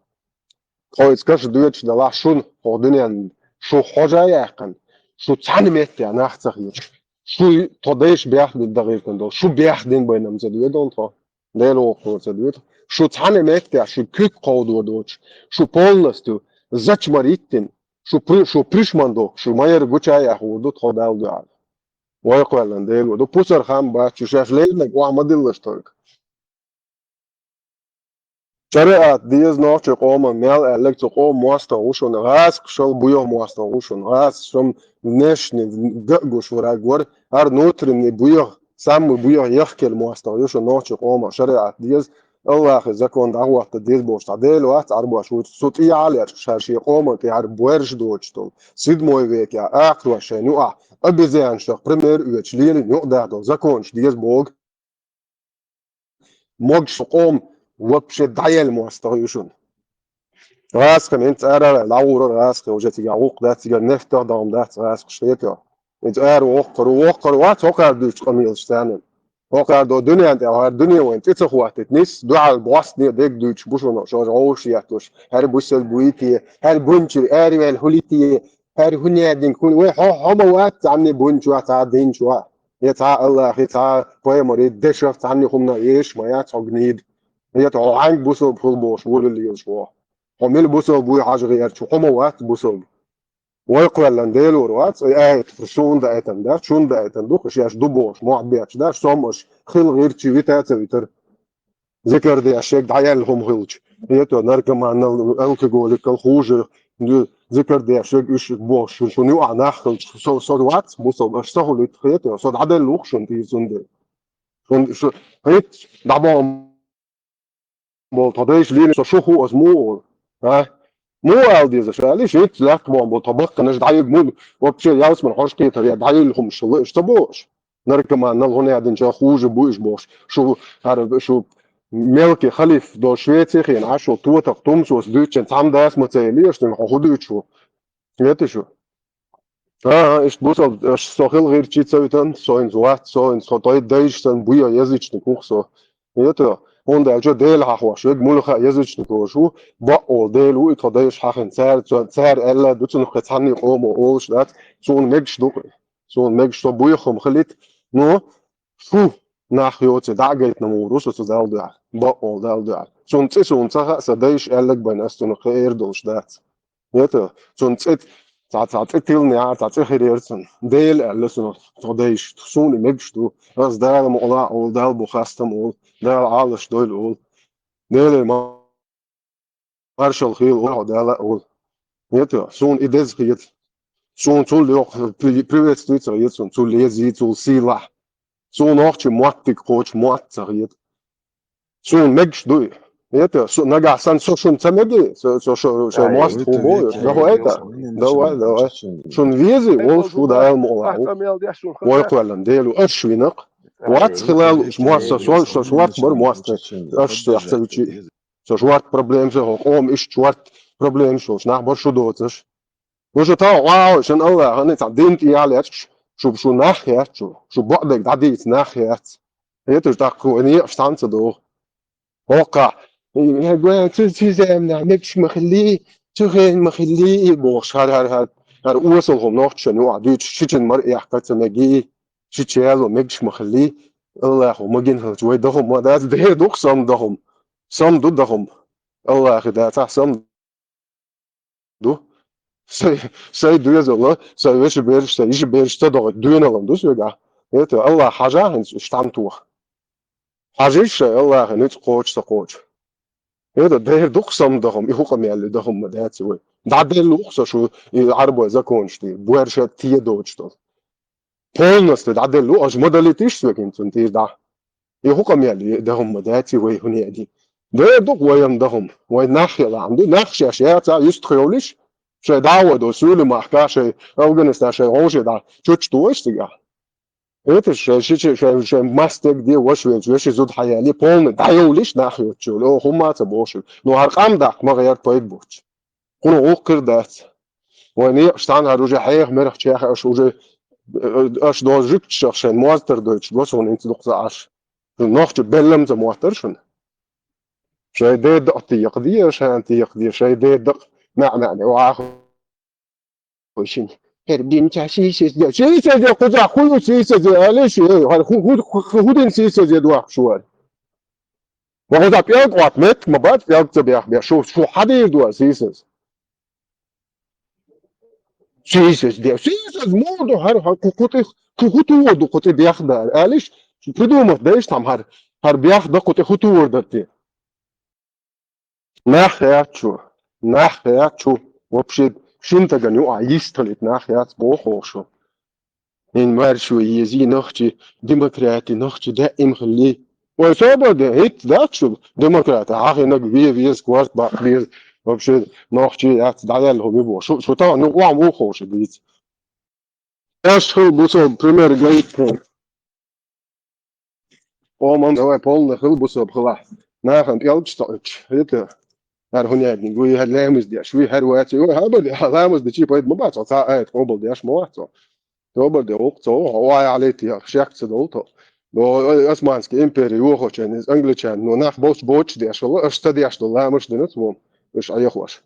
Тхо иза каша доьдуш далахь шуна, хӀокху дуьненна шу хьожа а яьккхина, шу цхьана метте нах ца хеташ. Шу тхо дайш бехбина дагӀиркан долу, шу бехдина байна ца доьдал тхо, Дела воккхура ца доьду. Шу цхьана метте, шу куьг кховдор доцуш, шу полностью зачмар йиттина, шу при-, шу пришман дохуш, шу майар гуча а яхур ду тхо Далла дуьхьал. Вай кхоьллина Дела ву ду, пусар хам бац, шу шаьш леринарг охьа ма диллаш только. ШариӀат деза нохчийн къоман мел аьлларг цу къоман мостагӀа ву шуна, гӀазкхаш йолу буьйха мостагӀа ву шуна, гӀазкхаш йолу нешни ган а гуш вара гора, хӀара внутренний буьйха, самый буьйха яхкелла мостагӀа ю шуна нохчийн къоман шариӀат деза, Аллахьа закон дӀагӀотта деза бохуш цхьа Дела вац, Ӏарбош ву, цу тӀехьа лечкъаш шаьш шен къоман тӀехьара боьрша доцуш долу. Седьмой векехь, акхарош шайн юкъахь, обезьянашах пример оьцуш лелийна юкъадаьхна долу законаш деза боху. Могуш къом вообще дӀаелла мостагӀа ю шуна. ГӀазкхина хӀинца цӀара а ваьлла, дӀагӀур вара гӀазкхи, уже цигахь гӀуллакх дац, цигара нефтах а догӀма дац гӀазкхашна, хетий. Иза ара воккхур ву, воккхур вац, хӀокхара дуьйцу къамелаш царна. ХӀокхара до дуьнен тӀехь хӀара дуьне вайна тӀе ца хӀоттийта нис, дуьхьал бӀостанехьа дерг дуьйцуш бу шуна, шуна гӀовгӀаш етталуш. ХӀара бусалба буй те, хӀара бун чуьра араваьлла хӀули те, хӀара хӀун яьдинг хӀун, вай хьо-, хьо ма вац цхьанне бун чохь, цхьа дин чохь. Я цхьа Аллахьи, цхьа пайхамари дешах цхьанне хӀуманах еш ма яц хьо гнида. Я хьо хьаьнга бусалба хуьлу бохуш волалла лелаш ву. Хьо мила бусалба вуй хьажа гӀерташ ву, хьо ма вац бусалба. Вай кхоьллина Дела вара вац, и аят суна даийтина дац, шуна даийтина ду, шаьш ду бохуш, мохь бетташ дац, сом аша хила гӀирчи вита а ца витара. Зикар деш шег дӀаяьлла хӀума хилча, хетий, наркоманал, алкоголикал хуже, зикар деш шег уьш бохуш, шун, шун юкъахь нах хилча, со, со вац, бусалба, аша со хулийта, хетий, со дӀаделла ву-кх шуна тӀера цундела. Шун, шу, хӀинца дӀабоху болу тхо дайша лийна, со шу хуу аса муха олу? А? Муха ала деза аша, аьлла, иштта лаьтта боху болу тхо баккханаш дӀайуьгу муха, вообще ялсаман хьожа кхетар я дӀайуьллу хӀумаш хилла, иштта ца боху аша? Наркоманал хӀун яьдинчул хуже бу уьш бохуш. Шу, хӀара, шу мелкий халиф долу Швеци хиъна, а шу тотах тумсос дуьйцучун цхьамма дас ма ца елира, шу хьо хӀун дуьйцуш ву? Хетий шу? ХӀан-хӀа, иштта бусалба, аша со хила гӀирчи ца витан, со хӀинца вац, со хӀинца тхо дай-, дайша санна буй, язычник ву-кх со. Хетий, хӀунда аьлча Дела хьахош верг муьлхха а язычник волуш ву, бакъволу Дела ву и тхо дайша хьахина, цара, цо-, цара аьлла а ду цунах, кхин цхьанний къомо олуш дац, суна мегаш ду-кх. Суна мегаш, со буьйхам хилийта, ну, шу нах йоций дӀа а гайтина мур ву со цу Далла дуьхьа, бакъволу Далла дуьхьа. Цунна цӀе суна ца хаьа, сан дайша аьлларг байна ас цунах кхин эр долуш дац. Хетий, цунна цӀе, цхьа, цхьа цӀе тилла яра, цхьа цӀе хир яра цунна. Дела аьлла цунах тхо дайша, суна и мегаш ду. Ас Дала мукъалахь а олу, Далла бу хастам а олу, Дала Ӏалаш дойла олу. Деле ма-, маршалла хуьлда хьо, Дала а олу. Хетий, суна и деза хета. Суна цул йоккха при-, приветствие ца хета суна, цул еза, цул сийлахь. Суна нохчийн моттиг кхочу мотт ца хета. Суна мегаш ду и. Хетий, со нагахь санна со шуна ца мегий, со, со шо-, шайн мостагӀа хӀун боху, да хӀу айта? Давай, давай. Шуна везий, волуш ву Дала мукъалахь ву. Вай кхоьллина Дела ву, аша вина-кх. Вац хила лууш, мостагӀа, со, со шорта бара мостагӀа. Аша со ца вичи. Со шорта проблемаш, хӀо къома иштта шорта проблемаш йолуш нах бара шу доцуш. Вуьшта тахана охьа шун Аллахьан цхьа дин тӀехьа лечкъаш, шу, шу нах яц шу, шу бакъдерг дӀадийца нах яц. Хеташ тӀаккха вай некъаш цхьаьна ца догӀу. ХӀокхахь, э, э, цу, цу заманахь мегаш ма хиллий, цу хенахь ма хиллий, бохуш, хӀара, хӀара, хӀара, хӀара осал хӀума нохчашна юкъахь дуьйцуш, шичун мара эккха ца мегий, шича яло мегаш ма хиллий, Аллахьо магийна хилча, вай даха хӀума ма дац, дера ду-кх сам даха хӀума. Сам ду даха хӀума. Аллахьи дацахь сам ду. Сай, сай доьзал, сай вешин бераш, сай йишин бераш ца догӀийта доьналла ду соьгахь. Хетий, Аллахь хьажа хӀинца уьш тхьамтоха. Хьажийша шайн Аллахьан ницкъ кхочу, ца кхочу. Хетий, дера ду-кх сам даха хӀума, и хӀу къамел ю, даха хӀума ма дац вай. ДӀаделла ву-кх со шу и Ӏарбойн законаш тӀера, боьрша а те доцуш долу. Полностью дӀаделла ву, аша ма далийтийша соьга хӀинца цунна тӀера дӀа. И хӀу къамел ю, даха хӀума ма дац вай хӀун яьдий. Дера ду-кх вайна даха хӀума, вай нах яла хӀума ду, нах шаьш яцахь юьстах йовлуш, шайн дӀа а вай долу суьйлий махкахь, шайн Афганистан, шайн гӀовше дӀа чучу тохуш цигахь. Хеташ, шайн шича, шайн, шайн мас стеган де, ваша велча, вешин зуда хьаяле, полный дӀайовлуш нах йоцучу, оха хӀумма а ца бохуш. Ну, хӀара къам даккха ма гӀерта пайда боцуш. Кхунах гӀуллакх хир дац. Вайн некъаш цхьаьна хӀара уже хьеха-мерха чехьа, аша уже, э, аша долу жуьгташах шайн моастагӀий дойтуш го суна хӀинца дукха ца Ӏаш. Нохчо беллам ца моттара шуна. Шайн ден дакъа текхаде, шайн текхаде, шайн ден дакъа маьӀ-маьӀне ваха. Шин. ХӀара динца сийсаз де. Сийсаз де, кхузахь хӀун ю сийсаз де, алий шу, эй, хӀара хӀу-, хӀу-, хӀу-, хӀу дина сийсаз де дохкуш вара? Ва кхузахь пӀелг Ӏотта меттиг ма бац, пӀелг ца бехбеш. Шу, шу хьадийр ду ара сийсаз? Сийсаз де. Сийсаз муха ду хӀара, хӀара кху, кху тӀе, кху, кху тур ду кху тӀе бех дар? Алиш, придумать дайша тхьама хӀара, хӀара бех дан кху тӀе хӀу тур дар те? Нах яц шу, нах яц шу, вообще шина стагана юкъахь йистхилийта нах яц боху шу. ХӀинца маршо езий, нохчий демократи, нохчий даим хилли. Вай собар де, хӀитта дац шу демократи, хьахинаг ве веза, корта баккха беза, вообще, нохчий яц, дӀаялла хӀума бо. Шу, шу тахана, ну, къам ухуша дийца. Аш хила бусалба пример гайта. Къоман, давай, полный хила бусалба хилахь. Нахана пӀелгаш тоӀуч, хӀета, хӀара хӀун яьдниг вуй, хӀара ламаз деш вуй, хӀара вац, ой, хӀабар де, ламаз дечи пайда ма бац, цхьа аят къобал деш ма вац. Тобар де гӀулакх ца ву, хьо вай Ӏалейти яхаш, шек ца долу тхо. Бо-, Османский импери йохочун, иза англичан, но нах болчу боцуш деш вала, аша ца деш долу ламаш дина цо, аша Ӏехош.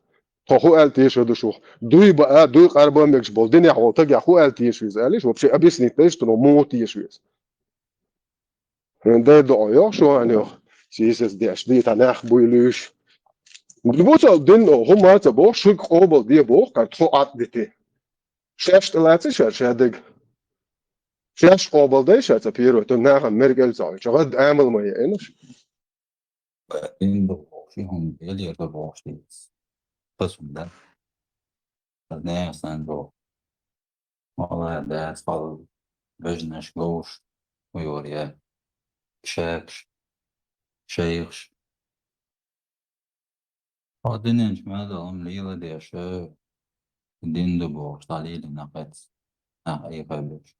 Тхо хӀу аьлла теша ду шух? Дуй баа, дуй къарба мегаш болу динехь волу тагехь хӀу аьлла теша веза, аьлла, вообще объяснить дайша, но муха теша веза? Дай доӀа йоху шу хьан йоху, сийсаз деш, дий, тхан нах буй луьйш. Бу ца дин, хӀума ца боху, шуьга къобал де боху, кхара тхо Ӏад дити. Шаьш тӀелаца ша, ша дега. Шаьш къобал дай ша ца пиро, ту нахана мергел ца хьуьйту, гӀад амал ма яйнаш. Дин ду боху, ши хӀума бел яр ду боху ши. Пасун да. Аз нехан сан боху. Валлай, дац хьал, вежнаш говш, уйор я. Шекаш, шайхаш. Хьо диненчу мадалам лийла деш, дин ду бохуш, дӀалийла нахац, нах айхабеш.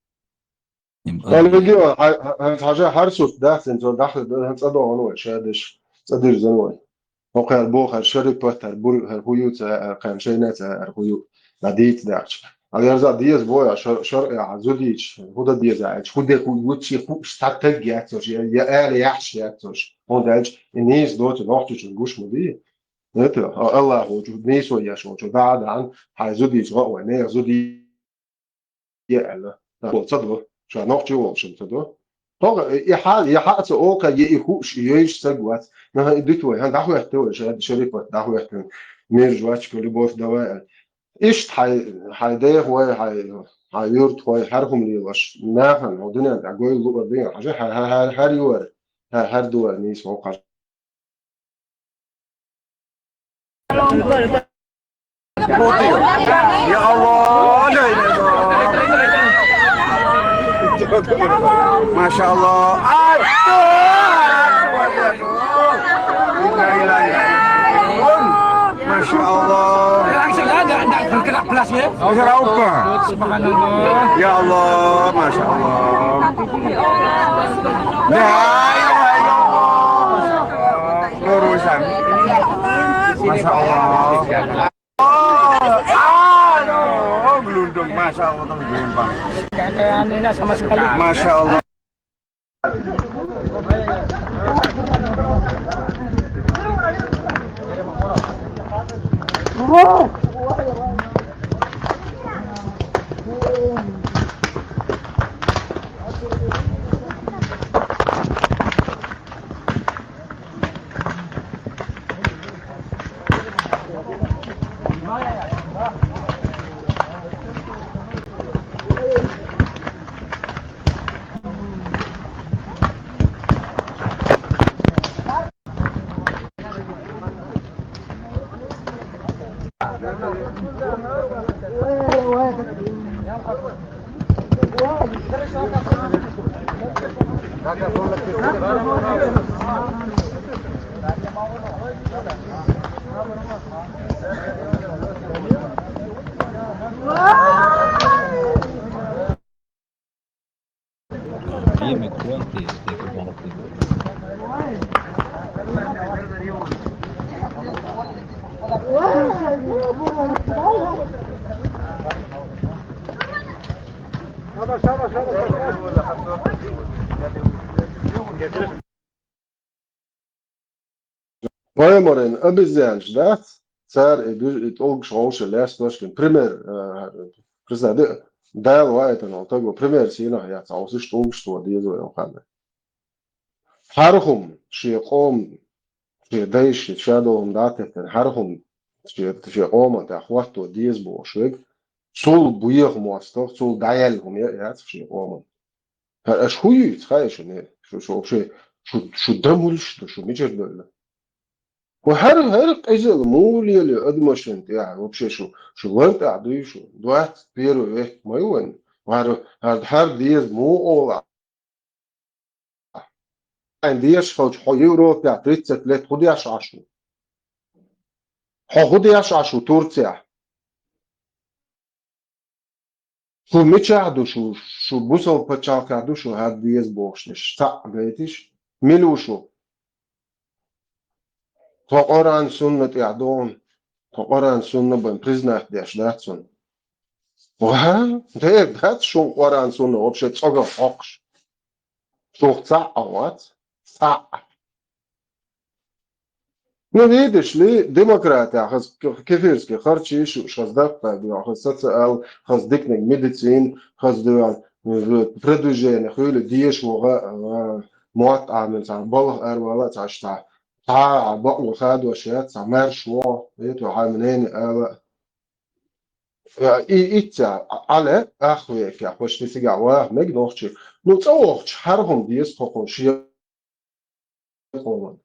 Им Аллигио, хьан хьажа хьарсурт дац, цо даха цӀа догӀун вай, шадаш, цӀа дирзан вай. ХӀокхар бохар шарипат, хӀар бур, хӀар хӀу ю ца, хӀар кхаьн шайна ца, хӀар хӀу ю, дӀадийца даьхча. Ала ярза деза боя, шар-, шаръя, зудийч, хӀу да деза, хӀу де хӀу, вучи хӀу, статаг яцош, я, я ала яхш яцош. ХӀунда аьлча, и нийса доцу нохчучун гуш ма ди. Это, а-, Аллахо чу, нийсо еш волчу, да, да, хьай зудийч гӀо вай, нех зудий е аьлла. Ца до, ша нохчи волчун ца до. Тога, и хьа, и хьа ца ока, е и хуш, и йойш ца гвац. На, и дит вай, хан, дахвехте вай, ша, шарипат, дахвехте. Мир жвачка, любовь давай. Ишт хьай, хьай дех вай, хьай, хьай юрт вай, хьар хум лилаш. Нахан, о дунян, а гой лугар дин, хьажа, хьар, хьар, хьар, хьар юар, хьар, хьар дуар, нийс, о, хьар. يا الله، لا إله إلا الله. ما شاء الله. آه. إنا إلهي راجعون. ما شاء الله. يا الله، ما شاء الله. لا إله إلا الله. Nurusan. Masya Allah. Oh, aduh, gelundung. Masya Allah, gelundung. Masya Allah. Пайхамаран обезьянаш дац, цара и буьж-, и тӀулгаш гӀовша лаьцна дошкин. Пример, э, представь, де-, Дала ваийтина волу таго, пример сийнах яц, Ӏовсуш тӀулгаш ца деза вай ханна. ХӀара хӀума шен къоман, шен дайша, шадолу хӀума дӀатеттина, хӀара хӀума шен, шен къоман тӀехь хӀотто деза бохуш верг, цул боьха мостагӀа, цул дӀаяьлла хӀума яц шен къоман. ХӀара аша хӀун юьйцу, хаьий шуна? Шу, шу вообще, шу, шу дан муьлш ду, шу мичара довла? Ва хӀара, хӀара къизалла муха лелайо адамашна тӀехь, вообще шу, шу лар тӀехь дуй шу? Двадцать первый век ма ю вайн. ХӀара, хӀара, хӀара деза муха олахь? хьайн дешаш хилча, хьо Европехь тридцать лет хӀун деш Ӏаш ву? Хьо хӀун деш Ӏаш ву Турцехь? Шу мичахь ду шу? Шу бусалба пачхьалкхехь ду шу, хӀара деза бохуш дерш? Цхьаъ гайтиш? Мила ву шу? Тхо Къуръан-Сунна тӀехь догӀун. Тхо Къуръан-Сунна бен признать деш дац цунна. Ва, дера дац шун Къуръан-Сунна вообще цӀогах хьокхуш. Шух цхьаъ а вац. Цхьаъ. Ну, видишь ли, демократия, хаза к-, кефирский харчийш, хаза даккха дуьхьа, хаза социал, хаза диканиг медицина, хаза дуьхьа, э, продвижение, хуьлу деша вогӀа, э, мотт Ӏамин цхьа, балха аравала цхьа, цхьа, цхьа а бакъо хадош яц, цхьа маьрша вогӀа, это хьайн мнение ала. Э, и, итца, Ӏале, ахвекя, почти сига ваха мега нохчи. Ну, цӀа вохчу, хьархум деза тхо кху шен къоман.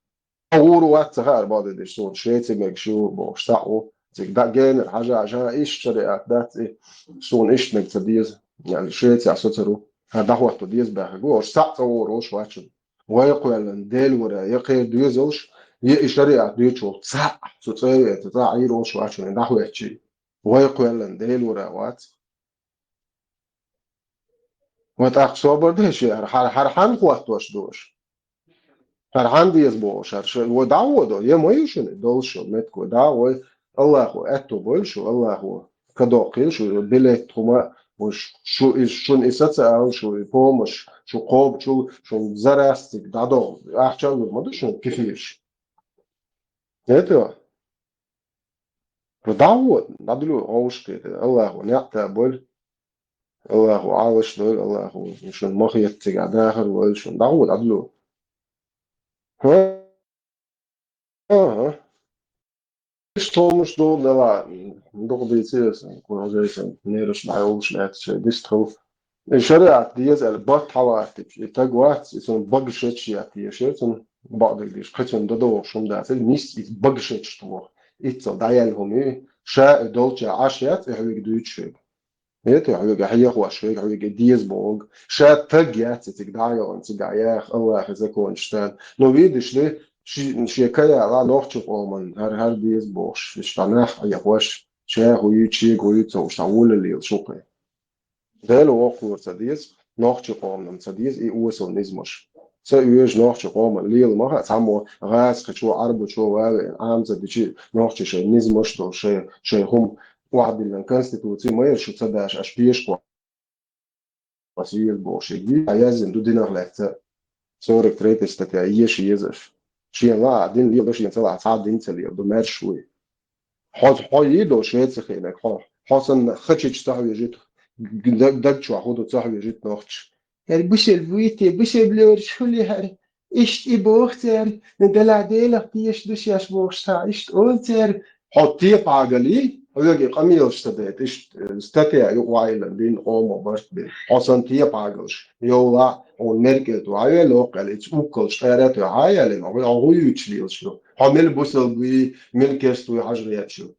Ур вац ца хаар баде деш, суна Швеци мегаш ю бохуш, цхьаъ ву. Цига дӀа генара хьажа, жа иштта шариат дац и, суна иштта мега ца деза. Ял Швецехь со ца ру. Ха дӀахӀотто деза баьхка гу, ош цхьаъ цӀа вора ош вачун. Вай кхоьллан Делвара, я кхера доьзалш, я и шариат дуьйцуш волу цхьаъ, цу цӀерве, цу цхьаъ Ӏийр ош вачун, дӀахӀоьттичий. Вай кхоьллан Делвара вац. Ва тӀаккха собар деш яра, хьара, хьара хьанна хӀоттош ду аша? ХӀара хьанна деза бохуш, хӀара ша, вай дӀа а водо, я ма ю шуна, долуш шу, метко, дӀа а вай, Аллахо аьтто бойла шу, Аллахо кадоккхийла шу, билет хӀума, вай шу, и, шуна и социал, шу и помощь, шу кхобучул, шуна зарастик дӀадогӀу, ахча а лур ма ду шуна кефирш. Это? ДӀагӀо, дӀадуло, гӀовшахкхета, Аллахо неӀта бойла, Аллахо Ӏалаш дойла, Аллахо шуна ма хетта цигахь дахар лойла шуна, дӀагӀо, дӀадуло. ХӀа? АхӀа. Иштта хӀумаш ду, дала, дукха дийцира сан, кхузахь сан, нераш дӀайолуш лаьтташ, шайн дистхила. И шариат деза аьлла, барт хьалааттича, и таг вац, и цунна багашеташ етташ, и цунна бакъдерг дийш, кхин цунна дан догӀуш хӀума дац, или нисса иза багашеташ тоху, иццал дӀаяьлла хӀума ю, ша и долча Ӏаш яц, и хьоьга дуьйцуш верг. Эта хьоьга хьехош верг, хьоьга и деза бохург, ша таг яц, и цига дӀа а йогӀун, цига яха, Аллахьан законаш тан. Но видишь ли, ши-, шен каяла нохча къоман, хӀара, хӀара деза бохуш, иштта нах Ӏехош, ша хӀу ю, чега хӀу ю, ца хууш, цхьа волалле лелаш ву кхин. Дела воккхалур ца деза, нохча къоманна ца деза и осал низамаш. Ца оьжу нохча къоман лела ма хаьа, цхьаммо гӀазкхичо, Ӏарбачо вале, Ӏама ца дичи, нохча шайн низамаш долу, шайн, шайн хӀума охьадиллина конституци ма яра шу ца даш, аш пешахо ас еза бохуш, и а яздина ду динах лаьцна. Сорок третья статья, еша еза аш. Шена лаахь дин лела, шена ца лаахь цхьа а дин ца лела, ду маьрша вуй. Хьо, хьо йийдо Швеци хенаг, хьо, хьо санна хачича ца хьоьжуьйту, даг, даг чохь хӀу ду ца хьоьжуьйту нохча. ХӀара бусел вуй те, бусел лоьраш хуьлий хӀара? Иштта и боху цара, ну, дала Делах теша ду шаьш бохуш цхьа, иштта олу цара. Хьо тепагали, хьоьга и къамелаш ца дайта, иштта, э, статья ю вайла, дин къомо барт бен. Хьо санна тепагалш, йовлахь, хьуна Меркель тӀе ваьлла, воккхал, ица уккалш къера тӀе хьаяьллина, хьо, хьо хӀу юьйцуш лелаш ю? Хьо мила бусалба вуй, мила керста вуй хьажа гӀерташ ю?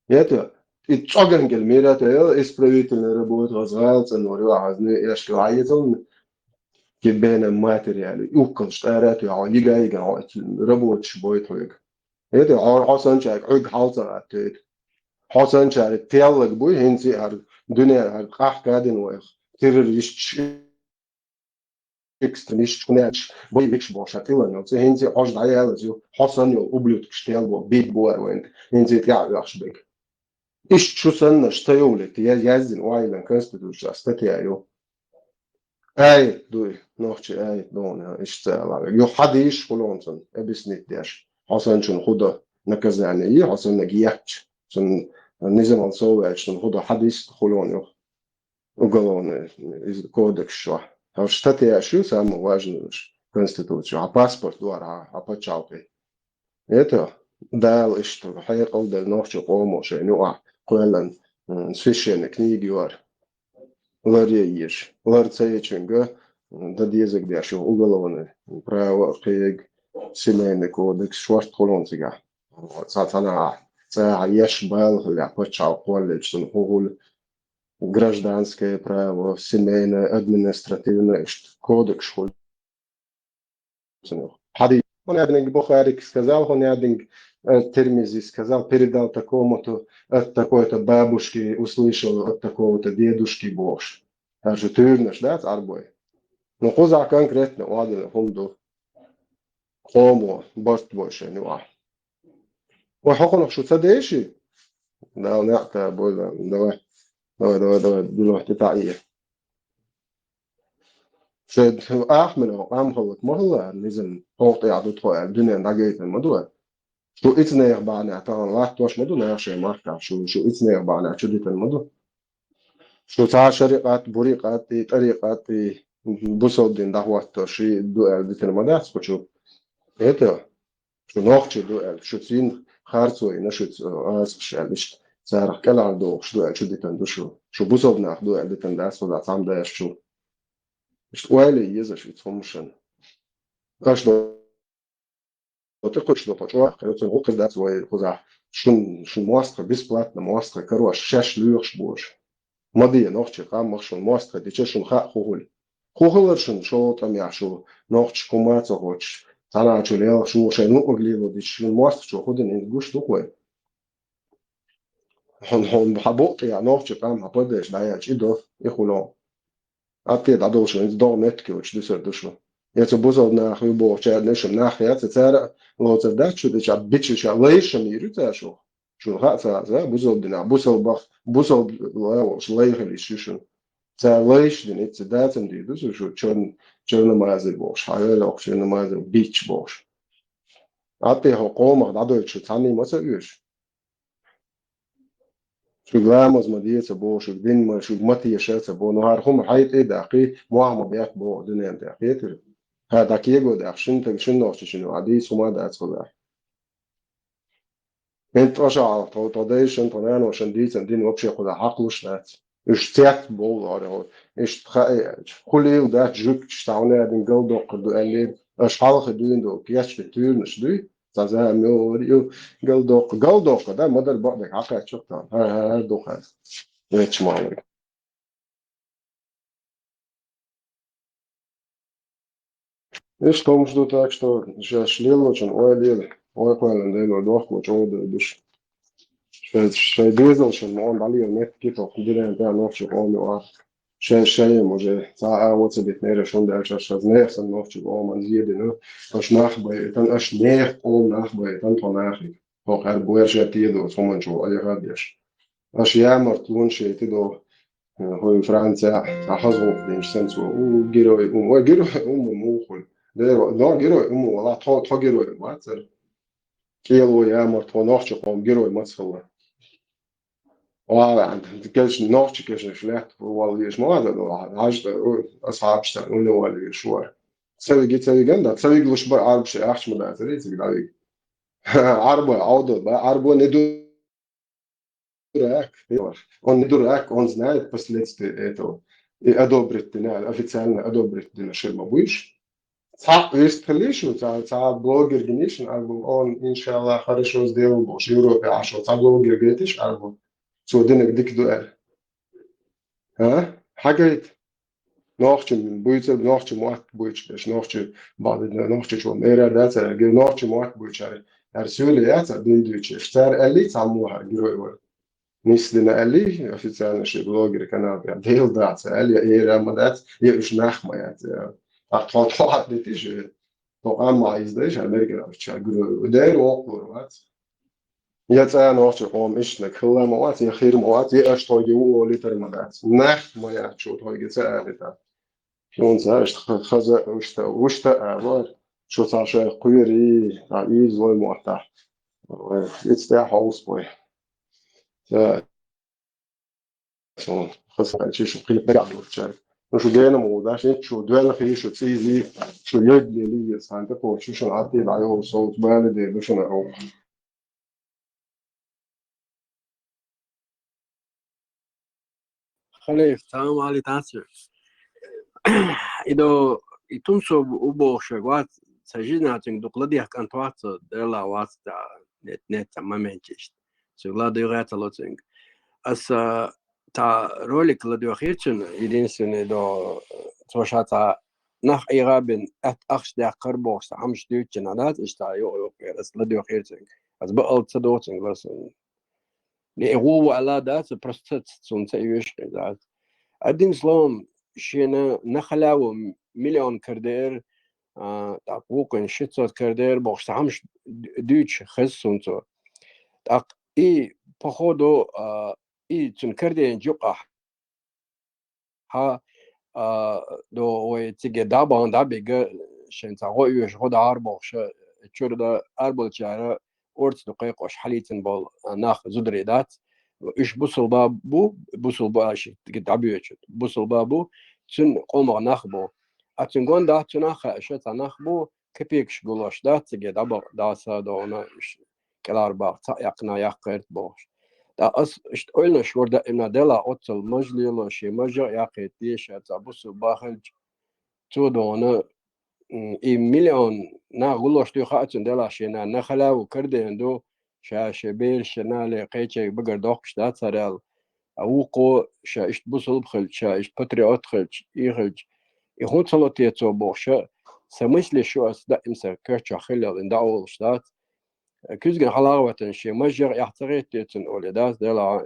Это, и цӀоган гел мира тӀе исправительная работа, хаза гӀала цӀанор ю, хаза не эшка хьаецална, ки бена материали, уккалш къера тӀе хьо, йига-йига хьо, рабочаш бойта хьоьга. ХӀета хьо, хьо санчаьрга хьоьга хьал ца гӀаттойту. Хьо санчаьрга теллаг буй, хӀинца а хӀара дуьне, хӀара къахка дина вайх, террористаш, экстремисташ, кхунечаш, боевикаш бохуш, тӀилан йолу цӀе, хӀинца а хьожа дӀаялаза ю, хьо санна йолу ублюдкаш тел бо, биг бу ара вайн, хӀинца а тӀаьхьа оьхуш бега. Иштта шу саннаш ца йовлийта, я-, яздина вайла конституцияс статья ю. Аят дуй, нохчи аят догӀу, иштта ца ала вега. Юха хьадийш хӀулонцун, объяснить деш. Хьо санчун худа наказание йи, хьо саннаг ехча, цун низамал совваьлча, цун худа хьадийс хӀулон юха. Уголовный из-, кодекс чохь. ХӀара статья шу самое важное уж конституцию, а паспорт вара, а пачхьалкхе. Это Дала иштта хьекъал делла нохча къомо шайна юкъахь кхоьллан, м, священная книга ю хӀара. Лар е еза. Лар ца ечуьнга, м, дан дезаг деш ю уголовный право, кхега, семейный кодекс, шорта хӀуллун цигахь. Цхьа цхьанахь цӀа еш бала хилла пачхьалкх кхоллалча цунна хӀу хуьлу гражданское право, семейное, административное, иштта кодекс хуьлу. цунах. Хьади, хьона ядинг Бухарик сказал, хьона ядинг, э, Тирмизи сказал, передал такому-то, от такой-то бабушки услышал, от такого-то дедушки бохуш. Даже тюрнаш, да, царбой. Ну, кхузахь конкретно оадина хӀума ду. Къомо, барт бой шайна юкъахь. Вай хьо кхунах шу ца деши? Дала неӀта бойла. Давай, давай, давай, давай, дилохь тӀе таӀе. Шайн ахмина къам халлак ма хилла, низам хьокъехь ду тхо аьлла, дуьнен дӀагайтина ма ду. Шу ицнех бахьанехь тахана латтош ма ду, наха шайн махкахь, шу, шу ицнех бахьанехь чу дитина ма ду. Шу цхьа шарикъат, бурикъат и, тӀарикъат и, бусалба дин дӀахӀотто ши ду аьлла дитина ма дац кху чу. Это, шу нохчи ду аьлла, шу цин харцо йина, шу ц-, ацкъаш аьлла, иштта царах кӀелхьардохуш ду аьлла чу дитина ду шу. Шу бусалба нах ду аьлла дитина дац, хӀунда цхьамма деш чу. Иштта ойла езаш, ица хӀумашан. Аш до тӀекхуьуш ду тхо чӀогӀа, кхин оцун гӀуллакх дац вай кхузахь. Шун, шун мостагӀа, бесплатно мостагӀа карош, шаьш лоьхуш болуш. Ма де, нохчий къам, мах шун мостагӀа дича, шун хаьа хӀун хуьлу. ХӀун хилар шун, шолгӀа тӀамехь шу, нохчий хӀума ца хоьттуш, цхьана а чу лелхаш ву, шайн нуӀмаг лело дича, шун мостагӀчо хӀун дина, хӀинца гуш ду-кх вай. Хьун, хьун, хьан букъ тӀехь нохчий къам, хьан падежа дӀаяьлча, и до, и хуьлу. Атте дӀадолуш вайца догӀа меттиг йоцуш дуьсур ду шу. Я цу бусалба нах ю бохучарна шуна нах яц, цара а лоцур дац шу, тӀе чӀа бича ша лайша мийр ю цара шух. Шуна хаьа ца, за, бусалба динахь, бусалба бах, бусалба ла волуш лай хилийш ю шуна. Цара лайша дина, ицца дацам дийр ду шу, шу чорн-, чорномазы бохуш, хьан вер оху чорномазы, бич бохуш. Атте хьо къомах дӀадойтуш шу цхьанний ма ца оьшу. Шуьга ламаз ма де ца боху, шуьга дин ма, шуьга ма теша ца боху. Ну, хӀара хӀума хьай тӀе а даьккхий, мохь ма бетта боху дуьненна тӀе, кхетира? ХӀара дӀа кего даьккхи, шина таг, шина нохчи шина, а дийца хӀума а дац кхузахь. ХӀинца тӀо ша хьалха, тхо, тхо дайшан, тхо наношан дийцан дин вообще кхузахь хьакхалуш дац. Уьш цец бовлу хӀара хьо. Иштта хаьа аьлча. Хуьлийла дац жуьгташ, цхьа хьуна дин галдоккхур ду аьллера. Аша хьалха дуьйна долу кечбе туьйранаш дуй? Цхьа зама йогӀур ю, галдоккху, галдоккху, да, ма-дарра бакъдерг хьакхаьчча тахана. ХӀара, хӀара, хӀара ду хьан. Веча ма валлий. Иштта хӀумаш ду, так что шаьш лелочун ойла ела, ойхойла Дело дохко чӀогӀа дойдуш. Шайн, шайн дезалшан ма он дӀалела меттиг тоху динан тӀехь нохчий къоме вац. Шайн, шайн уже цхьа а во ца битинера шун дальше, аша нехан санна нохчий къоман зедина, аша нах байтан, аша нехан къом нах байтан тхо нахиг. Хьо хӀара буьрша тедо, цхьа хӀуманчо айхьа а деш. Аша ямарт лун шайти до, хӀой Франция, а хаза гӀуллакх динчу санна цо, у, герой, у, ой, герой, у, ма муха хуьлу. Дера, но герой, у, ма вала, тхо, тхо герой, вацара. КӀело ямарт, тхо нохчи къом герой маца хилла. Вала, кешна, нохчи кешнаш лаьтта, вала веш ма ваза до, хьажа, у, асхьабаш ца, у, не вала веш вара. Ца виги, ца виган, да, ца виглуш бар Ӏарбаш, ахча ма дацара, цига дӀавига. Ӏарбой Ӏовдал ба, Ӏарбо не ду-, дурак, он не дурак, он знает последствия этого. И одобрить дина, официально одобрить дина ширма будешь. Цхьаъ вистхилиш, цхьа, цхьа блогер гиниш, Ӏарбо, он, иншаллах, хорошо сделал, бохуш, Европе Ӏашо, цхьа блогер гайтиш, Ӏарбо, цо динаг дика ду аьлла. А? Хьагайта? Нохчи буьйцур, нохчи мотт буьйцуш, нохчи бакъдина, нохчи чу мера дацара, ге нохчи мотт буьйцуш, ар суьйле яцара дин дуьйцуш. Цара аьлли, цхьаммо хӀара герой вара. Нисдина аьлли, официально ши блогер канал тӀехь, Дела дац аьлли, я эра ма дац, я уьш нах ма яц. А тхо тхо хьа дитиш, тхо къам ма издаиш, Америка ча герой. Дера воккхур вац. Я цӀа нохчи къом иштнаг хилла ма вац, я хир ма вац, я аша тхойги ву олитар ма дац. Нах ма яц, чу тхойги ца алита. Хьунца аша ха-, хаза, ушта, ушта а вар, шу цхьа шайх кхуьри, а излой мотта. Ицтя хьовспой. Ца, сон, хаза, чи шу хилип дагадурчар. Ну, шу гена ма ву, да, шин чу дуьлла хи, шу цӀийзи, шу йойд лели, сан та кочу, шун атти да, йо, соус, бали де, ду шун а. Халиф, салам алейкум, Тасир. Идо, и тунсо у бохуш вац, ца жина цуьнга дукха ладех кӀант вац, Делла вац, да, нет, нет, ца момент иштта. Цуьнга ладуьйгӀа ца ло цуьнга. Аса та ролик ладоьхира цуьнан, единственный до, цо ша ца нах Ӏийгъа бен, атта ахча даккхар бохуш, цхьа хӀамаш дуьйцучу нах дац, иштта йо-, йо-, ас ладоьгӀу хир цуьнга. Ас баал ца доцу цуьнга, ласан. Де гӀу ву ала дац, просто цунца и веш хир дац. Одним словом, шена нахала ву миллион кардер, а, тӀаккха вукхун шестьсот кардер бохуш, цхьа хӀамаш ду-, дуьйцуш хеза суна цо. ТӀаккха и, походу, а, и цуьнан карденчу юкъахь, хьа, а, до вай цига дӀабахана дӀабига, шайн цхьа гӀо оьшу, гӀо дахьар бохуш, чуьра да арабалчара орца ду кхайкхош хьалийцина болу нах зударий дац. Уьш бусулба бу, бусулба аша цига дӀабоьчу, бусулба бу, цуьнан къомах нах бу. А цуьнан гонда цуьнан хаьа, ша цхьа нах бу, капекаш гулош дац, цига дӀабаха даса догӀуна уьш кӀелхьарбаха цхьаъ яьккхина яккхийта бохуш. ТӀаккха ас иштта ойланаш вара даимна, делахь оццул маж лело, шен мажа а яккхийта деза, ша цхьа бусулба хилча, цо догӀуна, м, и миллион нах гулош дуй хаьа цунна, делахь шена нахала ву кардена ду, ша шен бераш, шен нана кхечерга багар доккхуш дац хӀара аьлла. А вукхо ша иштта бусулба хилча, ша иштта патриот хилча, и хилча, и хӀун ца ло те цо бохуш, сан мысли шу ас даим сан коьртачохь хилла, дӀаолуш дац. Куьзгана хьалагӀа ватана шен мажех эхь ца гӀетте цуьнан оле дац, делахь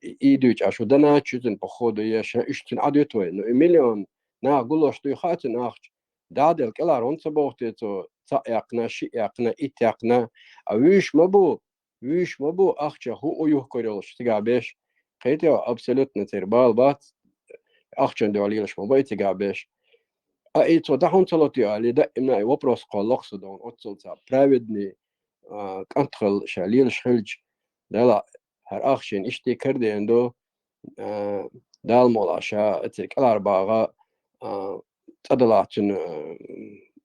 и, и дуьйцу Ӏаш ву даначу цуьнан, походу, я ша уьш цуьнан Ӏадуьту вай. Ну, и миллион нах гулош дуй хаьа цуьнан ахча, дӀаделла кӀелхьара хӀунда ца боху те цо, цхьаъ яьккхина, шиъ яьккхина, итт яьккхина, а вуьйш ма бу, вуьйш ма бу, ахча хӀуъу юхкур йолуш цигахь беш, кхетий, абсолютно церан бала бац, ахчана дуьхьа лелаш ма бай цигахь беш. А и цо дӀа хӀунда ца ло те аьлла, даимна и вопрос кхоллакх со догӀуна, оццул цхьа праведный, а, кӀант хилла ша лелаш хилча, делахь хӀара ахча шена иштта кардена ду, а, Дала мукъалахь ша церан кӀелхьарбаха, а, цӀа далахь цуьнан, а,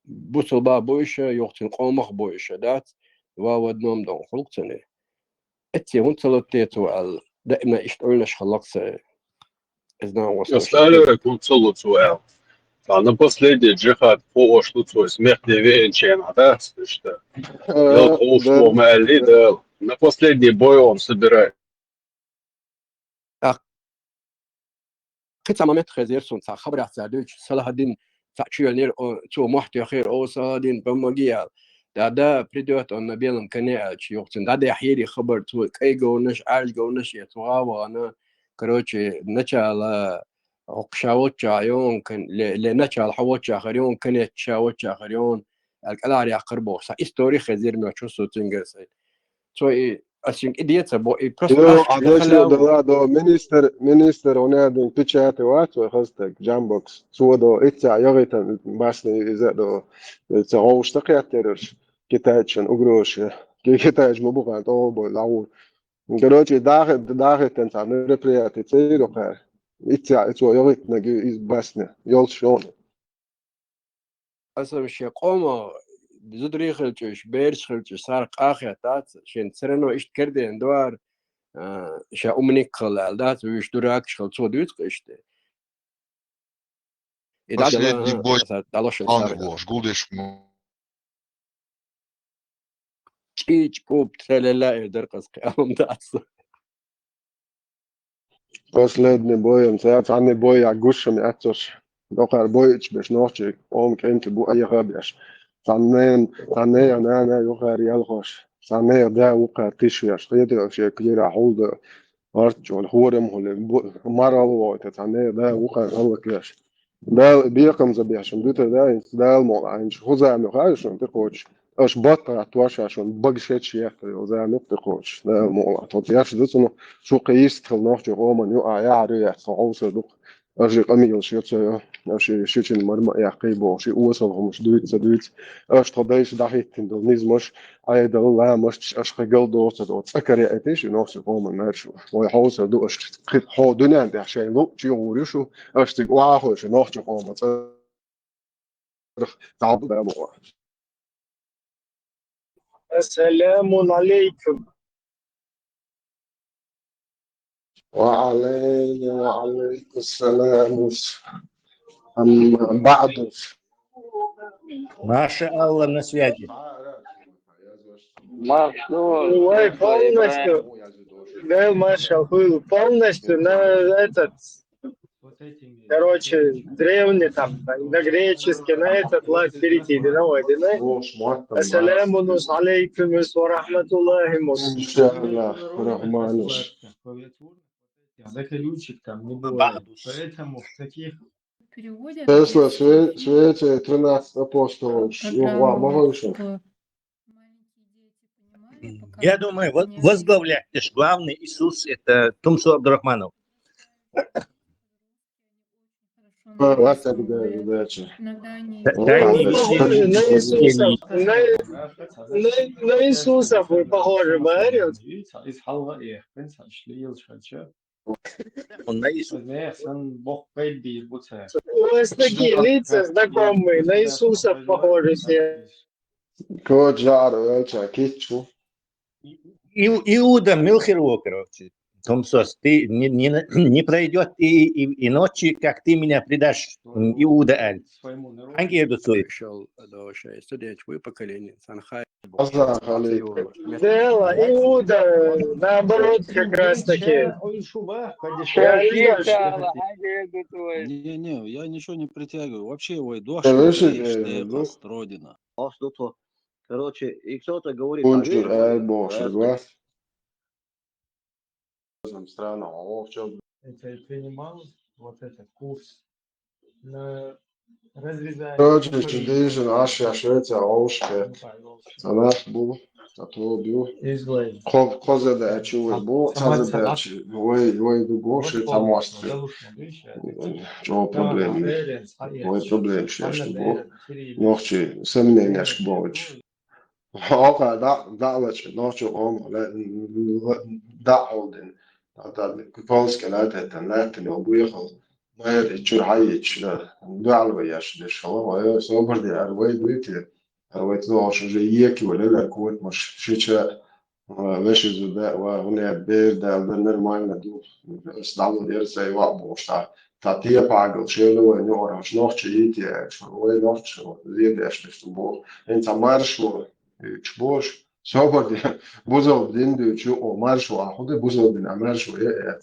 бусулба бу иша, юха цуьнан къомах бу иша дац, ва вадном догӀу хӀуллакх цуьнан. Эцци хӀунда ца ло те цо аьлла, даимна иштта ойланаш хилла-кх сан. Иза нагӀа васкош. Ас аьллера, хӀунда ца ло цо аьлла. Цхьа на последний джихад кхоош ду цо, смерть не веянчен, а дац, иштта. Ял кхуш вогӀу ма аьллий Дала. На последний бой он собирает. Кхин цхьа момент хезира суна, цхьа хабарехь цара дуьйцу, Салахьаддин цхьаъ чуьйранера, о, цо мохь тоьхира, о, Салахьаддин, помоги аьлла. Да, да, придёт он на белом коне аьлча, юха цунна дӀадаьхьира и хабар, цо кӀайн говнаш, Ӏаьржа говнаш, я цу гӀа вахана, короче, начало хӀокху ша волччахь йогӀун кан-, ле, ле начало хьо волччахь хир йогӀун, конец ша волччахь хир йогӀун, аьлла кӀелхьаръяьккхира бохуш. Цхьа истори хезира моьттуш суна цуьнгара сайна. Цо и, ас шуьга и деца бо, и просто Йо, нах а дешна хала дала, до министр, министр, у нас один печати вац, вай хазтаг, Джамбокс. Цо до, итца йогӀийтан басни иза до, ца гӀовш ца кхеттераш, китайчан угроша. Ки-, китайч ма бу хан, тӀо бой, лаву. Короче, дахи-, дахийтан цхьа мероприятие ца йира кхара. Итца, цо йогӀийтнаг из басни, йолчу шону. Аса шен къомах зударий хилча уьш, бераш хилча уьш, царах къахетта дац, шен царано иштта кардена дуара, а, ша умник хилла аьлла дац, уьш дуракаш хилла, цо дуьйцу-кх иштта. И дӀа Последний бой, аса дӀалошуьйту ан сара. Гулдеш ма. ЧӀичӀ, пуп, тралала эр дара-кх аса, кхин алам дац. Последний боем, цхьа цхьанне боя гушшам яццалаш. Докхара бойчу беш нохчий, къоман кӀентий бу айхьа а беш. Цхьанне, цхьанне а нана юхара ялхош. Цхьанне а да вукхара тиш веш. Кхетий шен кхера хьулда. Арт чӀогӀа хӀорам хӀули, бу-, марал вогӀуьйту, цхьанне а да вукхара хӀаллаквеш. Дала бекхамза беш шуна дуьтур дац, Дала мукъалахь, хӀинца хӀу зама ю хаьа шуна тӀекхочуш. Аша батта гӀаттош а шуна бага шеташ ехкар йолу зама ю тӀекхочуш. Дала мукъалахь, тхо тешаш ду цунах, шу кхин йист хила нохчийн къоман юкъахь яхьар ю яц, тхо хьовсур ду-кх. Аша и къамелаш ю ца йо, аша и шичина марма а яьккхий бохуш, и осал хӀумаш дуьйцу ца дуьйцу. Аша тхо дайша дӀахӀиттина долу низамаш, Ӏедал, ламасташ аша кхин галдоцу ца до, цӀа караэций шу нохчийн къоман маьрша ву. Вай хьовсур ду аша кхин хьо дуьнен тӀехь шайн луъ чу гӀур ю шу, аша цига охьахуьйшу нохчийн къоман цӀа Ассаламу алейкум. Ва алей-, ва алейкум салам. Амма баъду. Маша Алла на связи. Ой, полностью. Да, Маша, хуй, полностью на этот. Короче, древний там, на греческий, на этот лад перейти, да, на войны. Ассаламу алейкум ва рахматуллахи ва баракатух. Иншаллах, Рахманыч. Клавиатура, вот эти, закорючек там не бывает. Поэтому в таких переводе Тесла, Шве- Швеция, тринадцать апостолов, программа, Ва Махариша. Чтобы маленькие дети понимали, пока Я они думаю, вот не возглавлять лишь главный Иисус, это Тумсо Абдурахманов. Хорошо, А, надеюсь, вот так, да, мы удачи. Иногда они Т- Ну, тайные вы похожи на Иисуса. На, на, на Иисуса вы похожи, Марио. Он на Иисуса. У вас такие лица знакомые, на Иисуса похожи все. Кот жар, э, ча, кичу. И- Иуда мил хир ву, короче. Тумсос, ты не, не, на- не пройдет и, и, и ночи, как ты меня предашь, м, Иуда аль. Анги Иуда цуй. Пришёл до шеи студент, вы поколение Санхай. Аза хали. Дело, Иуда, наоборот, как раз таки. Я не знаю, что Не, не, я ничего не притягиваю. Вообще, ой, дождь, Короче, конечно, э, это ну. Родина. Астуто. Короче, и кто-то говорит, а Бонжур, видишь, э, бонжур, раз глаз. Разным странам, а он в чём? Это принимал вот этот курс на разрезание Короче, кожи. Чудишин, Ашья, Швеция, Ошке. Санах бу, тату бу. Излай. Ков, коза да чу бу, Сама- коза да сама- чу. Вой, вой, ду бу, Вот ши там полностью, мастер. Залушно, видишь, это Чё проблема? Эренс, а Вой, проблема, ши, что бу. Нохчи, сомнение, что бу. Ока да, да, лачи, нохчи, он, да, холдин. Ата, Куколский, да, это, да, это, не обуехал. Майер, и чур, хайич, да. Да, алва, я, ши, деш, халава, я, собор, да, арвай, дуйте. Арвай, то, что же, еки, вале, да, кот, маш, шича, веши, да, ва, уне, бер, да, да, нормально, ду. Сдал, дер, сай, ва, бошта. Та тия пагал, шелу, не, ора, нохчи, и тия, вай, нохчи, зебеш, что бо. Эн, та марш, во, чбош, собор, да, бузал, дин, ду, чу, о, марш, ва, худы, бузал, дин, а марш, ва, э, э.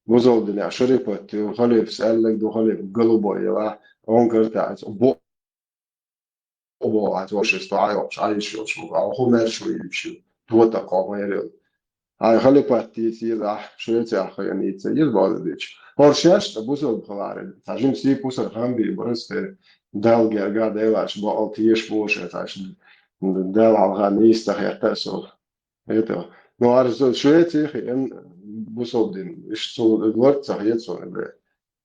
Бузал, дин, а шарипат, ду, халиф, сэллэг, ду, халиф, голубой, ва, он, карта, бо, Обо аз вообще сто ай вообще, ай ещё, а хумер шо ещё. Вот такого я рел. Ай, халипат ти си, а, шо я ти, а, хаян и ти, ир база дич. Оршаш, та бусал халаре. Та жим си пусар хамби, борос те, дал герга, делаш, бо, ал тиеш боше, та ш-, дал алга, не иста, херта, со. Это. Ну, а что, что я тихий, эн, бусал дин, иш, со, лорд, сахет, со, бля.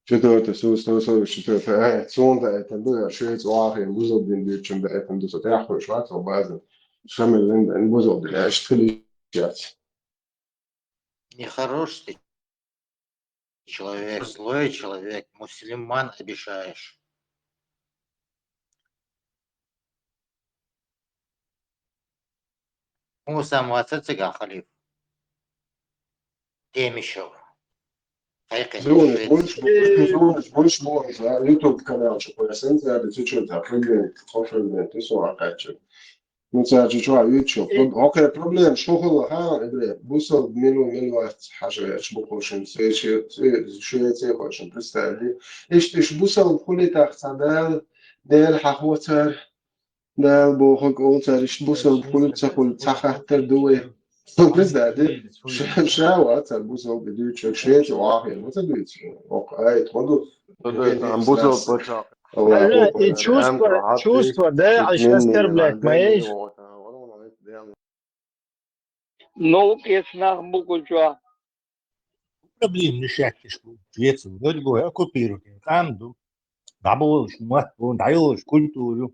Четвёртый, су-, су-, су-, четвёртый, э, сунда, это, да, шесть, уахи, бузал дин, дин, чем, да, это, да, сотя, хуй, шват, база. Шамил, эн, эн, бузал дин, э, что ли, сейчас. Нехороший ты человек, злой человек, мусульман обижаешь. Муса Муацацыга халиф. Демишев. Хайкы. Зуны, больше, больше, больше, больше, а YouTube канал, что поясен, за это, ты что, да, проблем, проблем, ты что, опять что? Ну, це чи чого, і що? Проб-, окей, проблем, що голо, га, бре, бусал мину, мину, а, хаже, я чому хочу, це, це, це, що я це хочу, представь, і ж, і ж бусал в хулі так, це, да, да, хахоцар, да, бо хок, оцар, і ж бусал в хулі, це хулі, це хатер дує. Ну, представь, ша, ша, ва, це бусал, бідуючи, що я це, ва, я, ну, це дивіться, окей, ходу. Ага, и чувство, чувство, да, а щас оскорблять, понимаешь? Ну, если нах букуча. Проблем решать, ты что, Швецию вроде бы оккупируют. Там, ду, даболш, мат, ду, даёш, культуру.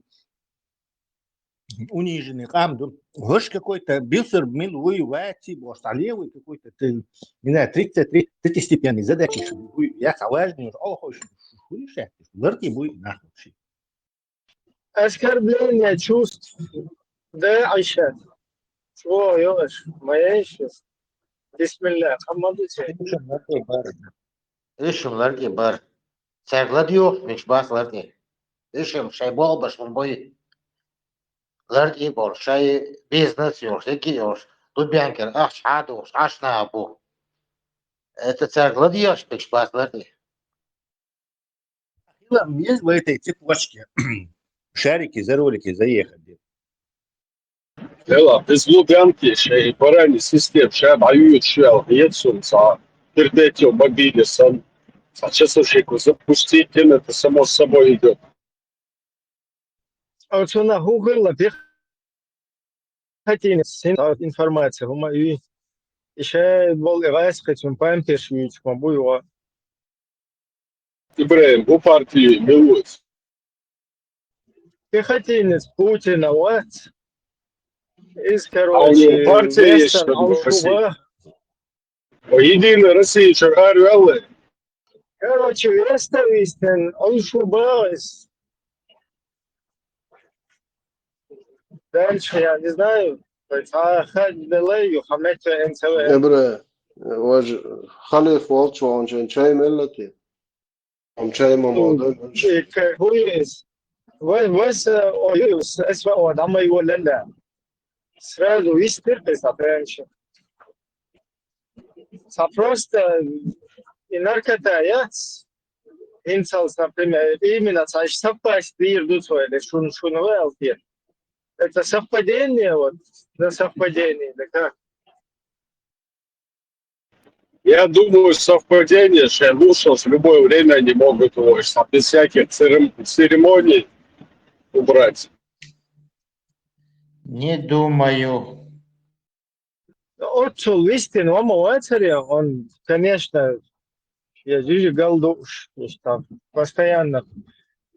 Униженный, там, ду. Хочешь какой-то бюсер, мил, воевать, и, может, а левый какой-то, ты, не знаю, тридцать три, третьестепенной задачи, что вы, я хаважный, о, хочешь, хуй решать, ларки будет нахуй. Оскорбление чувств. Да, Айша. Чего, ёлаш, моя ещё? Бисмилля, хамаду че. Ишим ларги бар. Цаглад юх, миш бас ларги. Ишим шай бол баш бой. Ларги бол, шай бизнес юх, секи юх. Дубянкер, ах, шаду, аш на бу. Это цаглад юх, миш бас ларги. Есть в этой цепочке шарики за ролики заехать. Дело, без Лубянки, шей барани систем, ша баюют швел, нет сумца, пердеть мобиле сан. Сейчас вообще запустить, это само собой идет. А вот она гугла пехотинец, информация, гума и еще был и вайс, хоть он памперш, ма буйва. Ибраим, у партии милует. Пехотинец Путина, вот. Из, А у него короче, партия есть, Вестон, чтобы Алшуба. Единая Россия, что говорю, Короче, Вестон, Вестон, Алшуба. Из- Дальше я не знаю. То есть, а, ха-, делаю, хамете, НЦВ. Эбре, вож халиф волчу, он чен чай меллати. Он чай мамода. И к-, хуй из. Вой-, вой с-, ой, с-, СВО, да, мы его ля-ля. Сразу из тырпы сапрямщик. Са просто и наркота, я с-, инсалс, например, именно са-, совпасть дыр дут свой, или шун-, шун вэлти. Это совпадение, вот, на совпадение, да как? Я думаю, совпадение, что лучше в любое время они могут его там без всяких церем- церемоний убрать. Не думаю. Отцу Вистин, ома вацаря, он, конечно, я жижи галдуш, то есть там постоянно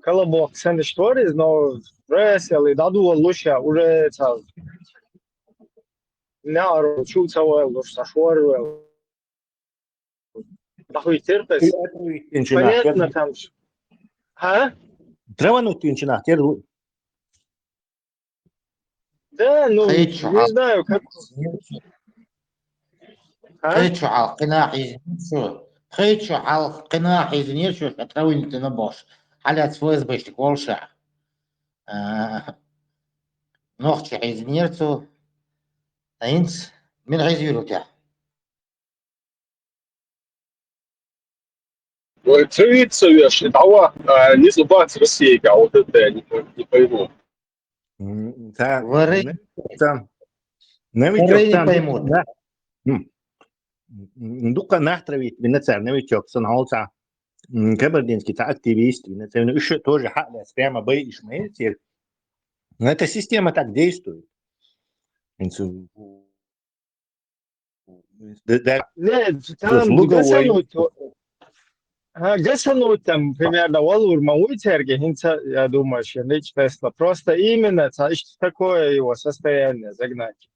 колобок сандыш творит, но раз я ли даду луша, уже это, не ару, чуца вэлуш, сашвар вэлуш. Нахуй терпес. Понятно там. А? Травануть тынчинах, тер Да, ну, Хай чё, не а- знаю, как. А? Тхечу алкъина хьизнерчу. Тхечу алкъина хьизнерчу, ша травинтина бош. Халяц ФСБшник волша. А, нохчи хьизнерцу. Таинц, мин хьизвирутя. Ой, цивит совершит, а вот, а, не забыть России, а вот это я не, пой- не пойму. М, та- Варэ- не- там- не Варэ не там- поймут. Да. М. М, Дука нахтравит, винацар, новичок, сан холца. М, Кабардинский, та активист, винацар, ну, ещё тоже халяс, прямо бой ишмаэль, тер. Но эта система так действует. Инсу- Да, да. Нет, там луговой. Гасанут, а, Гасанут там примерно Валур Маутерги, хинца, я думаю, что речь Тесла. Просто именно, та- что такое его состояние загнать?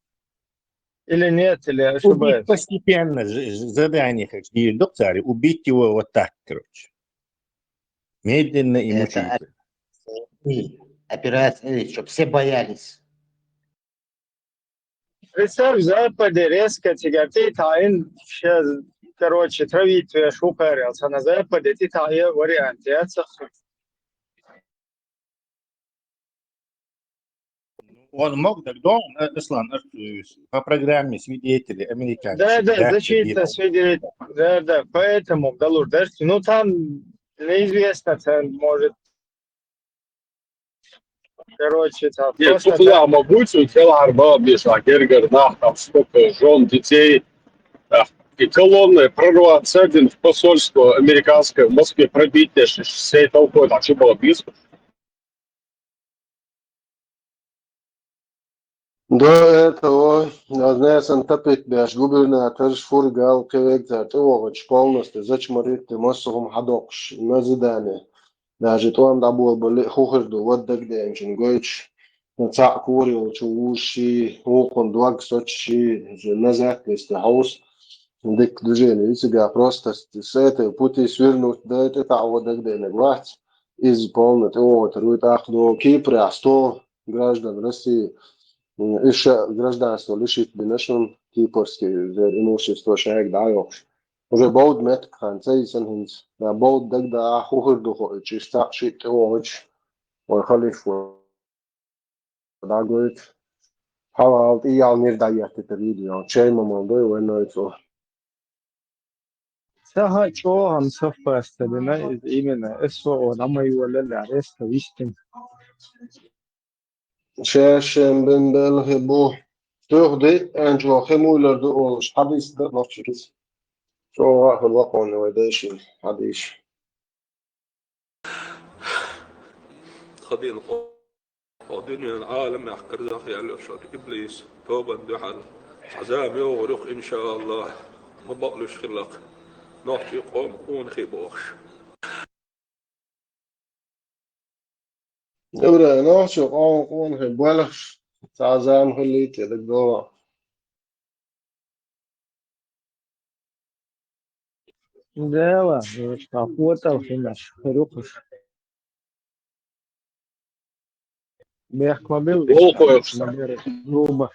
Или нет, или Убить ошибаюсь? Постепенно, ж- ж- задание хочу, доктор, убить его вот так, короче. Медленно и Это мучительно. И операция, чтобы все боялись. Представь, в Западе резко тяготы, таин, сейчас, короче, травить твоя шухаря, а на Западе ты тая вариант, я цех. Он мог тогда, э, Руслан, э, по программе свидетелей американцев. Да, да, Да, защита да. Свидетелей. Да, да, поэтому, Галур, дальше, ну там неизвестно, там может, короче, там Нет, просто тут ладно, будет, у тебя арба, бишь, а Гергер, нах, там столько жен, детей. А, и колонны прорваться один в посольство американское в Москве, пробить, всей толпой, так что было близко. До этого, а, знаешь, он топит бяш, губернатор, шфургал, кевек, зар, ты овощ полностью, зачморит, ты массовым хадокш, на задание. Даже то он добыл были хухерду, вот дагденчин, гойч, на цак курил, чу уши, ухун, дуаг сочи, же назад, если хаус, дик движение, и тебя просто с, с этой пути свернуть, да это та вот дагденег вац, из полный, ты овощ, руит, ах, до Кипра, сто граждан России, м, ещё гражданство лишить бинашун кипрский, зэр имущество шаек даёкш. Уже бауд мет кхан, цейсан хинц. Да бауд даг да хухыр духо, чиста шит овощ. Ой, халиф, да, говорит. Хавал, и ял мир да яхты период, я чей мамал дой, войной цо. Цхьа чӀогӀа совпасть дина иза именно, эсо о дӀа ма йолаллехь, эсо вистина. Шаьшшен бен белхи бу. Туьха ди, аьнчо хи муйлар ду олуш, хьадис дан нохчуьнца. ЧӀогӀа а хила вакхунна вай дайшин хьадийша. Хабин къо-, къо дуьнен Ӏаламехь карзах яьлла шуна иблис, тобан дуьхьал. Хьаза мегӀур юха, иншааллахӀ, ма бакълуьйш хилла-кх. Нохчий къоман къонахий бохуш. Ибрай, нохчо къоман къонахий болхуш, цхьа зама хилийта те дагадогӀу. Дела, вешта, хӀотал хинаш, хирухуш. Бехк ма бил, Волховец. Ма бер, зуба.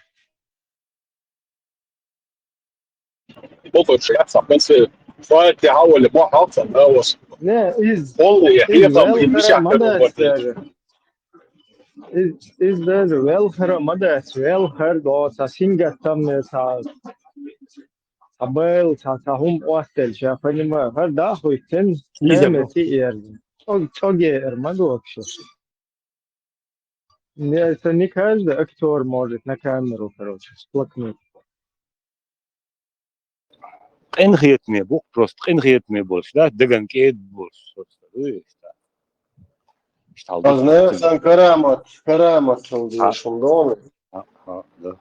Боков шех сам, бен се фаьтти хьавале, ма хьалцан, да, вас. Не, из, Олла я, из хьехам, вел и хара миша ма хӀара дац варте. Даже. Из, из даже вел хара ма дац, вел хара до, ца сингаттам, ца, ца бел, ца, ца хӀум къоттел, ша понимаю. ХӀара да хуй, тен, Иза тен бу. Ти ер. Цог, цоге эр ма до вообще. Не, это не каждый актёр может на камеру, короче, всплакнуть. Къинхетаме бу, просто къинхетаме болуш, да, даган кӀеда болуш, просто, ду, иштта. Иштта хьал ду. Аз не сан карамат, карамат хьал А. Деш хьун доме. А, а, да.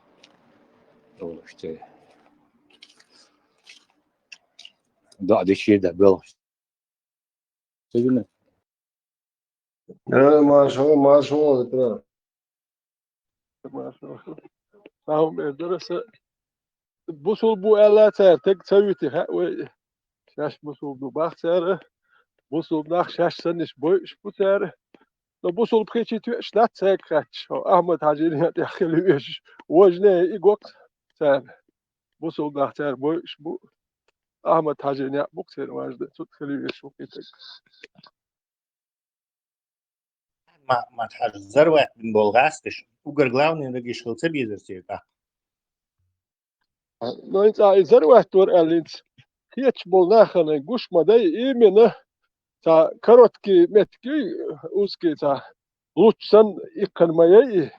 Долуш те. Да, дече да, бел. Сегине. Э, маршо, маршо, это. Маршо. Сахьун бер дара са. Бусул бу аьлла цара, тег ца вити хаьа вай. Шаьш бусул ду бах цара. Бусул нах шаьш санниш бойуш бу цара. Но бусул пхи чи тоьаш дац цаьрга хаьтташ. Ахмад-Хьажина тӀехь хила вешаш. Важне и гокъ цара. Бусул нах цара бойуш бу. Ахмад-Хьажина яа бу-кх церан важда, цу тӀа хила везаш ву кхетарг. Ма, ма, хьажа, зарват бин болу гӀаскаш, угар главный вегаш хила ца безар церан тӀаккха. Ну, хӀинца и зарват вара аьлла, хӀинца кхеташ болу нахана гуш ма дай, именно цхьа короткий меттиг, узкий цхьа лучча санна иккхана ма яй и.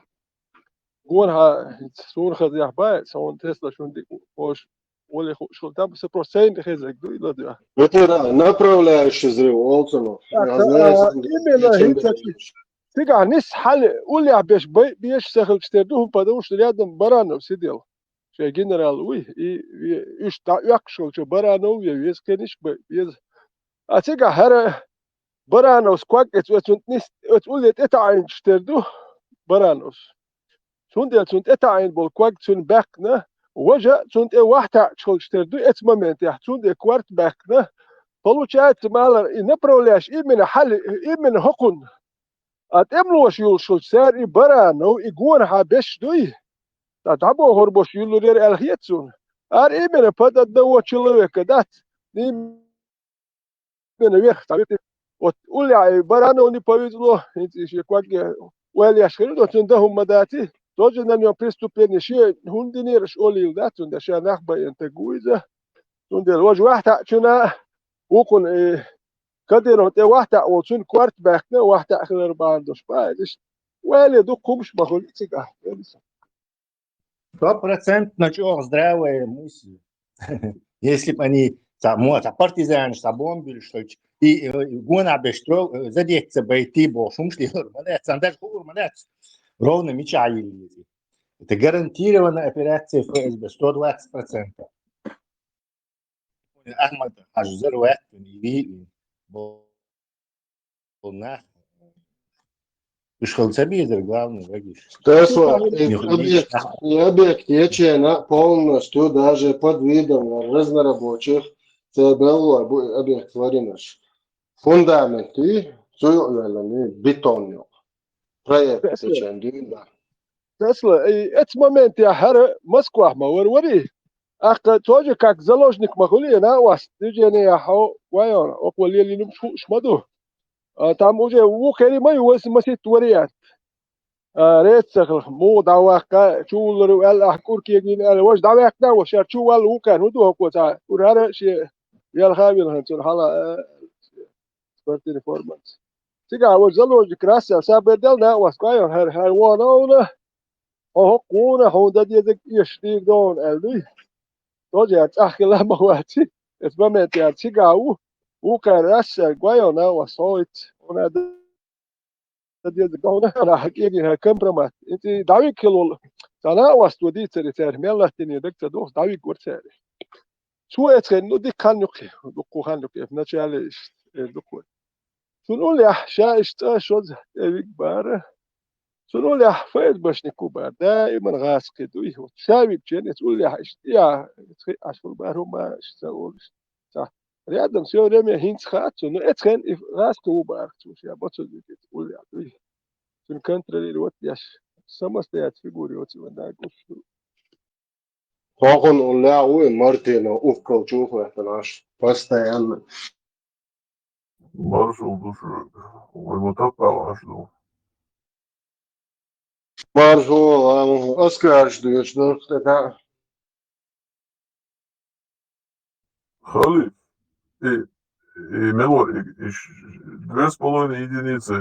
Гонахьа, суна хаза яхь бай, сан вон тесла шун дика ош, оле ху-, шу там, са просто сайн хезаг ду, и ладуьа. Это да, направляющий взрыв, олцуну. Так, а, именно, хӀинца цигахь нис хьали, уллехь беш бай, беш сахалчу тера ду, хӀун, потому что рядом Баранов сидел. Шайн генерал вуй, и, и, уьш дӀа оьккхуш волчу Баранов ве, веза кхениш бай, веза. А цигахь хӀара Барановс ког эца оцунна нис-, оцу улле тӀетаӀийначу тера ду Барановс. Цундела цунна тӀетаӀийна болу ког цуьнан баьккхина, важа а цунна тӀе вахьтаьӀча хилча тера ду эцу моментехь, цунна тӀе корта баьккхина. Получается, малар и направляющий именно хьали, именно хӀокхунна. А тӀемалоша юлуш хилча цара и Баранов, и гонахьа беш дуй? Ткъа дӀабохур бош юллур яра аьлла хета суна. Ара именно под одного человека дац. Именно верх, цхьа витий. Вот уллехь и Барановна повезло, хӀинца и шен когге ойла еш хир ду, цуьнан дан хӀума ма даций, тоже на нём преступление, шен хӀунда динера аша олийла дац, цуьнан ша нах байина таг ву иза. Цундела важа вахьтаьӀчунна, вукхунна, э, Кадыровна тӀе вахьтаьӀ волу, цуьнан корта баьккхина, вахьтаьӀ хилар бахьана долуш баьлла иштта. Вале дукха хӀумаш ма хуьлу цигахь. Стопроцентно чӀогӀа здравая мысль. Если б они, цхьа, мо-, цхьа партизанаш, цхьа бомбуьллуш хилча, и, э, гонахь беш тро-, э, задеть ца байти бохуш хӀумаш лелор ма лаьцна, даже хуур ма лаьцна. Ровно мичахь йилла иза. Это гарантированная операция ФСБ, сто двадцать процентов. Ахмад-Хьажа зар ваьккхина, и вийна болу нах. Уьш хила ца безара, главный вегаш. Тесла, и Нихуя объект, нах. И объект ечена полностью, даже под видом разнорабочих, це беллой бу объект варинаш. Фундамент и цу юкъа ваьллани бетон юкъа. Проект Тесла. Ечен дуьйна. Тесла, и эцу моментехь хӀара Москвахь ма вара варий? Аккха тоже как заложник ма хуьлий, накъост движение хьо вайона, окхо лелийнарш хууш ма ду. А, там уже вукхерий ма ю вайса маситта вариант. А, рецахлах, муха дӀаваккха, чу вуллур ву аьлла, ахь кӀур кегийна аьлла, важа дӀаваьккхина а, ва шаьр чу валла вукхаьрна хӀун ду хӀокхо цхьа, ур хӀара шен Велха а вилхьан цуьнан хьала, э, спортивный формаца. Цигахь вара заложник Рассел, сан бер дел накъост гой, хӀара, хӀара вон овна, хьо хӀокху вуна, хьуна дан дезарг эшаш дийр ду хьуна, аьлла дуй. Тоже яра цӀахь хила ма ваци. Эцу момент яра цигахь ву, вукхара Рассел гой, накъост хьо иц, хьуна дан деза говна, нах кӀегий хӀара компромат. И цӀий дӀавигга хила волу. Цхьа накъост ву дийцаре цаьрга мел латтине даг ца дохуш, дӀавигга вара цаьрга. Цо эцхен, ну, дика хан юккхе, дуккха хан юккхе, в начале иш, э, дуккха. Цунна уллехь, ша иштта цӀа шозза тӀе вигга бара. Цунна уллехь, ФСБшник ву бара, даиман гӀазкхи дуй. Вот ша вигча, эцу уллехь иштта, я, эцхи, аш ву бара, хӀума, иштта ца олуш. Цхьа рядом всё время хӀинца хаьа цунна, ну, эцхен и гӀазкхи ву бара цо, ша бо ца вигча, уллехь дуй. Цуьнан контролировать деш, самостоятельная фигура йоцу ван дай гуш ду. Хьо хӀун уллехь ву и Мартина уккхал чу а хӀоьттина Ӏаш? Постоянно. Маршалла ду шуьга. Вай ма таппа Ӏаш ду. Маршалла, ас кхаьчна дуьйцуш ду, тӀаккха. Халиф, и, и мила вара, и, и ш-, две с половиной единицы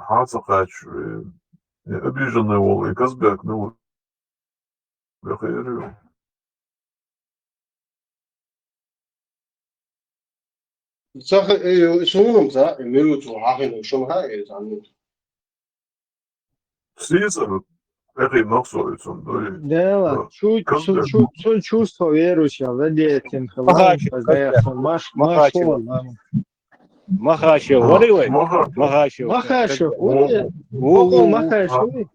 хьан ца кхаьчча, и, и обиженный волу, и Казбек мила вара? Бехер ю. Ца хи-, э, суна-м ца, э, мила ву цо хьахийна, шуна хаьа, э, цхьанна. Сийсара, тӀехь нах со ю цунна, дуй? Да ладно, чу-, Казбек. Цун чу-, цун чувство верующего, владеет им, Махачев, хилархьама, Казбек. Маш-, Махачев. Машула, ладно. Махачев, А, вари вай? Маха-, Махачев. Махачев, Во, вари? Во, Кого во, Махачев?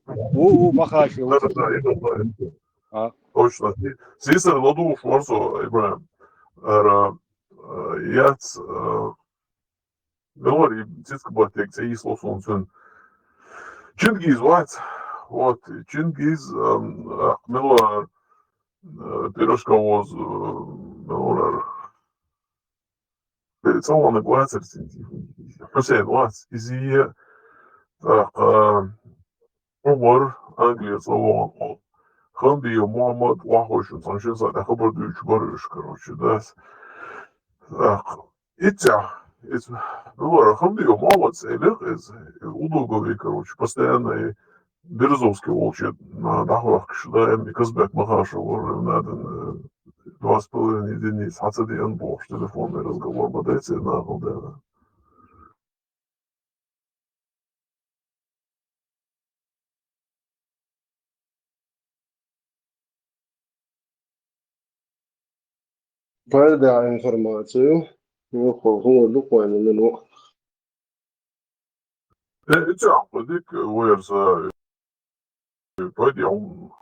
А. Во, во, Махачев. Да, да, да, это, да, это. А. Точно. Сийсара ладугӀуш вара со, Ибрахим. Ара, э, яц, э, мила вара и цицка баттиг, цӀе йисло суна цуьнан. Чингиз вац. Вот, Чингиз, эм, а, мила вара, э, Пирожковоза, э, мила вара. Э, цӀа ваннаг вацара цуьнан. Хьусейн вац. Иза е, тӀаккха, Ӏумар, Англера цӀа вахана волу. Хамбиев Мухьаммад, ваххойшна цхьана шина сахьтехь хабар дуьйцуш бара уьш, короче, дас. ТӀаккха, иццехь, иза, ну, вара Хамбиев Мухьаммад цӀе леха иза, и удуговый, короче, постоянно и Березовский волчу, а, дӀахӀоьхкуш, даим и Казбек Махачев вара, надо, э, два с половиной единицы, хьан ца деана бохуш, телефонный разговор ма дайций нахал дена. Пайда информацию. Ну, хо-, хо-, ну, хо-, ну, ну. Э, иццехь кху дика вайра са, э, пайда хӀум-,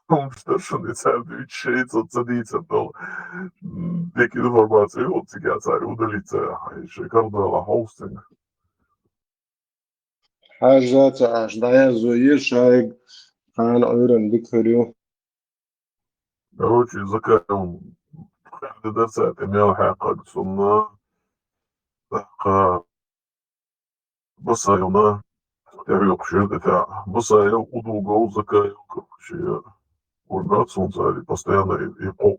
хӀумаш дара шуна, и цара дуьйцуш, шайца ца дийцар долу. М, дика информация ю, цига цара удалиться, хьайн шайн карадала хьовсцинга. Хьажа ца Ӏаш, дӀаяззо еза шайга, хьана Ӏуьйранна дика хир ю. Короче, Закаев, хьаьрда дар цара тӀе мел хьаькхаг цунна, тӀаккха Басаевна, тӀехьоькхуш яра тӀе тӀаьхьа. Басаев, Удугов, Закаев, короче, вара цунна цара постоянно и, и кхоъ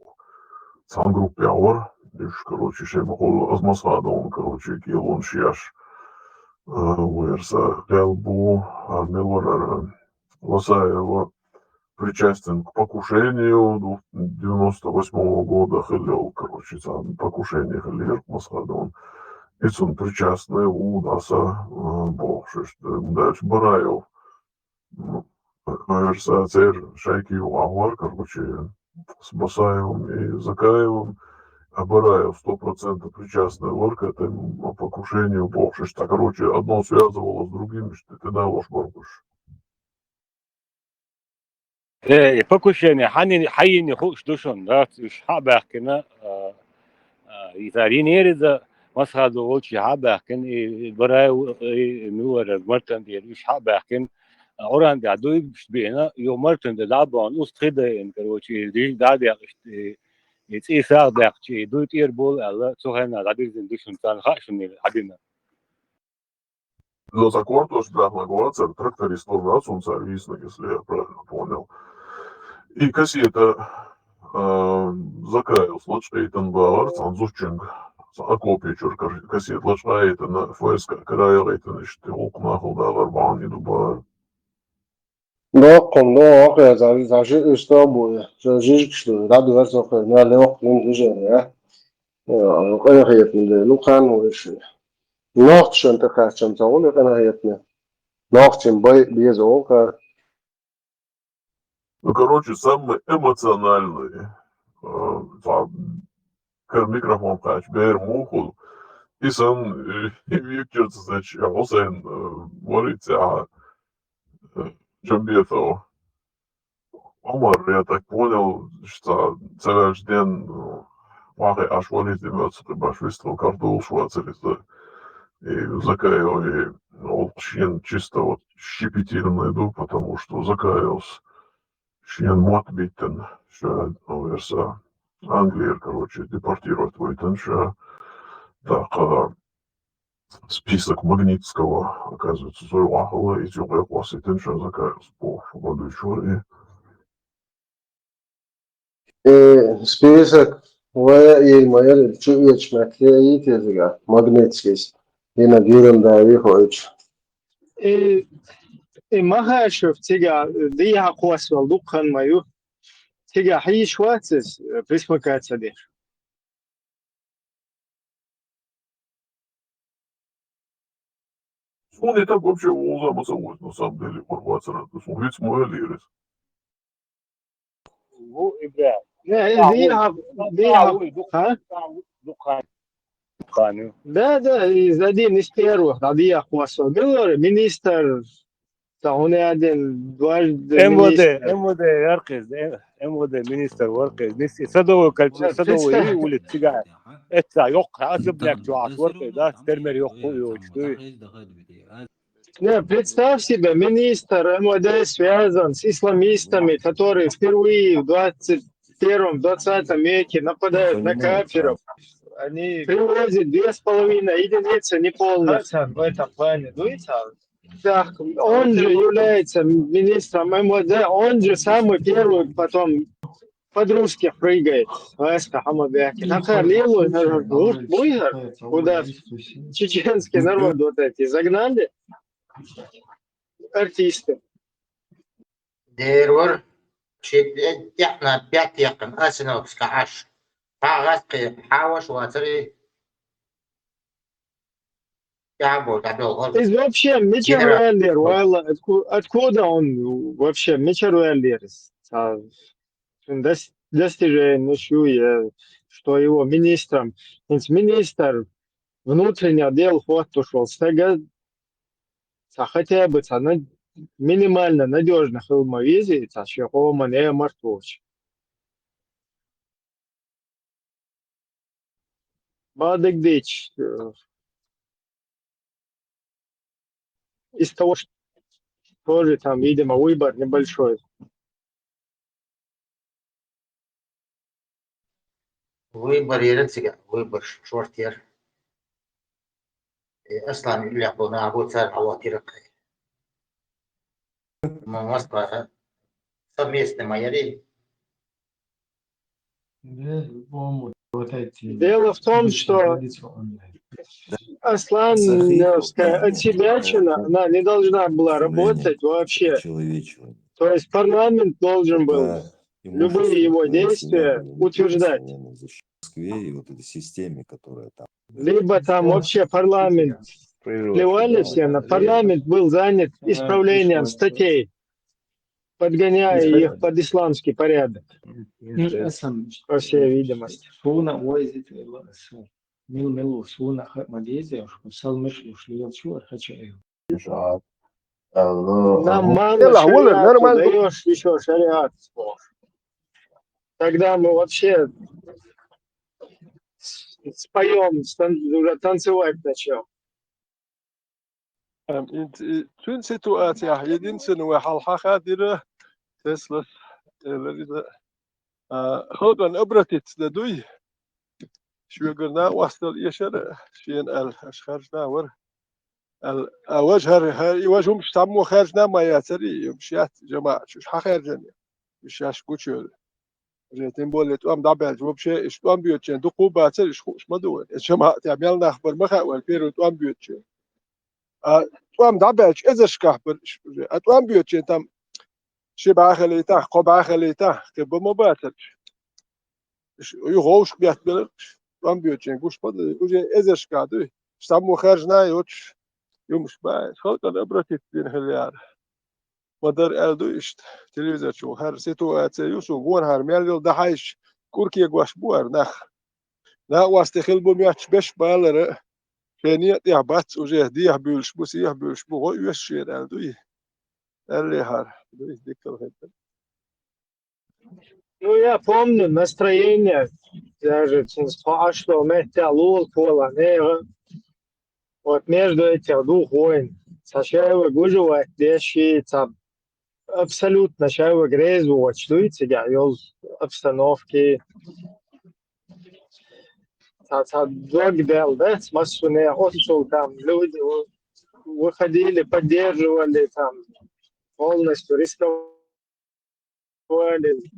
цхьана группехь вара. Уьш, короче, шайн ма-хуьллу, Азмасхадовна, короче, кӀелонаш еш, а, вайра са гӀел бу, а, мила вара, Васаева причастен к покушению девяносто восьмого года, хилла йолу, короче, цхьа покушение хилла яра Масхадовна. И цунна причастный ву, дӀаса, а, бохуш, иштта, дальше Бараев. М, вайра са церан шайка юкъахь вара, короче, с Басаевым и Закаевым, а Бараев сто процентов причастный вара к этому покушению, бохуш, иштта, короче, одно связывало с другим, иштта, тӀедалош бара уьш. Э, и покушение, хьанийн, хьайийна хууш ду шуна, дац, уьш хьа а баьхкина, а, а, и цара йинера иза, Масхадов волчу хьа а баьхкина, и, и Бараев, и Мюллер, Мартан дера, уьш хьа а баьхкина, а, Ӏуран тӀехь дуйгуш биъна, юха Мартан де дӀа а бахана, уста хи дайина, короче, и дижа дӀа а декъаш, и, и цӀий сагӀа даьккхича, и дуй тӀера болу аьлла, цу хенахь дӀадирзина ду шуна, царна хаьа шуна и хьадина. Иза цхьа кортош баьхнарг вацара, тракторист вара, цунна цара вийцинарг, если я правильно понял. И кассета, А, Закаевс лачкъийтина бахара цхьана зудчуьнга, цхьа окопе чуьра кар-, кассета лачкъийтина, фаска карайгӀийтина, иштта гӀуллакх нахала дахар бахьана и ду бахара. Доккхун, доккхун, за, за жи-, иштта бу, за жижигаш ду, дӀадоьрзу хӀокхуьнга, левакх вин движение, а? Э, къинхетам де, ну, кхана вуйш. Нохчашна тӀакхаьчча ца гӀур къинхетаме. Нохчийн бай беза оха. Ну, короче, самый эмоциональный, э, цхьа кара микрофон кхаьчча бер мухул. И сан, э, викчерца зачи Хусейн, э, варица, э, Джамбетов. Омар, я так понял, что ца ваьлча ден, э, вахе аш вализ де мёцу баш вистхал кардулш вацар иза. И Закаевс, и гӀуллакх шен чисто вот щепетильный ду, потому что Закаевс шен мотт биттина, ша, ну, верса, Англера, короче, депортировать вайтан, ша, да, кхара список Магнитского, оказывается, зой вахала, и цюгъе кхоситан, ша Закаевс бохуш, вадуй шур, и Э, список вай ма яра, чу эчмек я и тезга, Магнитскийс, и на Гюренда вихоч. Э, э, Махачев цига, дий хьакхоссавал дуккхан ма ю. Цига хьийш вац из, э, присмыкаться деш. Суна и так вообще вовза ма ца вуз, на самом деле, кху вацара. Суна виц ма вел ирис. Ву, Ибрахим. Не, А, дий ву. хьа-, дий А, хьа-, ву, ду-, а? а, ву, дуккхан. Дуккхан ю. Да, да, из один из первых, да, дий хьакхоссавал. Билар, министр, Ца хӀуна аьлла, дважды М В Д, министр. М В Д яркъиз, М-, М В Д министр варкъиз. Нис-, Садовое кольцо, Да, Садовое представь. И улица цига. Это йоккха особняк чугӀас варкъиз, да, фермер йоккха йоч, дуй. Не, представь себе, министр М В Д связан с исламистами, которые впервые в двадцать первом, двадцатом веке нападают на кафиров. Они привозят две с половиной единицы неполных. Хасан в этом плане, дуй, Так, он же является министром М В Д, он же самый первый потом под русских прыгает. Знаешь, там, Ахмадбеки. Нахар лилу, гурт буйгар, куда чеченский народ вот эти загнали, артисты. Дер вар, ши тӀехьна пять яккхана Осиновска Ӏаш. Хьа гӀаскхи, хьа ваш вацари. Я бо, да, бел, Из вообще мичара Генерал. ваьллера, вала, отку-, откуда он вообще мичара ваьллера? Ца, дос-, достижение, ну, шу я, что его министром, ведь министр внутренних дел хоттуш вол стага, ца хотя бы ца на-, минимально надёжно хила ма вези, ца ши къоман э мартвоч. Бадыгдыч, э, из того, что тоже там, видимо, выбор небольшой. Выбор яра цига, выбор ш-, шорт яра. Э, Аслан Ильяхов нагӀо цар хьалотира кхай. М-, Москва, совместный ма яри. Дело в том, что Аслановская отсебячина, она не должна была работать вообще. То есть парламент должен был любые его действия утверждать. Москве и вот этой системе, которая там. Либо там вообще парламент плевали все, на парламент был занят исправлением статей, подгоняя их под исламский порядок. По всей видимости. Суна вайзит вела аса. Мил милу суна хат магезе, уж салмеш уж лил чу архача эл. Нам мало Нормально, шариат нормально. Даёшь, ещё шариат сплошь. Тогда мы вообще с-, споём, стан-, уже танцевать начнём. Эм, ин-, и-, цуьнан ситуацияхь единственный вай хьалха хадира, Теслас, элира иза, а, халкъан обратиться дан дуй. Шуьгара накъостал эшара, шена аьлла, аша хаьржина вара. Аьлла, а важа хӀара, хӀара, и важа хӀумаш цхьаммо хаьржина ма яцара, и хӀумаш яц, жамаӀат, уьш хьахаьржина. Уьш шаьш гучуйолу. Уже тем более тӀом дӀабаьлча вообще, иш тӀом боьдучу хенахь дукха бацара, иш хууш ма ду вайн. Эцу жамаӀатехь мел нах бара ма хаьа вайн первый тӀом боьдучу хенахь. А тӀом дӀабаьлча эзаршкахь бара иш уже. А тӀом боьдучу хенахь там ши бӀаьхалийтахь, кхо бӀаьхалийтахь, кхин бан ма бацара. Ш-, ю ховшах беттабелира, тӀом боьдучу хенахь гуш ма ду, уже эзаршкахь дуй. Цхьаммо хаьржина йоцуш, юмаш баьхкина халкъана обратиться дина хилла яра. Ма дара аьлла ду иштта, телевизор чу хӀара ситуация ю, суна гонахьара мел йолу дӀахьаьжча, кӀур кегош бу хӀара нах. Накъостий хилла бу моьттуш беш балара, шен некъа тӀехь бац уже, дехьа буьйлуш бу, сехьа буьйлуш бу, гӀо оьшу шена аьлла дуй. Аьллехьара, дуй, диккал хӀинца. Ну, я помню настроение, даже цунах тхо Ӏаш долу меттехь лулахь хилла нехан. Вот между этих двух войн. Цхьа шайга гужу ваьтта деш и цхьа абсолютно шайга реза воцуш дуй цигахь йолу обстановки. Цхьа, цхьа дог даьлла, да, массо а нехан оццул там люди выходили, поддерживали там, полностью рисковали,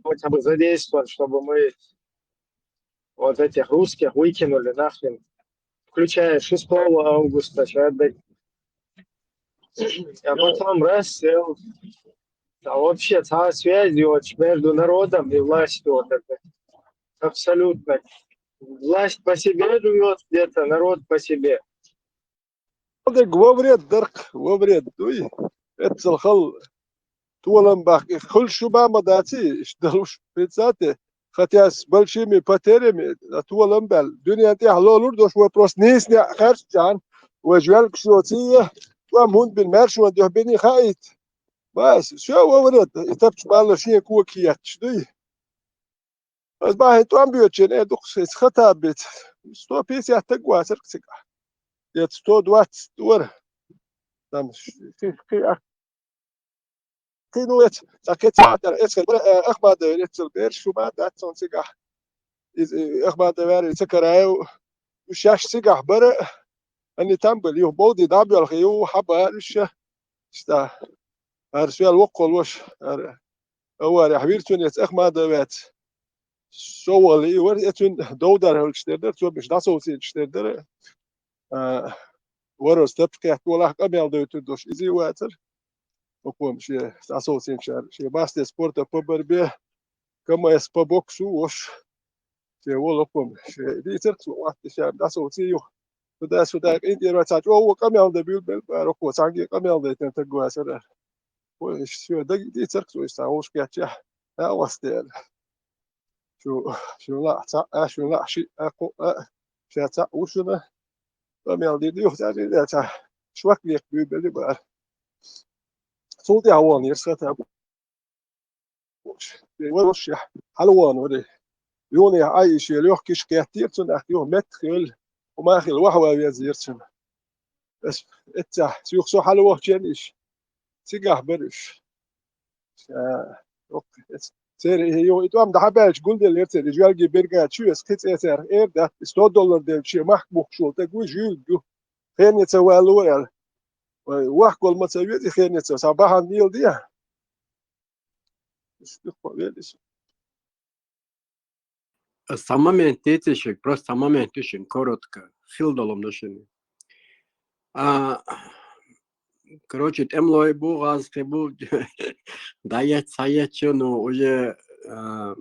хотя бы задействовать, чтобы мы вот этих русских выкинули нахрен, включая шестого августа, щас так. А потом раз, сел. А вообще, та связь вот между народом и властью вот это. Абсолютно. Власть по себе живет где-то, народ по себе. Дерг во вред дарх, во вред дуй. Эццал хала толам баккха. И хуьлуш шу бан ма дац, иштта далуш, хӀинца а те, хотя с большими потерями, а толам баьлла. Дуьнен тӀехь лолур дош вай просто нийса неӀ хаьржчахьана, вай жоьлгаш йоций, тӀом хӀунда бина, маьршонан дуьхьа бина хаийта. Баьс, всё, во вред, и тапча балла шен кока хеташ дуй. Ас бахьана тӀом боьдучу хенахь, э, дукха шайца хата бийца. Сто пятьдесят стаг вацара цигахь. Эца сто двадцать вара. Там ши-, ши-, ши-, кхин, ну, эца, цхьа кхин цхьа тӀера, эца, э, Ахмадов эццал бераш шу ма дац цунна цигахь. Иза, э, Ахмадов аьлла, Сакараев, уьш шаьш цигахь бара, они там были, юха бовди дӀабоьлху, ю, хьаба, уьш ша. Иштта. ХӀара соьл воккхаллаш, хӀара аварехь вира цунна эца Ахмадов ваьца. Со валла и вара, эцун довдар хӀаллаш тера дара, цо миш дӀасовцийначу тера дара. А, варо стапча кхетта волахь къамел дойтур долуш иза а вацара. Окхо-м шен дӀасовцийначара, шен мастере спорта по борьбе, К М С по боксу вош. Шен волахь-м, шен дийцарх цо, вахтишан дӀасовций юха. Туда-сюда къинтӀера вац, цхьа чӀогӀа къамел дан буьйлабелла бара, окхо цхьаьнгге къамел дайтина стаг вацара. Ой, иш шен даг дийцарх цо, иш цхьа вовшахкхетчехь, а, вастера. Шу, шуна лаахь цхьаъ а, шуна лаахь шиъ а, кхоъ а, ша цхьаъ ву шуна. Къамел дина юха цаьрга цхьа шок веккха буьйлабелла бара. Цул тӀаьхьа вон ерш хата бу. Вай вовшех хьалавон вара. Юханехьа Ӏай и шен лоьхкиш кхеттера цунах, юха меттахъевлла, хӀума хилла вахьа ван везара цунна. Ас эццахь, соьх со хьалавахча иш. Цигахь бара уьш. Ша, ок, эц-, церан и юха и тӀом дӀахьабаьлча гулделлера церан, и жоьлгийн берган чу, ас кхин цӀе цаьрга эр дац, и сто доллар делча шен махка бухкуш волу тӀе гуш жуьлга ю. Хенеца валло аьлла. Вай, вахкол ма ца веза и хенеца, сан бахьана мела де. Ас дуьххьа вел иза. Ас цхьа момент дийций шуьга, просто цхьа момент ю шуьга, коротко, хила долу ма ду шуна. А, короче, тӀемалой бу, гӀазкхий бу, дӀаецна, схьаецна, ну, уже, а,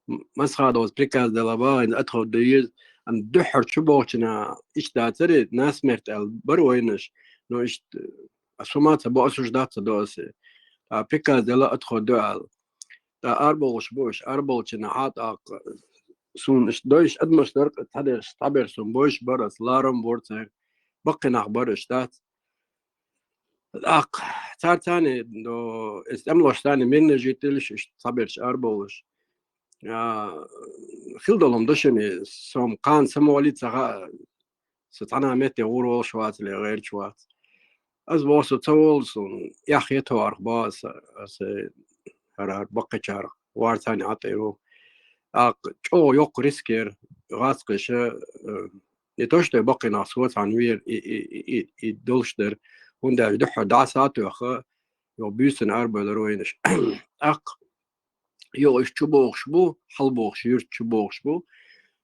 м-, Масхадовс приказ дала бахийна, отход дан еза, ам дуьххьара чу бохучунна иштта дацара, насмерть аьлла бара вайнаш, ну, иштта, ас хӀума ца бо, осуждать ца до ас. А, приказ дала, отход ду аьлла. ТӀаккха арабовлуш бу уьш, арабовлучунна хьа тӀаккха суна иштта дойуш адамаш дара, цхьаберш, цхьаберш суна бовзуш бара, ас ларам бора церан, баккхий нах бара уьш, дац. ТӀаккха цара царна, до, эс тӀемалош царна мирный житель уьш, иштта цхьаберш арабовлуш. А, хила долу ма ду шуна, со-м кхана самавалийта ца хаьа, со цхьана а метте гӀур волуш вацале, гӀерташ вац. Ас боху, со ца волу, суна эхь хетарх боху аса, аса хӀара, хӀара баккхийчарах, варцарна Ӏа тӀе ву. ТӀаккха чӀогӀа йоккха риск яра, гӀазкхаша, э, не то что баккхий нах, со цхьаьна вера и, и, и, и, и долуш дара, хӀунда аьлча дуьххьара дӀа сатоьхна, йо буьйсанна арабевлла вайнаш. ТӀаккха йогӀуш чубохуш бу, хьалбохуш юрт чубохуш бу.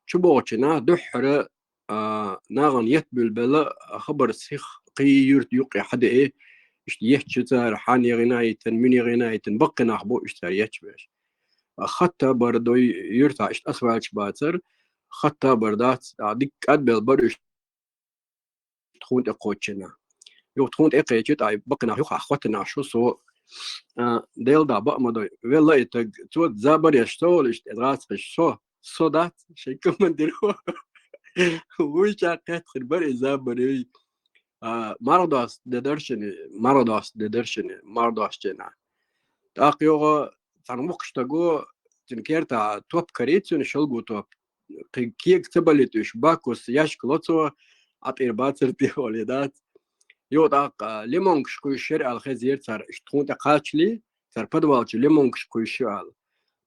Чубохучу наха дуьххьара, а, нахана еттабуьйлабелла хабар сих кхин юрт юккъе хьадеи, иштта еттачу цара хьан ягӀина а йитина, муьн ягӀина а йитина, баккхий нах бу иштта цара етташ берш. А, хатта бара ду юртахь иштта ас ваьлча бацара, хатта бара дац, а, дика кӀадбелла бара уьш тхуна тӀе кхоччина. Юха тхуна тӀе кхечи, тӀаккха баккхий нах юхахь хоттина шу со, а, Делан дуьхьа баа ма дой. Велла и таг, цо забар еш со волуш, тӀе гӀацкхаш со, со дац, шайн командир ву. Вуй чаккхеттахир бара и забар, юй. А, марха доста де даршина, марха доста де даршина, марха доста чена. ТӀаккха йогӀу цхьана вукху стаго, цуьнан кертахь топ карий цуьнан, шалгу топ. Кхин кега ца балийта уьш, баккхус яшка ло цо, ӀатӀира бацара тӀе олий дац. Йо, тӀаккха лимонкаш кхуьйсуш яра аьлла хезира цара, иштта тхуна тӀе кхаччале, цара подвалчу лимонкаш кхуьйсуш ю аьлла.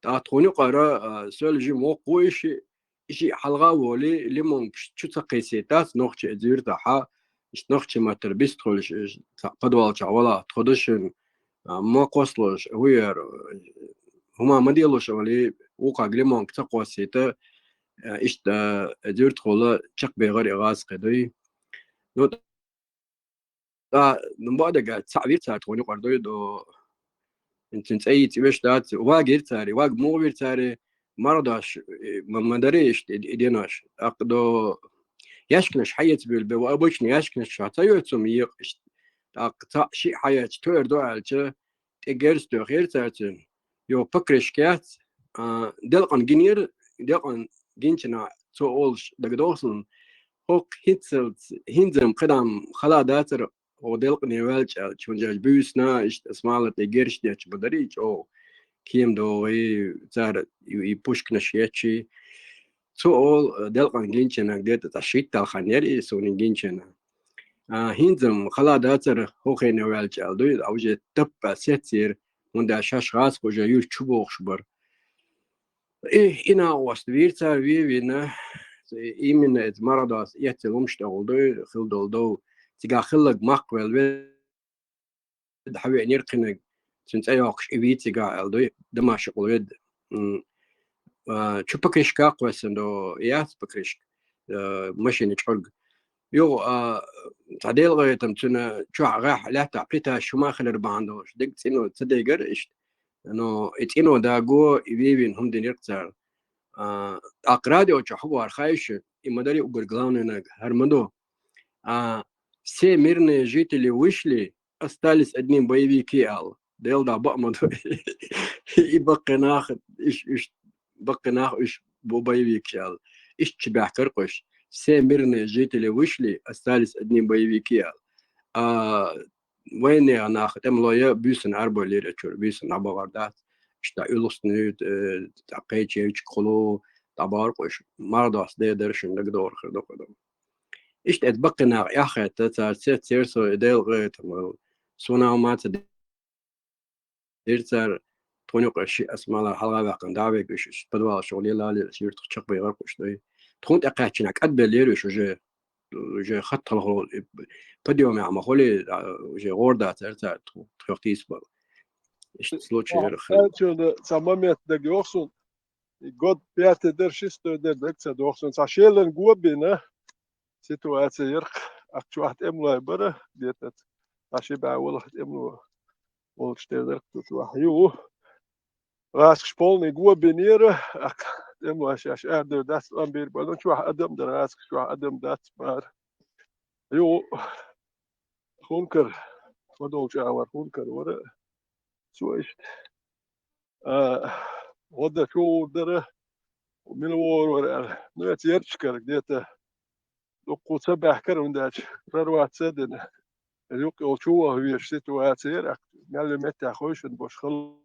ТӀаккха тхуна юкъара, а, соьлла жима воккха ву и шиъ, и шиъ хьалха а волий, лимонкаш чу ца кхийсийта дац, нохчи и зуьртахьа, иштта нохчи маттара бистхуьлуш, цхьа подвалчохь вала тхо ду шуна, а, ма кхоссалуш, хӀу яра, хӀума ма делуш олий, вукхаг лимонка ца кхоссийта, а, иштта, а, зуьртахула чекхбехира и гӀазкхи дуй. Ну, ТӀа, ну, бакъдерг аьлча, цхьаъ вира цара тхуна юкъара дуй, до, цуьнан цӀе йийца веш дац, вагира цара, ваг муха вира цара, марха дош, э, ма, ма дарий иштта и, и денош. ТӀаккха до яшканаш хьаэца буьйлабе, ва обычно яшканаш ша ца йойту ма екъа иштта. ТӀаккха цхьаъ шиъ хьаэцча, тоьар до аьлча, тӀе герз тоьхира цара цуьнан. Йо, покрышка яц, а, делкъана гинера, делкъана гинчунна цо олуш дагадогӀу суна. ХӀокху хӀинццалц, хӀинца-м кхидӀа-м хала дацара, хӀо делкъане ваьлча аьлча, хӀунда аьлча буьйсана, иштта ас мала тӀе герш детташ ма дарий чӀогӀа. Кема догӀий, цара и, и пушканаш етташ. Цо олу, делкъана гинчунна, где-то цхьа шийтта хан яра и суна гинчунна. А, хӀинца-м хала дацара, хӀо хене ваьлча аьлла дуй, а уже таппа сецира, хӀунда аьлча шаьш гӀазкхи уже юьрта чу бохуш бара. И, и накъост вийра цара вен а вина, именно эца марха доста эцци лумаш тӀехула дуй, хила долу дов. Цигахь хилларг маккха велла ведда, хьан веанера кхинаг, цуьнан цӀе йоккхуш и вий цигахь аьлла дуй, Дамашикъ волу ведда. М, а, чу покрышка кхоьссина до, яц покрышка, а, машина чкъург. Юха, а, цхьа делкъайтам цуьнан чохь гӀехь лаьттахь плита шума хилар бахьана долуш, дерг цӀено ца дегара иштта. Но и цӀено даго, и вевин хӀума динарг цара. А, тӀаккха радио чохь хӀугар хайша, и ма дарий угар главный наг, хӀара ма ду. А, все мирные жители вышли, остались одни боевики аьлла. Делан дуьхьа баа ма ду. И баккхий нах, уьш, уьш, баккхий нах уьш бу боевикаш аьлла. Иштта чу баьхкара кхуьш. Все мирные жители вышли, остались одни боевики аьлла. А, вайнехан нах тӀемалой буьйсанна арбой лира чуьра, буьйсанна дӀабахар дац. Иштта уьлхуснуьйта, э, тӀаккха кхечерчиг хулу, дӀабахар кхуьш. Марха доста де дара шуна дагадогӀур хир ду кху ду. Иштта эца баккхий нах эххетта, цара цеццера со и Делан гӀайтамал. Суна ма ца дира цара, тхуна юкъа ши ас мала хьалха ваьккхина дӀа а вега уьш, уьш подвалаш чу лела а лела, уьш юьртах чекхбехар кхуьш дуй. Тхуна тӀе кхаьччина кӀадбеллера уьш уже, уже хатта хала хӀума, подъёмехь ма хуьлий, а, уже гӀора дацара цара тхо-, тхох тийсабала. Иштта случай яра хир. Цхьа момент дага йоху суна, и год пятый дара, шестой дара, дага ца доху суна. Цхьа шелан го бина ситуация яра, ах чохь тӀемалой бара, где-то цхьа ши бӀе вала тӀемало волчу тӀе дара цу чохь ю. ГӀазкхаш полный го бинера, ах тӀемалой шаьш арадевр дац, тӀом бийр бара, ну, чохь адам дара, гӀазкхаш чохь адам дац бара. Ю, хӀункар, ма долчу агӀор хӀункар вара. Цо иштта, а, гӀо дан чу гӀур дара, мила вогӀур вара аьлла. Ну, эца ярчкара где-то дуккха ца баьхкара, хӀунда аьлча прорваться а дина. Юккъе йолу чу ваха везаш ситуация яра, мел меттехь хойшина бош хала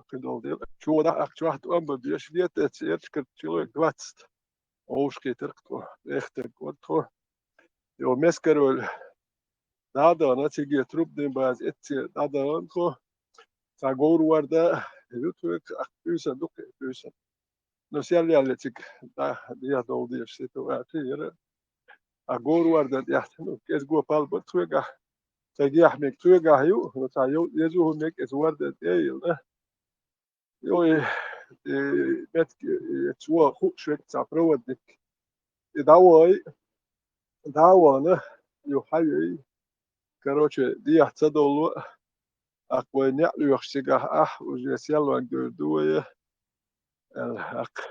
кхидолу дела. Чу ваха ахча вахта тӀом бан беш, где-то эца ярчкара человек двадцать. Ӏовшахийтира тхо, эхтарг вара тхо. Йо, Мескаройла дӀадахана, циге труппа дин база эцце дӀадахана тхо. Цхьа говр варда, ю тхоьга, ах, буьйсан ду кхин, буьйсан. Но сел яьлла цига, дӀа, дехьа долу дезаш ситуация яра. А говр вардан тӀехь, ну, кӀезиг го пал бара тхоьгахь. Цига яхь мега тхоьгахь ю, ну, цхьа йо-, езу хӀу мега эца вардан тӀе а йилла. Йой, э, метки, э, цо хууш вег цхьа проводник. И дӀавой, дӀавана, юха хьайой. Короче, дехьа ца довла, акх вай неӀ лоьхуш цигахь ахь, уже сел ван гур ду вай, аьлла, акх.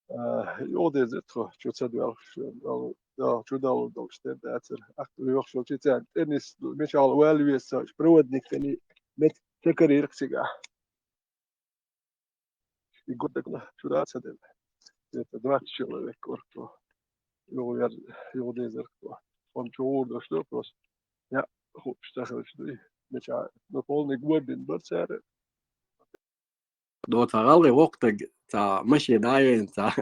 А, юха дезар тхо, чу ца доьлхуш, дал-, дал-, чу далур долуш тера дацара. Акх лоьхуш волчу царна тӀе нисса, мичахьа вала веза ца, проводник тӀе ни-, мет-, ца карийра-кх цигахь. И год дагна чу дац ца делла. Это двадцать человек, коротко. Юха вер-, юха дезар-кх тхо. Он чу гӀур долуш ду, просто. Я, хууш ца хилча дуй. Мичахьа, ну, полный год бина бара цара. До цхьа гӀалгӀай воккха стаг, цхьа машен дӀаяйна, цхьа,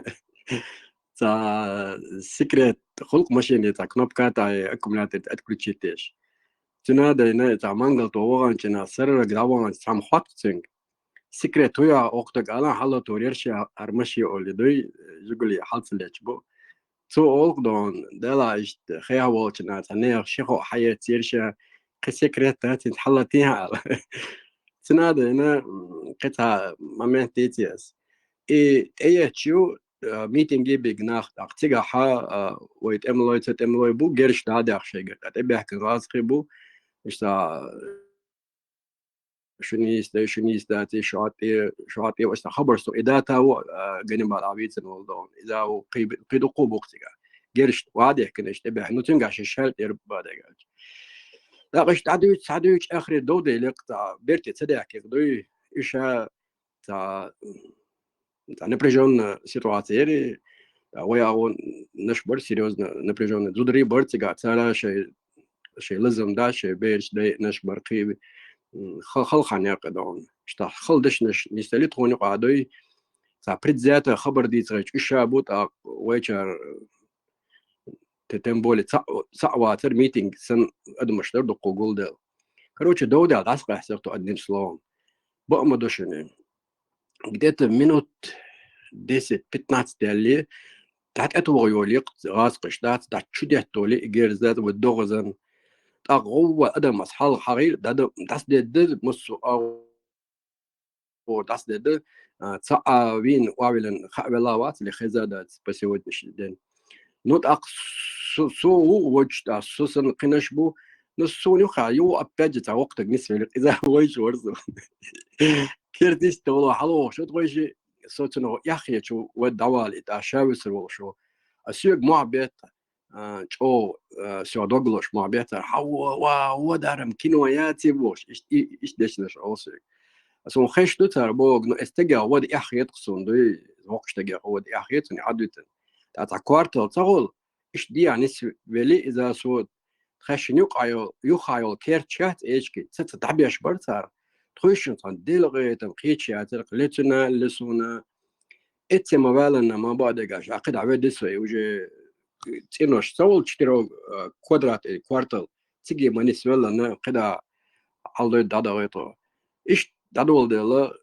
цхьа секрет, хӀуллакх машене, цхьа кнопка тӀе аккумулятор отключить деш. Цуьнан а дайна, цхьа мангал тӀе ваханчу, сарраг дӀаваханчу, цхьамма хотту цуьнга. Секрет хӀун ю, воккха стаг, ала, хьалатор яра ша хӀара машен олий дуй, Жигули хьал ца лечбо. Цо олу-кх дона, дела иштта, хеха волчунна цхьа нехан ши хьо хьаэцира ша, кхин секрет дац, хӀинца хьалатехьа ала. Цуьнан а дайна, м, кхин цхьа момент дийци ас. И тӀеэцча ю, а, митинге бигна нах, тӀаккха цигахь, а, вай тӀемалой, ца тӀемалой бу, герзаш дӀа а даьхна шайгара, тӀе тӀебаьхкина гӀазкхий бу, иштта, шуна йийца дай, шуна йийца дац, и шу хьан тӀе, шу хьан тӀе, аса хабар со, и дата ву, а, Ганнибал а вийцина волу дона. Иза ву кхин, кхин дуккха а бу-кх цигахь. Герзаш ван дехкина иштта тӀебаьхкина. Ну, цуьнгахь ши шаьлла тӀера бан дегача. ТӀаккха иштта дӀадуьйцу, схьадуьйцу, эххар дов делира-кх, цхьа берте ца даьхкина дуй, и ша цхьа, цхьа напряжённая ситуация яра, цхьа вай агӀонаш бара серьёзно напряжённый, зударий бара цигахь, цара шайн, шайн лазам да, шайн бераш, дайъанаш бара кхин, м, ха-, хала хан яра-кх дона. Иштта хала дешнаш нисделира тхуна юкъахь дуй, цхьа предвзято хабар дийца гӀерташ уьш ша бу, тӀаккха вайчара те-, тем более цхьаъ, цхьаъ вацара митинг, сан адамаш дара дуккха гулделла. Короче, дов даьлла дӀасакъаьстира тхо, одним словом. Бакъ ма ду шуна. Где-то минут десять-пятнадцать даьлла, дӀатӀетухур йолу йикъ гӀазкхаш дац, дӀа чу деттолу и герз дац, вай догӀазан. ТӀаккха гӀовгӀа адам ас хьалха хьахийра, дӀа-, дӀасадедда массо а гӀо дӀасадедда, а, цхьа а вийна, охьавиллина хаа велла вац, или хеза дац по сегодняшний день. Ну, тӀаккха со, со ву водуш тӀаккха, со санна кхинаш бу, ну, суна юха, ю, опять же, цхьа воккха стаг нисвелира, иза вайша вара со. Керта иштта волу хьалавохуш ву тхойши, со цунах эхь хеташ ву, вай дӀавала и тӀаккха ша вуьсур волуш ву. А соьга мохь бетта, а, чӀогӀа, а, соьга дог лозуш мохь бетта, хьан во, ва, во дарам, кино яций бохуш, иш-, и-, иштта дешнаш олу соьга. Аса хьуна хезаш ду цара боху, но и стагех вада эхь хета-кх суна дуй, воккхачу стагех вада эхь хета суна, и Ӏадвитина. ТӀаккха цхьа квартал ца хуьлу, иштта дехьа нисвели иза со, тхаьшшинна юкъахь йолу, юххехь йолу керт шац эчки, ца, ца дӀабеш бара цара. Тхойшинна цхьана делкъе там кхеча яцара, ле цуьнан, ле суна. Эццехь ма валанна ма баа дегаш, а кхидӀа ве дисо, и уже цӀенош ца волу четыре, а, квадрат, э, квартал, циге ма нисвеллана, кхидӀа хьалдойду дӀадахийту. Иштта дӀадоладелла,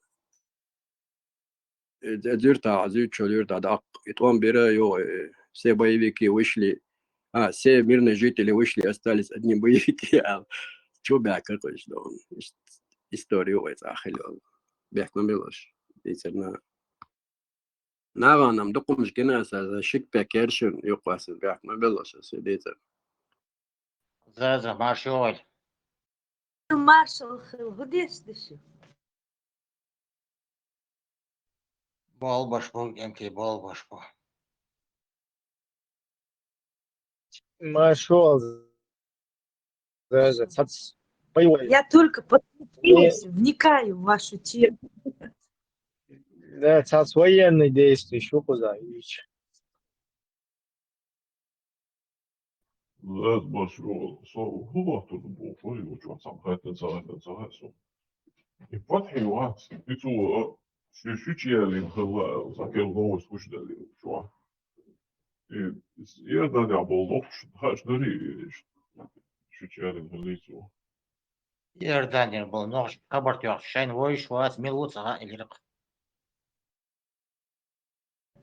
э, э, зуьртахь, зуьртахь, зуьртахь даккха, и тӀом бира, йо, э, все боевики вышли, а, все мирные жители вышли, остались одни боевики, аьлла. Чу баьхкира кхуьш дона. Иштта история вай цӀа хилла. Бехк ма белаш, дийцарна. Нагахь-м дукхамаш гина аса, шик пекершин юкъа аса бехк ма беллаш аса дийцар. Заза, маршалла. Маршалла хила, хӀун деш ду шу? Болбаш бу, МК, болбаш бу. Маршалла. Даже цац вай-, вай. Я только подключилась, вникаю в вашу тему. Да, цац военные действия, шу кхуза, ич. Заз баш, со хӀун лохтур ду боху, ой, ву чохь цхьаъ хаттар ца хаттар ца хаттар со. И патхье вац, и цо, а, ши-, шича ялийна хилла, цхьа кел новость гучудаьлла чохь. И, и Иорданехь болу нохчаш хууш дарий, и ш-, шича ялийна хиллий цо? Иорданехь болу нохчаш хабар тоьхча, шайна вовзаш вац, мила ву ца хаьа элира-кх.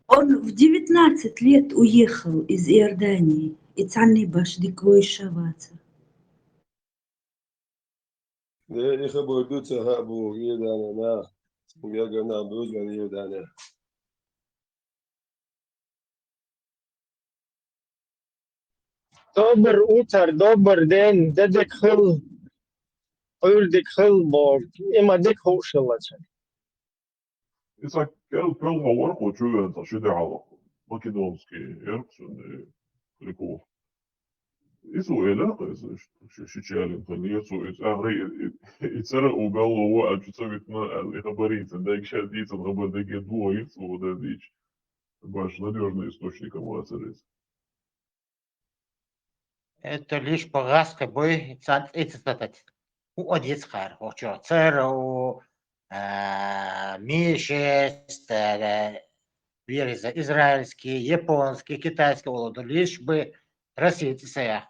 Он в девятнадцать лет уехал из Иордании, и цхьанний баш дика вовзаш вацара. Де, и хабар ду ца хаьа боху Иорданехь наха. Гергана бузган Иордания. Доброе утро, добрый день, дедек хил, уйрдик хил бог, има дик хушилача. Иса кел пел вавар кочу вен та шиде хала. Македонский эрксун лику. Ису эла кыз шичалин тани ису ис агри ицара убал лова ачуца витна али хабари цен да икша ди цен хабар да ге дуо ису да дич. Баш надёжный источник авацарис. Это лишь по гаске бой цан эти статать. У одец хар, очо церу, ми шесть, вириза израильский, японский, китайский олоду, лишь бы Россия цисаях.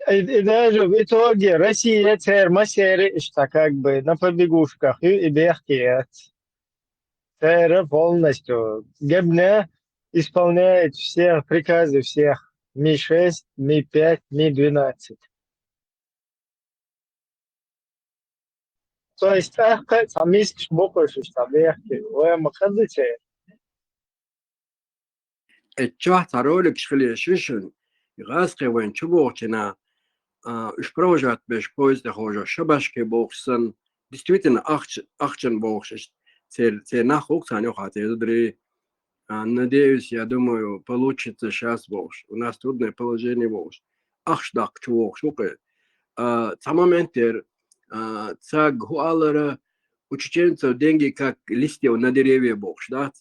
И, и даже в итоге Россия цер масери, что как бы на побегушках и, и бегает. Цер полностью гебне исполняет все приказы всех. Ми шесть, Ми пять, Ми двенадцать. То есть, а, как там есть буквы, что там бегает, ой, мы ходите. Э, чё, второй лик шхили шишин, газ кевен чубок чина, а, уж провожат беш поезд хожа, шабашке боксан, действительно, ахч-, ахчен бокшиш, цер, цер нахук цан ёха, цер дри. А, надеюсь, я думаю, получится сейчас бокш. У нас трудное положение бокш. Ахш дак чубокш, окей. А, ца моментер, а, цаг хуалара, у чеченцев деньги как листья на деревья бокш, да?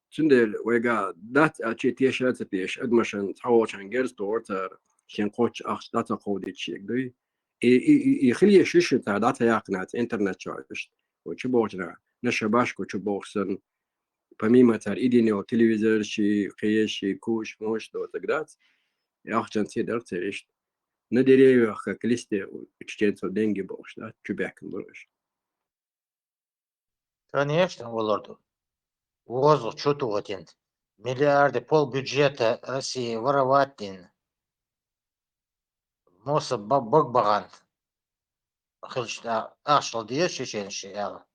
Цундел вайга дац а чи тешаца теш, адмашан цхьаволчан герз тортар, шен коч ахш даца кодичек дуй. И, и, и, и хили шишин та даца яхнац интернет чош. Очу бокчна, наша башку чу боксан, помимо цар идинел телевизор ши, кееш ши, куш, мош, до так дац. И ахчан цедер церишт. На деревьях, как листья, у чеченцев деньги бокш, да, чубяк бурыш. Конечно, олорду. Воздух чутугъатин. Миллиарды пол бюджета России воровать дин. Моса ба-, бог багъан. Хилча ахшал диеш шишен ши яла.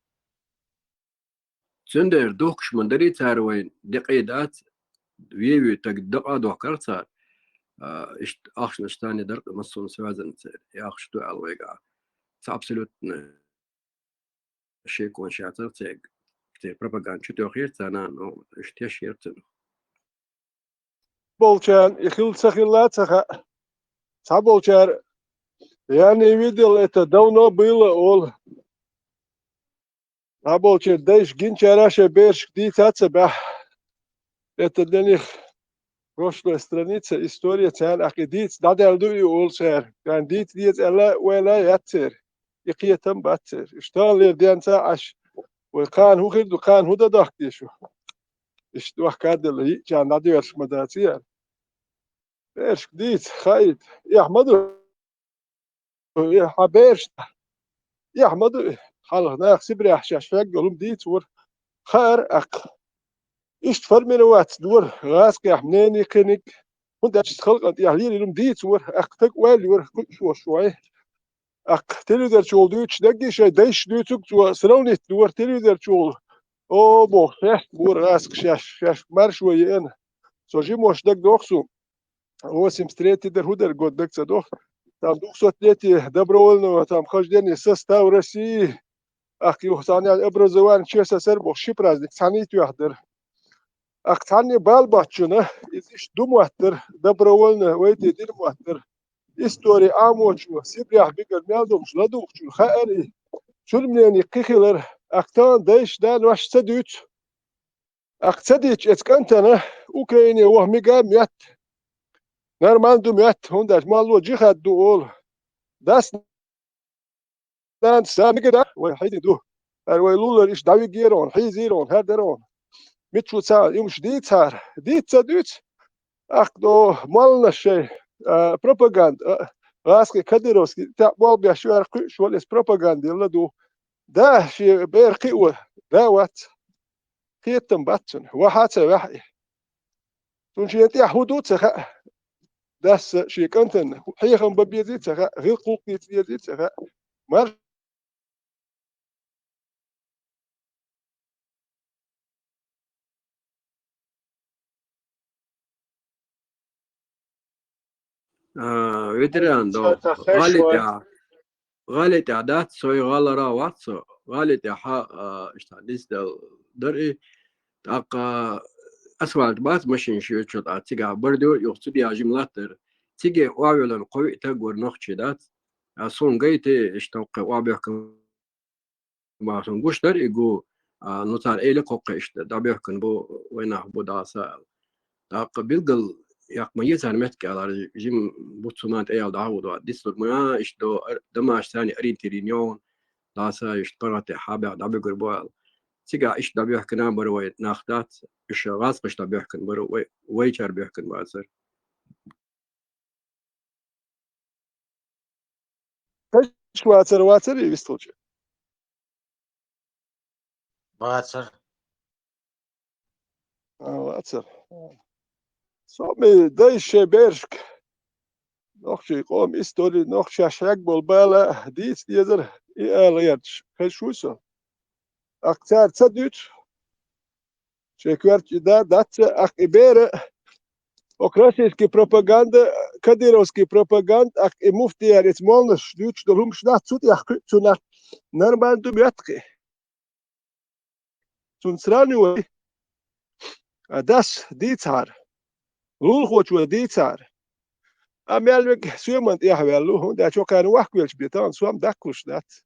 Цундер духкуш мандари цар вайн декъе дац, веви так дакъа дохкар цар. А, ишт ахшна штани дар масун связан цар. Я ахш ду алвайга. Ца абсолютно шекон шатар цег. Те пропаганда чу тёхир цана, но иште шертен. Болчан, и хил ца хилла ца ха. Ца болчар. Я не видел, это давно было, ол. Ца болчар, дайш гинчара ше берш дица ца бах. Это для них прошлая страница, история цан ахи диц, дадал ду и ол шер. Кан диц диц эла, уэла яцер. И киетам бацер. Иштан лер диан ца аш. Уэ кан ху хирду, кан ху да дахтишу. Ишт вах кадел и чан дадиверш мадацияр. Берш диц, хайт. И Ахмаду. И ха берш. И Ахмаду. Халх нах сибрях шаш фег голум диц ур. Хар ак. Ишт формировать дур. Газ кех мнение кеник. Хун дач халк ат я лир илум диц ур. Ак так уэл юр. Кучу шуай. Ак телевизор чул дүүч, дагги шай дайш дүүцүк цуа сравнить дуар телевизор чул. О, бо, шех, бур, раск, шех, шех, марш воен. Сожи мош даг дохсу. Восемьдесят третий дер худер год даг ца дох. Там двухсотлетие добровольного там хождения состав России. Ак юх саня образование Ч С С Р бох ши праздник цани тюахдер. Ак цани бал бачуна, из иш думуаттер, добровольно войти дирмуаттер. История амочу, сибрях бигар мялдумш ладухчу, хаэри. Цур мнение кихилер, актан дайш дан ваш ца дүүц. Ак ца дич эц кантана, Украине вах мига мят. Нормально ду мят, хундар мало джихад ду ол. Дас дан са мига да, вай хайди ду. Ар вай лулар иш дави герон, хизирон, хар дарон. Мичу ца, юмш ди цар, ди ца дүүц. Ак до мална шей, а, пропаганда, а, Гаски Кадыровский, та бол бяш вар куш вал эс пропаганда ла ду. Да, ши бер киур, да вац. Киеттам бацун, ваха ца вахи. Тун ши янти ахуду ца ха. Дас ши кантен, хи хам бабизи ца ха, гил кулки зи ца ха. Мар А, ветеран до. Ца, ца, хеш гӀали вай. ТӀехьа. ГӀали тӀехьа дац, цой гӀалара вац со. ГӀали тӀехьа, а, иштта дисдал дар и. ТӀаккха асфальт бац, машин шуьйцу тӀа, цигахь бордюр, юха цу диа жим латтар. Циге оавелан кхоъ таг вар нохчи дац. А сон гайте, иштта кхе оабехкан ма сон гуш дар и гу, а, ну, цара эли кхоккхе иштта дӀабоьхкан бу, вай нах бу дӀаса аьлла. ТӀаккха билггал яккха ма е цара меттиг аьлла, жим бу цунна тӀе ял дӀахьур ду, дицлур ма, а, иштта до, ар-, дамаш царна ориентирин йогӀун, дӀаса иштта паргӀатехьа баьхьа дӀабуьгур бу аьлла. Цигахь иштта дӀабоьхкана бара вай нах дац, уьш гӀазкхаша дӀабоьхкан бара, вай, вайчара боьхкан бацара. Хеш вацар, вацар и вистхулча? Вацар. А, вацар. Со ме дай шей бершка. Нохчий къом истори, нохчаш хьег бол бала, дийца дезар, и ала ярташ. Хеш вуй со? Ах цар ца дуьйцу? Шен коьртачу и да, дац, ах и бера, ока российский пропаганда, кадыровский пропаганда, ах и муфтияр, эца молнаш, дуьйцуш долу хӀумаш дац, цу тӀехь кхуьу цунах нормально ду моьтту кхи. Цунна сравнивать, а дас дийцахьара, лулахочо дийцахьара. А мел вега соьман тӀехь ваьлла ву, хӀунда аьлча кхарна вахкавелча бен тахана сом даккхалуш дац.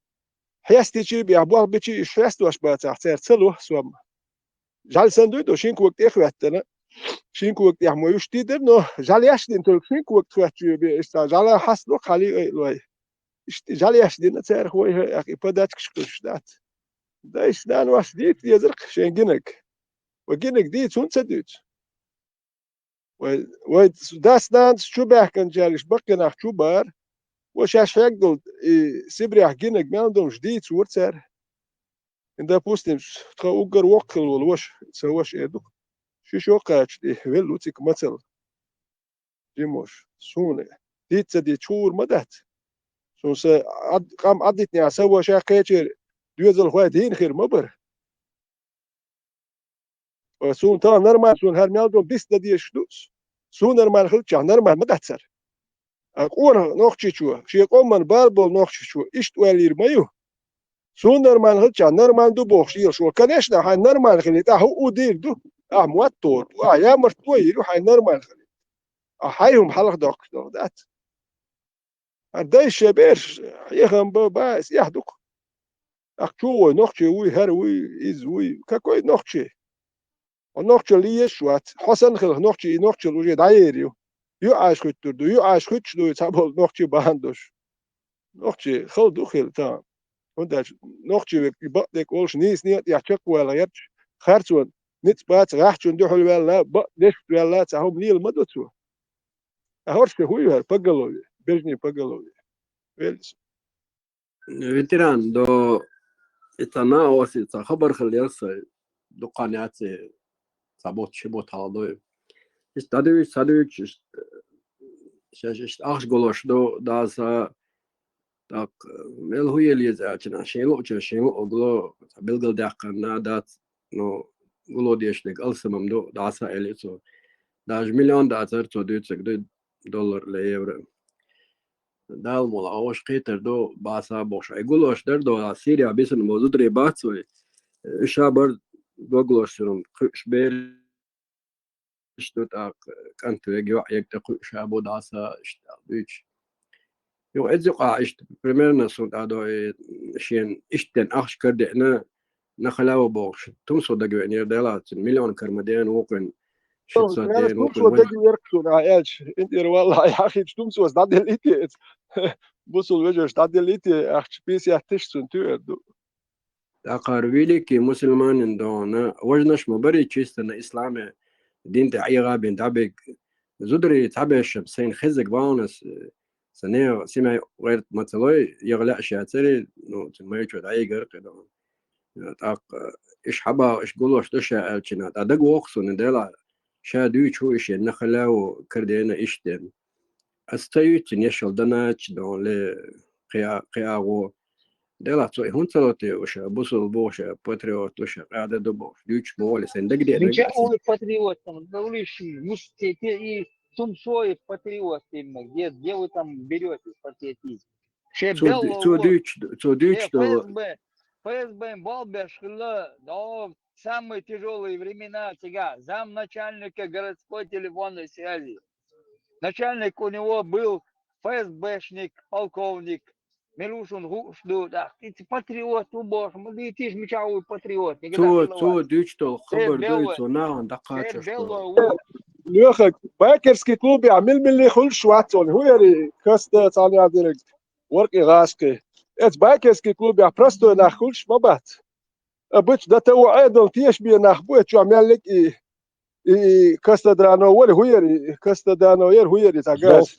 Хьестичий бехь, болх бичий, уьш хьестош бацахь, цара ца ло сом. ЖӀаьла санна дуй до, шин кога тӀе а хӀоьттина, шин кога тӀехь мо уьш тидира, но жӀаьла еш дина, только шин кога тӀе хӀоьттича бен, иштта жӀаьла хьастадо хьалий ай лой. Иштта жӀаьла еш дина царах вай хӀа, и подачкаш кхуьссуш дац. Дайша нана ваша дийца дезарх шайн гинаг. Ва гинаг дийца хӀунда ца дуьйцу? Вай, вай дас-нанас чу баьхкинчара, иш баккхинах чу бара. Ва шаьш хьегдал, и Сибрехь гинаг мел долуш дийца вура цара. И, допустим, тхан уггар воккха хила волу ваша, сан ваша эр ду-кх. Ши шо кхача тӀе велла ву цигахь мацалла. Жимош, суна дийца ца дийца хуур ма дац. Суна сан Ӏад-, къам Ӏадитнехь сан ваша кхечера доьзалхой дийна хир ма бара. Ва суна тахана нормально, суна хӀара мел долу дис дан дезаш ду. Суна нормально хилчахь нормально ма дацара. А къонах нохчичо, шен къоман бала болу нохчичо иштта ойла йийр ма ю. Суна нормально хилчахь нормально ду бохуш лелаш ву. Конечно, хьайн нормально хилийта, ахьа хӀуъу дийр ду. Ахьа мотт тохур ду. Ахьа ямартло а йийр ю, хьайн нормально хилийта. Ахьа хьайн хӀума хьалха доккхуш долу дац. ХӀара дайша шайн бераш, эхам ба, ба, иза эхь ду-кх. Ахчу вой, нохчи вуй, хӀара вуй, иза вуй. Какой нохчи? Хьо нохчалла езаш вац. Хьо санна хилла нохчи, и нохчалла уже дӀаер ю. ЮӀаш хуьттур ду, юӀаш хуьттуш ду, цхьаболу нохчи бахьана долуш. Нохчи хала ду хила тахана. ХӀунда аьлча нохчи верг и бакъдерг олуш нийса некъа тӀехь чекхваьлла гӀерташ, харцонан ницкъ бац, гӀахьчунна дуьхьал ваьлла, бакъ дешна ваьлла, цхьа хӀума лела ма до цо. А хӀорш хӀун ю хӀара поголовье, бежнийн поголовье? Веллис. Ветеран, до и ца наоси, ца хабар хилла яра сайн, дукха яци, ца бот, ши бот хьалдой. Иштта дӀадуьйцу, ца дуьйцу, иштта, шаьш иштта ахча гулош ду, даса, тӀаккха, мел хӀун ела еза аьлча, шен луучун, шен луъуг ло, ца билгалдаьккхина дац, ну, гуло деш дерг алсамам ду, даса элира цо. Даже миллион дацара цо дуьйцург ду, доллар ле евро. Дала мула, а ваша кхетар ду, баса бохуш. Ай гулош дар до, а Сирия бисина бо зударий бац вай. Уьш а бар доглош сирун, кхуьуш бераш ду тӀаккха, кӀант вег, йоӀ ег тӀе кхуьуш а бу даса, иштта дуьйцуш. Юха эцу юкъахь иштта, примерно, суна тӀадо, э, шен иштта ден ахча карадеана, нахала ву бохуш, тумсо дагавеанера, делахь цуьнан миллион кара ма деана, вукхуьнан ши цо деана, вукхуьнан тумсо дагавера суна, а, аьлча, интӀера валла, а, яхийча тумсос дӀаделлий те эца? Бусул вежарш дӀаделлий те, ахча пятьдесят тысяч цунна туьар ду. ТӀаккха великий мусульманин дона, важнаш ма барий чисто на исламе, дин тӀе Ӏийгъа бен дӀабег. Зударий цхьаберш сайна хезаг ваханас, сан нехан семья гӀерта ма ца лой, яха лаьа ша цари, ну, цуьнан майчо дӀаигар кхидӀа. ТӀаккха, иша хьабагӀа, иша гулош ду ша аьлчина, тӀа дагавоху суна, делахь, ша дуьйцу хӀу иша, нахала ву, карадеана иштта. Ас ца юьйцина ешал данача, дон ле, кхиа-, кхиагӀо. Делахь, цо и хӀунда ца ло те, уша, бусул бу, уша, патриот, уша, къаьда ду бохуш, дуьйцуш ма воле, сайн дагадеана. Мича аса улу патриот, улиш, мус-, те, те, и Сум сой патриот именно, где, где вы там берете патриотизм? Ше Цо белло цо вот, дуьйцу, цо э, дуьйцу до ФСБ, ФСБ балбеш хилла, да, самые тяжелые времена цигахь, замначальника городской телефонной связи. Начальник у него был ФСБшник, полковник, Милушин гуш ду, да, и патриот у боху, ма дитиш мича у патриот, никогда цо не цо бывает. дуьйцу долу Ше хабар дуй, белло, цо нахана ше дакхачаш белло до. вот, Леха, байкерский клубе мил-милли хуьлуш вац он, хӀу яри каста цхьана дерг, варкъи гӀаскхи. Эц байкерский клубе простой нах хуьлуш ма бац. А бич да та у Ӏедал тешбе нах бу, эцо меллиг и, и Кастадрано вари хӀу яри, Кастадано яри хӀу яри цхьа газ.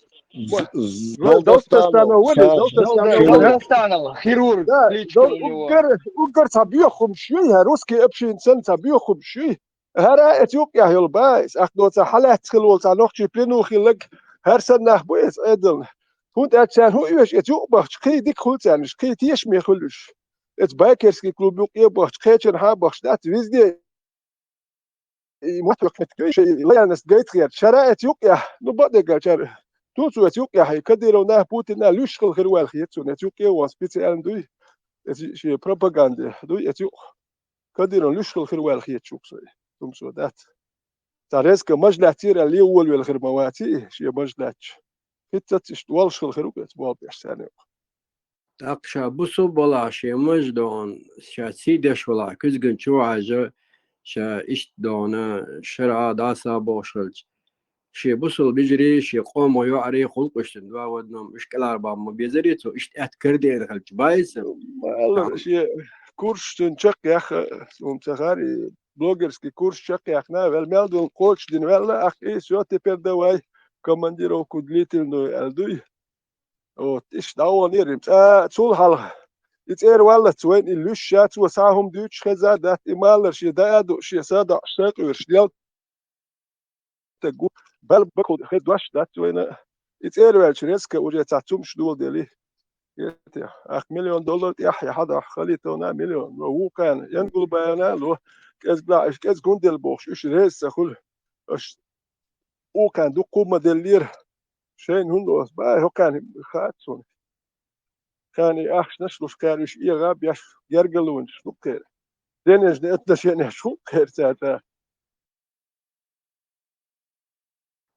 Долтастано вари, Долтастано вари. Долтастанова, хирург, Да, кличка дол у него. Уггар, уггар цхьа боьххумаш юй, хӀара русский община санна цхьа боьххумаш юй. ХӀара эцу юкъехь йолу баьс, ахь доцахь хьалаьцна хила волу цхьа нохчий плену хилларг, хӀара санна нах бу эца Ӏедална. ХӀунда аьлча царна хӀун оьшу эца юкъа бахча, кхин дика хуьлу царна уьш, кхин тешаме хуьлу уьш. Эца байкерский клуб юкъе бахча, кхечанхьа а бахча дац, везде и мотт векхнитг шайн лояльность гайта хеташ. ХӀара эца юкъехь, ну, бакъдерг аьлча, цу эца юкъехь, и Кадыровна, Путина луьш хила хир ваьлла хета цунна, эца юкъе вон специально дуй, эца шен пропаганде дуй эца юкъа. Кадыровна луьш хила хир ваьлла хета шух со, хӀума со дац. Цхьа резко маж лаьццера аьлла, ле волавелла хир ма ваций, шен маж лаьцча. ХӀинццалц иштта волуш хила хир ву эца болх беш царна юкъа. ТӀаккха ша бусул балахь шен маж дохун, ша сий деш валахь, куьзган чу вахьажа, ша иштта дохуна, шарахь дӀаса бохуш хилча, шен бусул бижарий, шен къоман йоӀарий, хӀуллакхаш цуьнан доьхна, уьш кӀелхьарбан ма безарий цо, иштта аьтта карадеана хилча, баьйса. Алла, шен курс цуьнан чекхъяхха, хӀума ца хаьара, и блогерский курс чекхъяьхна, ваьлла мел долу кхочушдина ваьлла, ахь и всё, теперь давай командировку длительную аьлла дуй. Вот, иштта дӀаваханера, цкъа цул хьалха. И цӀера валлалц вайна и луьйш яц, цо схьа хӀума дуьйцуш хеза дац, и малар шен даа а ду, шен са доӀуш, са къуьйраш дел. Стаг ву, бал бакъхьуд хеза дош дац вайна. И цӀера ваьлча резко уже цхьа цумаш доладели. Ахь миллион доллар тӀехь я хьадахь, Халитовна миллион, ло вукхана, Янгулбаевна, ло кӀезга лаьа, кӀезга гундел бохуш, уьш реза ца хуьлу. Аш укхана дуккха ма деллера. Шайна хӀунда оцу бай, хӀокхаьрна хаьа суна. Кхаьрна и ахчанаш луш, кхаьрна уьш эгӀа беш, гергарлонаш ду кхеран. Денежные отношения шу кхеран цаьрца.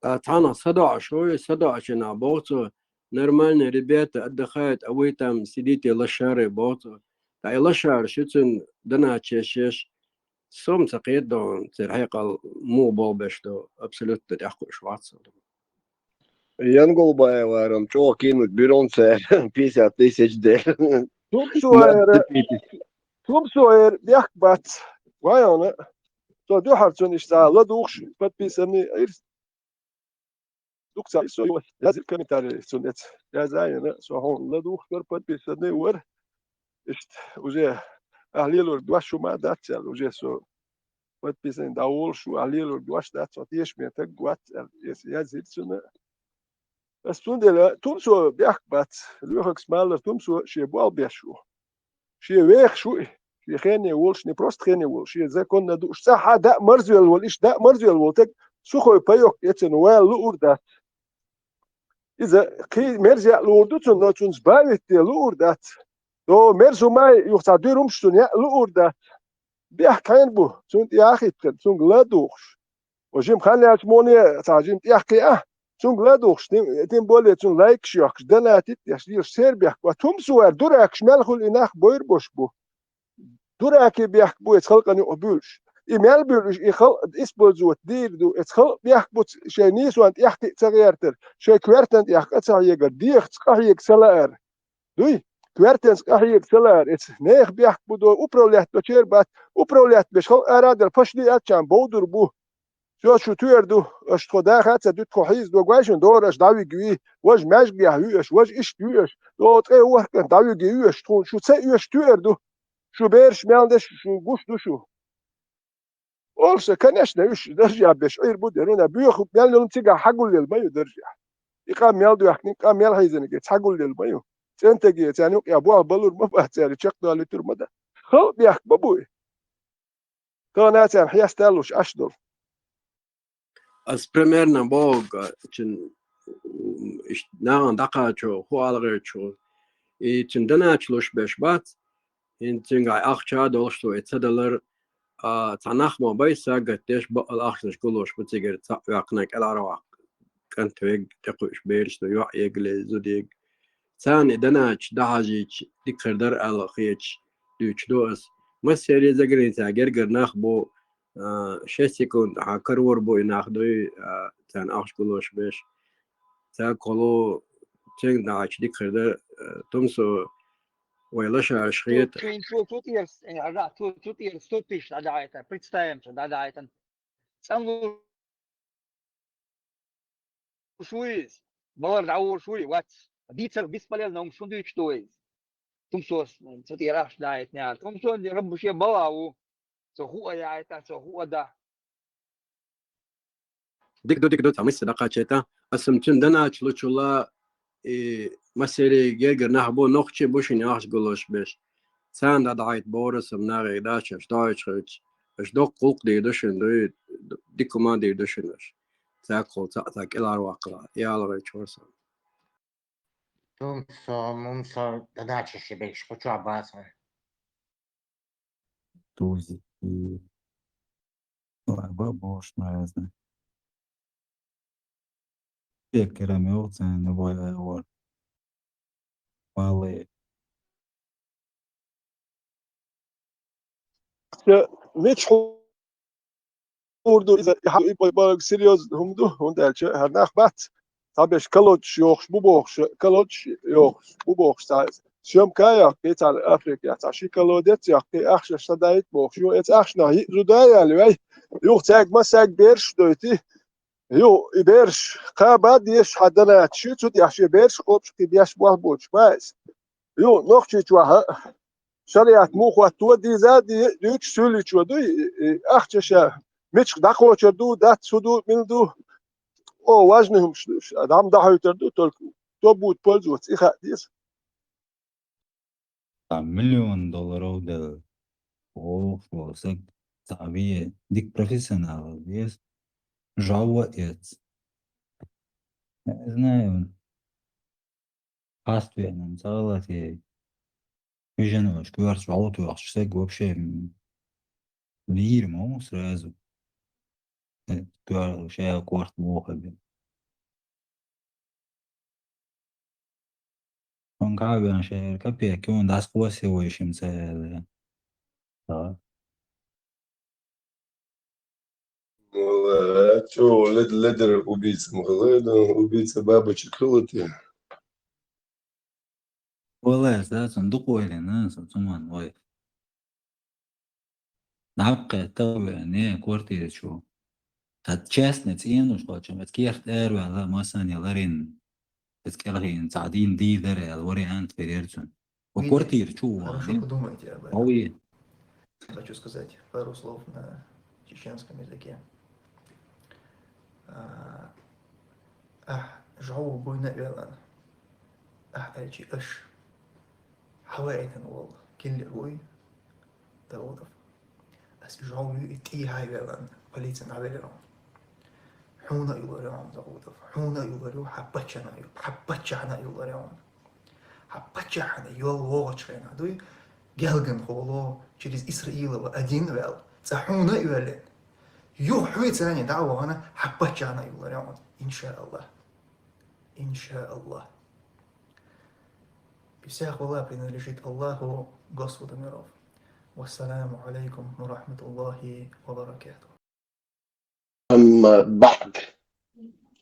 Ткъа цхьанхьа садоӀуш ву, садоӀучу нах боху цо, нормальные ребята отдыхают, а вы там сидите, лошары, боху цо. Ткъа и лошараш ю цуьнан доначеш еш, со-м ца кхета дохуна, церан хьекъал муха болх беш ду, абсолютно тӀаьхьакхуьуш вац со. Янгулбаеварам чӀогӀа кинуть буьрон цара, пятьдесят тысяч дер. Тумсоера, Тумсоера бехк бац. Вайона, со дуьхьал цунна иштта ладугӀуш, подписанный ирс. Дукха ца со ю, яза комментарий цунна эца. Яза а йина, со хьуна ладугӀуш дара, подписанный вара. Иштта, уже ахь лелорг дош шу ма дац аьлла, уже со подписанный дӀаволуш ву, ахь лелорг дош дац, со тешаме таг вац аьлла, эца язйира цунна. Ас цундела Тумсо бехк бац, лоьхакс малар Тумсо шен болх беш ву. Шен вехаш ву и, шен хене волуш, не просто хене волуш, шен законна дууш, цӀахь а даа марзвелла волу, иштта даа марзвелла волу таг, сухой паёк эцна вала луур дац. Иза кхин мерза яа луур ду цунна, но цунца бавитте луур дац. До мерза хӀума юха цхьа дуьрумаш цунна яа луур дац. Бехк хьенан бу, цунна тӀе а хиттина, цунга ладугӀуш. Ва жима хан яьлча муне цхьа жима тӀехкхиа, цунга ладугӀуш, тем, тем более цунна лайкаш йохкуш, донатить деш, лелаш церан бехк бац. Тумсо вара дуракаш мел хуьлу и нах бойр бош бу. Дураке бехк бу эца халкъана юкъа буьйлуш. И мел буьйлуш, и халкъ использовать дийр ду, эца халкъ бехк бу ц-, шайн нийсонна тӀехкхиа ца гӀертар, шайн коьртана тӀехь къа ца хьегар, дехаца къахьега ца лаар. Дуй, коьртанца къахьега ца лаар, эца нехан бехк бу до, управлять до чер бац, управлять беш халкъ ара а дара, пашни аьлча бовдур бу. Всё, шу туьйр ду, аша тхо даха а ца ду, тхо хьийза дог вай шуна дора, аша дӀавига вий, важа маьжгехь вуьй аша, важа иштта вуьй аша, до ткъе ворхӀ кӀант дӀавига вуьй аша, тхуна шу ца оьшу туьйр ду, шу бераш мел деш, шу гуш ду шу. Олуш сан, конечно, уьш даржехь беш Ӏийр бу дера, вуна боьха мел йолу цигахь хьагуллел ма ю даржехь. И къам мел доьхкиниг, къам мел хьийзаниг эца хьагуллел ма ю. ЦӀентаге царна юкъехь болх балур ма бац цара, чекхдолуьйтур ма дац. Халкъ бехк ма бу и. Тахана царна хьесталуш Ӏаш долу. Ас примерно боху, а, цуьнан, м, иштта нахана дӀакхачо, хӀун ала гӀерташ ву. И цуьнан данача луш берш бац, хӀинца цуьнгахь ахча а долуш ду, и ца далар, а, цхьа нах ма бай, сагатдеш, бакъ ахчанаш гулуш бу цигара, цхьаъ ваьккхина кӀелхьарваккха кӀант верг, тӀекхуьуш бераш ду, йоӀ егали, зуда ега. Царна и данача дӀахьажийча дика хир дара аьлла хеташ дуьйцуш ду ас. Массеран заграницехь гергара нах бу, а, шесть секунд хьан карор бу и нах дуй, а, царна ахча гулуш беш. Цаьрга кхолу цуьнга дӀахьаьжча дика хир дара, а, тумсо вай лашараш хета. Цу, цу, цу тӀера с-, э, хьажа, цу, цу тӀера сто тысяч дӀадахьийта, представим, шу дӀадахьийта. ЦӀанлуш вуй иза, балар дӀаволуш вуй, вац. Дийцар бесполезно, хӀума шун дуьйцуш ду вай иза. Тумсо с-, цу тӀера ахча дӀахьийтинехь. Тумсо раббуше бала ву. Цо хӀуъа яхьийта, цо хӀуъа да. Дика ду, дика ду, цхьа миссар дӀакхачийта. Аса-м цуьнан данача лучул а, и массеран гергара нах бу, нохчий бу шуна ахча гулуш берш. Царна дӀадахьийта бохура аса нахе, дача аша дӀахьоьжуш хилча, аша доккха гӀуллакх дийр ду шуна, дуй, дика хӀума дийр ду шуна аша. Цаьрга кхолу цхьаъ цхьа кӀелхьарваккхалахь, и ала гӀерташ вара сан. Тумсо, мумсо, данача ши берш кху чохь бац хьуна. Тузик и лаба бошна разный. Пекерами оцен вой вор. Вале. Мича хьур ду иза, и хьан и бай-, бай-, серьёзно хӀума ду, хӀунда аьлча хӀара нах бац. Цхьаберш колодцаш йохуш бу бохуш, колодцаш йохуш бу бохуш цхьа съёмка а йоккхий, цхьана Африкехь цхьа ши колодец а йоккхий, ахчанаш садайта бохуш. Ю, эца ахчанах йиъ зуда а яьлла вай. Юха цаьрга массаьрга бераш а дойтий. Ю, и бераш кхаба дезаш хьан данача ю, цу тӀехь шен бераш кхобуш кхин беш болх боцуш ма иза. Ю, Нохчийчохь а шариат муха хӀотто дийза а ди-, дуьйцуш суьйличо дуй, и, и, ахча ша мичахь дӀакхочур ду, дац, хӀун ду, мила ду. О, важный хӀумаш ду, ша дӀа-м дӀахьуьйтур ду, только кто будет пользоваться, и хаа деза. Цхьа миллион долларов делла, оха шо саг цхьа ве, дика профессионал веза, жовва эц. Я не знаю, хаст веана ца гӀалатий. Уьш жен ваш коьрташ валут вахча саг вообще, м, вийр ма ву сразу. Э, коьрта ша корта боху бен. Он кавен шер капек, он дас квосе вой шим ца яла. Да. Вала, чё, лед-, ледер убийца ма хилла, да, убийца бабочек хилла те. Вала, да, сон дукха ойлина, сон цуман вай. Наб кхетта веана, квартира чу. Тхьа частный цӀенош кхочун, эца керта араваьлла, массане ларин, эца кӀелхина, цхьа дийна дийр дара аьлла, вариант хир яра цунна. Ва Видите, квартира чу ву хорошо вахана. Подумайте об этом. Ой. Хочу сказать пару слов на чеченском языке. А, ахь жӀов буйна а велана. Ахь аьлчи аш. Хьаваийтина волу киллер вуй, Даудов. Ас и жӀов юй, и тӀехьа а велана, полицина дӀавелира хьуна. Хьуна а юллур ю хьуна, Даудов. Хьуна а юллур ю, хьан паччахьна а ю-, хьан паччахьна а юллур ю хьуна. Хьан паччахьна йолу вогӀучу хенахь дуй, гелган хӀоло через Исраилова один ваьлла, цкъа хьуна а йоьллина. Юха хьоьца царна дӀа а вахана, хьан паччахьна а юллур ю хьуна. Иншааллах. Иншааллах. Вся хвала принадлежит Аллаху, Господу миров. Вассаламу алейкум ва рахматуллахи ва баракатух. Амма баъд.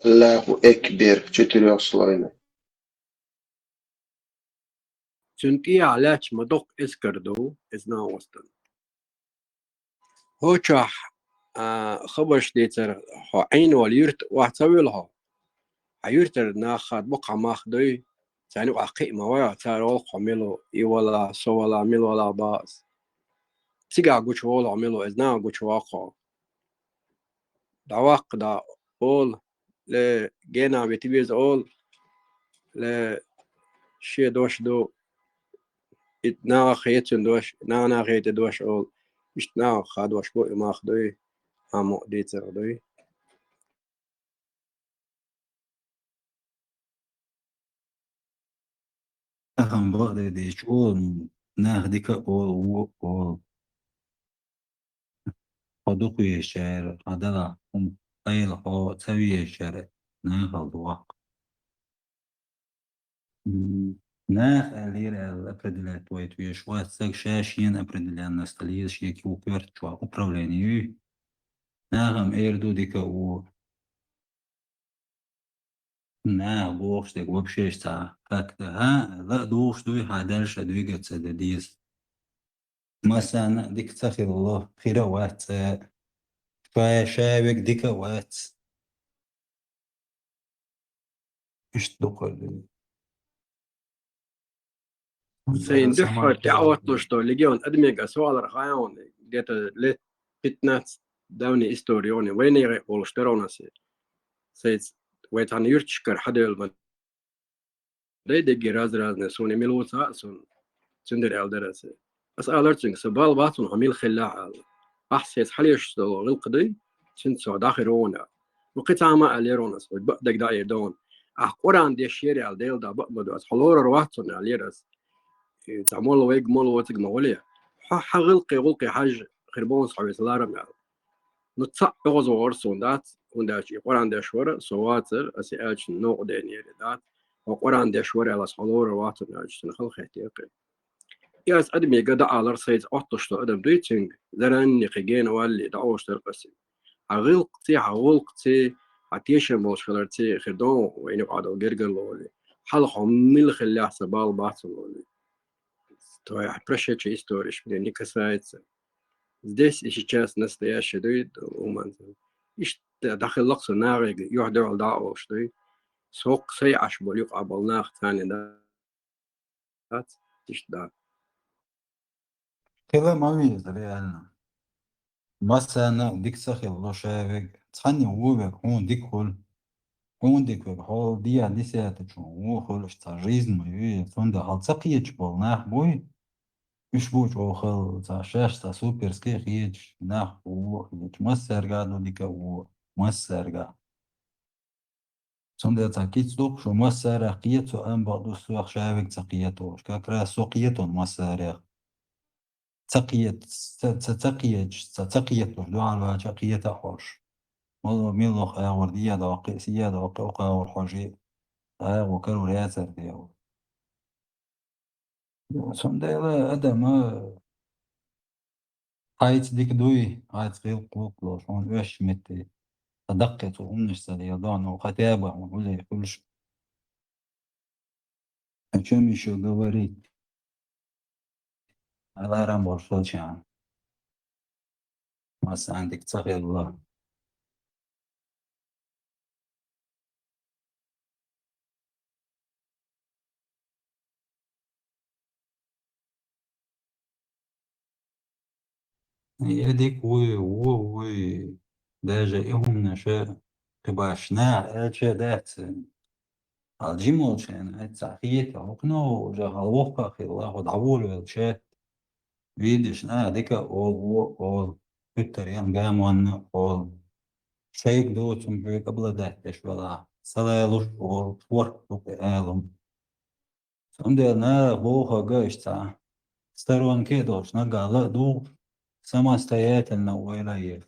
Аллаху экбер. Четырёхслойный. Цуьнан тӀехьа лаьтташ ма доккха эскар ду, иза нагӀостан. ХӀокху чохь, а, хабарш дийцар, хьо Ӏийна волу юьрта охьа ца вуьлу хьо? Хьан юьртара нах хадабо кху мах дуй, царна юкъахь кхиъ ма вай хьо, цара олу хьо мила ву, и вала, со вала, мила вала бах ас. Цигахь гучуволу хьо мила ву, иза нагахь гучувоккху хьо. ДӀаваккха дӀа олу, ле, гена вити веза олу, ле, шен дош ду, и нагахь хецна дош, нана хетта дош олу, иштта нагахь хадош бу и мах дуй, хьан мукъа дийцарх дуй. Нахам бакъдердича олу, нах дика олу, вон олу. Хьо дукха везачара, хьан далахь хӀума, айла хьо ца везачара, нахал дохку. М, наха аьллера аьлла определять вайта везаш вац, стаг ша шена определенность леза, шен кху коьрта чохь управление юй. Нахам эр ду дика а, вон а. Наха бохуш дерг вообще цхьа факт. ХӀан, ла а духуш дуй, хьан дальше двигаться дан деза. Массарна а дика ца хилла, хир а вац цкъа. Ша, ша верг дика а вац. Иштта ду кхуьллий. Сайн дуьххьара тӀеӀотталуш долу легион адамега со алар хаьий хьуна, где-то лет пятнадцать давняя история йогӀу, вайнехан волуш дара хьуна аса. Сайца вай цхьана юьрташкара хьадевлла ма дай дегги раз-разные, суна мила ву ца хаьа суна, цуьнан дара аьлла дара аса. Аса алара цуьнга, сан бала бац хьуна хьо мила хилла аьлла. Ахь сайца хьалаеш долу гӀиллакх дуй, цуьнца со дӀахир ву хьуна. Ну, кхин цхьа ма аьллера хьуна аса, вай бакъдерг дӀаэр ду хьуна. Ахь Къуръан деш яра аьлла, Делан да бакъ ма ду аса, хьо лорар вац хьуна аьллера аса. И цхьа молла вайга, молла воцург ма гӀоле. Хьо хьан гӀиллакхе, гӀуллакхе хьаьжжа хир бу хьуна аса хьо веза ларам аьлла. Ну, цхьаъ оьгӀазвахара суна дац, хӀунда аьлча и Къуръан деш вара, со вацара, аса и аьллачун новкъа дайнера дац. Хьо Къуръан деш вара аьлла, аса хьо лорар вац хьуна аьлча, цунна хала хетте кхин. И аса адамега дӀаалар, сайца Ӏотталуш долу адам дуй цуьнга, заранее кхин гена валле дӀаолуш дара аса. Хьан гӀиллакхций, хьан гӀуллакхций, хьан тешам болуш хиларций хир ду хьуна вайна юкъахь долу гергарло олий. Хьалха хьо мила хиллехь, сан бала бац хьуна олий. Твоя прошедшая история мне не касается. Здесь и сейчас настоящий дуй, хӀуманца. Иштта дӀахилла-кх со нахе юьхь-дуьхьал дӀа а олуш дуй. Со-кх сайн Ӏаш болу юкъахь болу нах царна дац. Иштта да. Хила ма веза, реально. Массарна а дика ца хилла ша верг, цхьанне вон верг хьуна дика хуьлу. Хьуна дика верг хьо дехьа нисетачун вон хуьлуш цхьа жизнь ма ю, цундела хьал ца кхеташ болу нах буй. Уьш бу чӀогӀа хала, цхьа шаьш цхьа суперски а хеташ, нах вон а хеташ, массаьрга а ду дика а, вон а, массаьрга а. Цундела цхьа кица ду-кх шу, массарах кхета со, амма бакъду, сох ша верг ца кхета олуш. Как раз со кхета массарех. Ца кхета, ца, ца, ца кхеташ, ца, ца кхеташ, дуьхьал ваьлча а кхета а хьожуш. Мало милох агӀор дехьа доккхи, сехьа доккхи, окхагӀор хьожий, агӀо каро яцар дехьо. Цундела адама хьайца дика дуй, хьайца гӀиллакх-гӀуллакх долуш, хьуна оьшучу метте, ткъа даккхий цу хӀуманаш ца леладо, ну, хотя бы хьуна хӀулле хуьлуш. О чём ещё говорить? Аларам болуш волчарна. Массарна дика ца хилла. Я дика вуй, ву вуй, даже и хӀуманаш кхин башха наха аьлча дац. Хьал жима волчарна хӀинца хета, хӀокхуьнан уже хьал воккха а хилла, хьо дӀаволавелча, видишь, наха дика а олу, вон а олу, пуьттаренна, гамонна а олу. Шайга доцург хьоьга обладать деш велахь, ца лалуш а олу, спорт ду кхин алам. Цундела наха бохург иштта цхьа сторонке а долуш, наггахь ла а дугӀуш, самостоятельно ойла еш,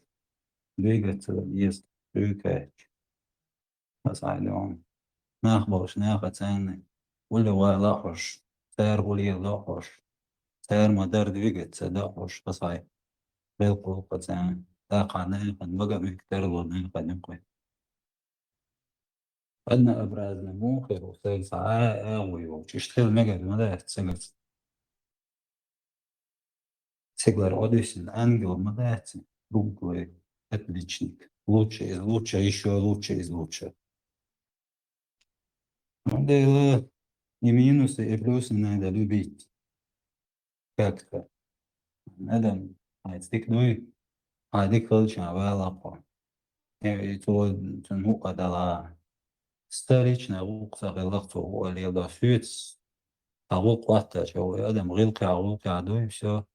двигаться еза, дуьйкаьчча. Аса хьайна хьуна. Нах болуш, наха царна гӀулле вала а хьожуш, цара гӀулле ло а хьожуш, цара ма-дарра двигаться дан а хьожуш, аса хьайна. Белхалкхо царна. ТӀаккха нахана мага а муьлхха тарло нахана юкъе. Однообразно муха хир ву, сайга цхьа а агӀо йолчу. Иштта хила мегар ма дац цигара. Цигара Ӏодисина ангел ма дац. Круглый отличник. Лучше из лучшего, ещё лучше из лучшего. Цундела и минусы, и плюсы надо любить. Как-то. Адам, хьайца дика дуй, хьайн дика хилча вала хьо. Э, и цо, цунна хӀуъ а дала. Столичная гӀуллакх ца хилла, цо хӀуъа леладо. Соьца хьан гӀуллакх хӀоттача, вай адам гӀиллакхехь, гӀуллакхехь дуй, всё.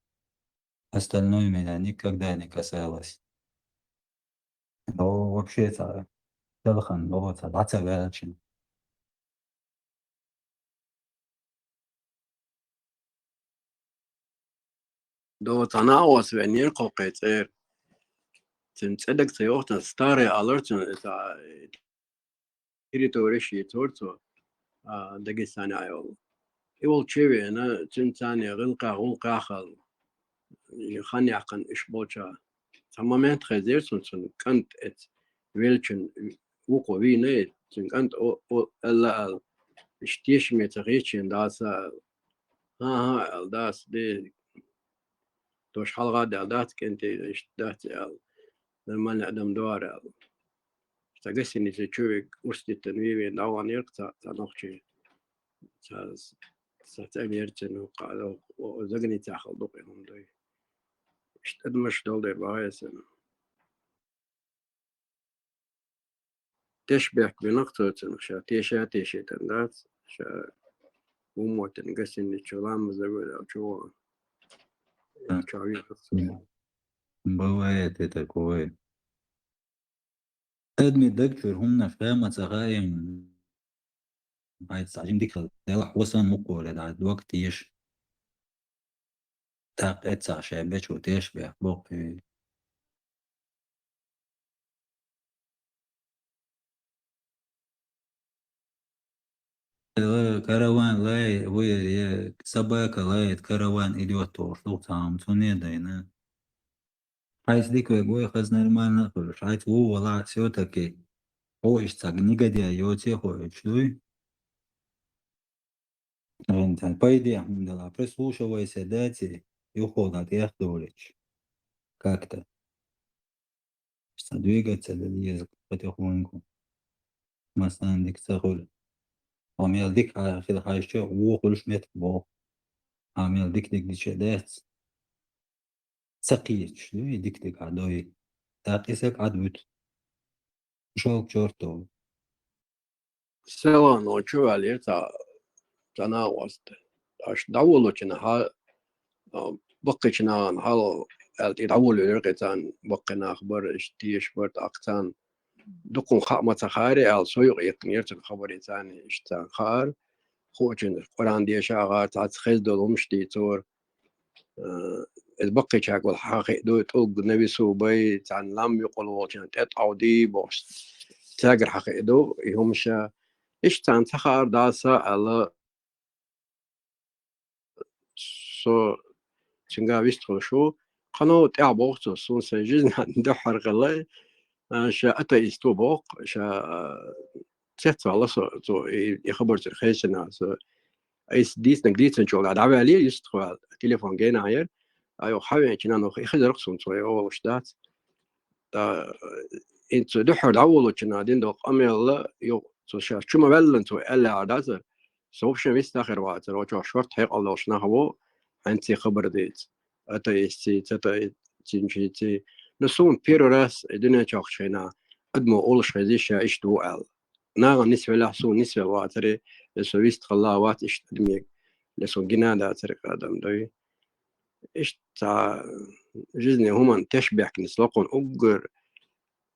Остальное меня никогда не касалось. Но вообще ца, телефон, но ца, дӀа ца ваьлча. До цӀана а вос веннера кхокхе цӀера. Цуьнан цӀе дага ца йохтан, старый алар цуьнан, иза, территореш йийцора цо, а, Дагестане а йолу. И волчу веана, цуьнан царна гӀиллакхех, гӀуллакхех а, хан яьккхина уьш болча. Цхьа момент хезира цунна, цуьнан кӀант эца веллачун вукхо вийна и, цуьнан кӀант о, о, аьлла, аьлла, иштта тешаме ца хеташ дас, аьлла. ХӀан-хӀа, аьлла, дас, де, тош хьалха а даьлла дац, кӀентий иштта дац, аьлла. Нормальный адам ду хӀара, аьлла. Цхьа гостиница чу вега урс диттина вен-вен дӀаваханера цхьа, цхьа нохчи. Цхьа, цхьа цӀа вера цуьнан, заграницехь хилла ду-кх и хӀума дуй. Иштта адамаш долу дела бахьа эсана. Тешбехк бина-кх цо цунах, ша теша а тешийтина дац, ша хӀумма а тина гостиница чу ламаз дан вуьйлла чу вахана. Чу вехира цо. Бывает и такое. Адамийн даг чуьра хӀуманаш хаа ма ца хаьа, хьайца цхьа жима дика хила, делахь хӀусам мукъоре дӀа дог теша. ТӀаккха эццахь шайн бечо тешбехк боккхуьйту. Э, караван лай, вуй, э, собака лает, караван идёт, тохуш ду цхьа хӀума, цунна а дайна. Хьайца дика вега вай, хаза нормально а хуьлуш. Хьайца ву валахь, всё-таки хьо иштта цхьа негодяй йоций хьо, уьш дуй? Эн цхьа пайде хӀума дала, прислушивайся, даций, юххо дӀа тӀех долуьйтуш. Как-то. Сан двигаться деза потихоньку. Массарна дика ца хуьлу. Хьо мел дика хьа-, хила хьаьжча, вон хуьлуш меттиг боху. Хьо мел дика-дика дича дац. Ца кхеташ, дуй, дика-дика хьа дой. ТӀаккха и саг Ӏад вуьту. ШолгӀа чорто. Селано чу ваьллера цхьа, цхьа накъост. Аша дӀаволучу хьа-, а, баккхийчу нахана хьал аьлла, тӀе дӀаволавелира кхин царна, баккхий нах бара, иштта теша бара, тӀаккха царна дукха хӀума хаа ма ца хаьара аьлла, со юкъа яьккхинера цуьнан хабар, и царна иштта царна хаьара. Хуучунна Къуръан деша а гӀара, цхьацца хезна долу хӀумнаш дийцора. Э, иза баккхийчаьрга вала хьан хиъ ду, тӀулг навесу бай, царна лам юкъал волчарна тӀе тӀовдий бохуш, цаьргара хьан хиъ ду, и хӀумаш. Иштта царна ца хаьара дас аьлла, со цуьнга вистхуьлуш ву. Кхано тӀаьхьа боху цо, суна сайн жизнь дуьххьара хилла, а, ша атеист ву боху, ша, а, цецваьлла со, цо и, и хабар цуьнан хезча, со Айса дийцинарг дийцинчул тӀаьхьа дӀаваьллера, юьстахваьлла, телефон генахь яра. Ай, хьан вен чинан ваха, и хезарх суна цо, и олуш дац. Ткъа, э, и цо дуьххьара дӀаволучу нахана дина долу къамел, юха цо ша чу ма ваьллан цо аьлла аьлла дацара. Со вообще вист а хир вацара, оцу чохь шорта хьекъал долуш нах а ву, хьаьнций хабар дийца. Атеистций, цатеистций, цинчийций. Ну, суна первый раз и дуьнен чохь шайнахь адамо олуш хезий ша иштта ву аьлла. Нахана нисвеллехь, суна нисвелла вацара, я со вист хилла вац иштта адамега, я суна гина дацара адам дуй. Иштта цхьа жизни хӀуманна тешбехк нисло кхунна уггар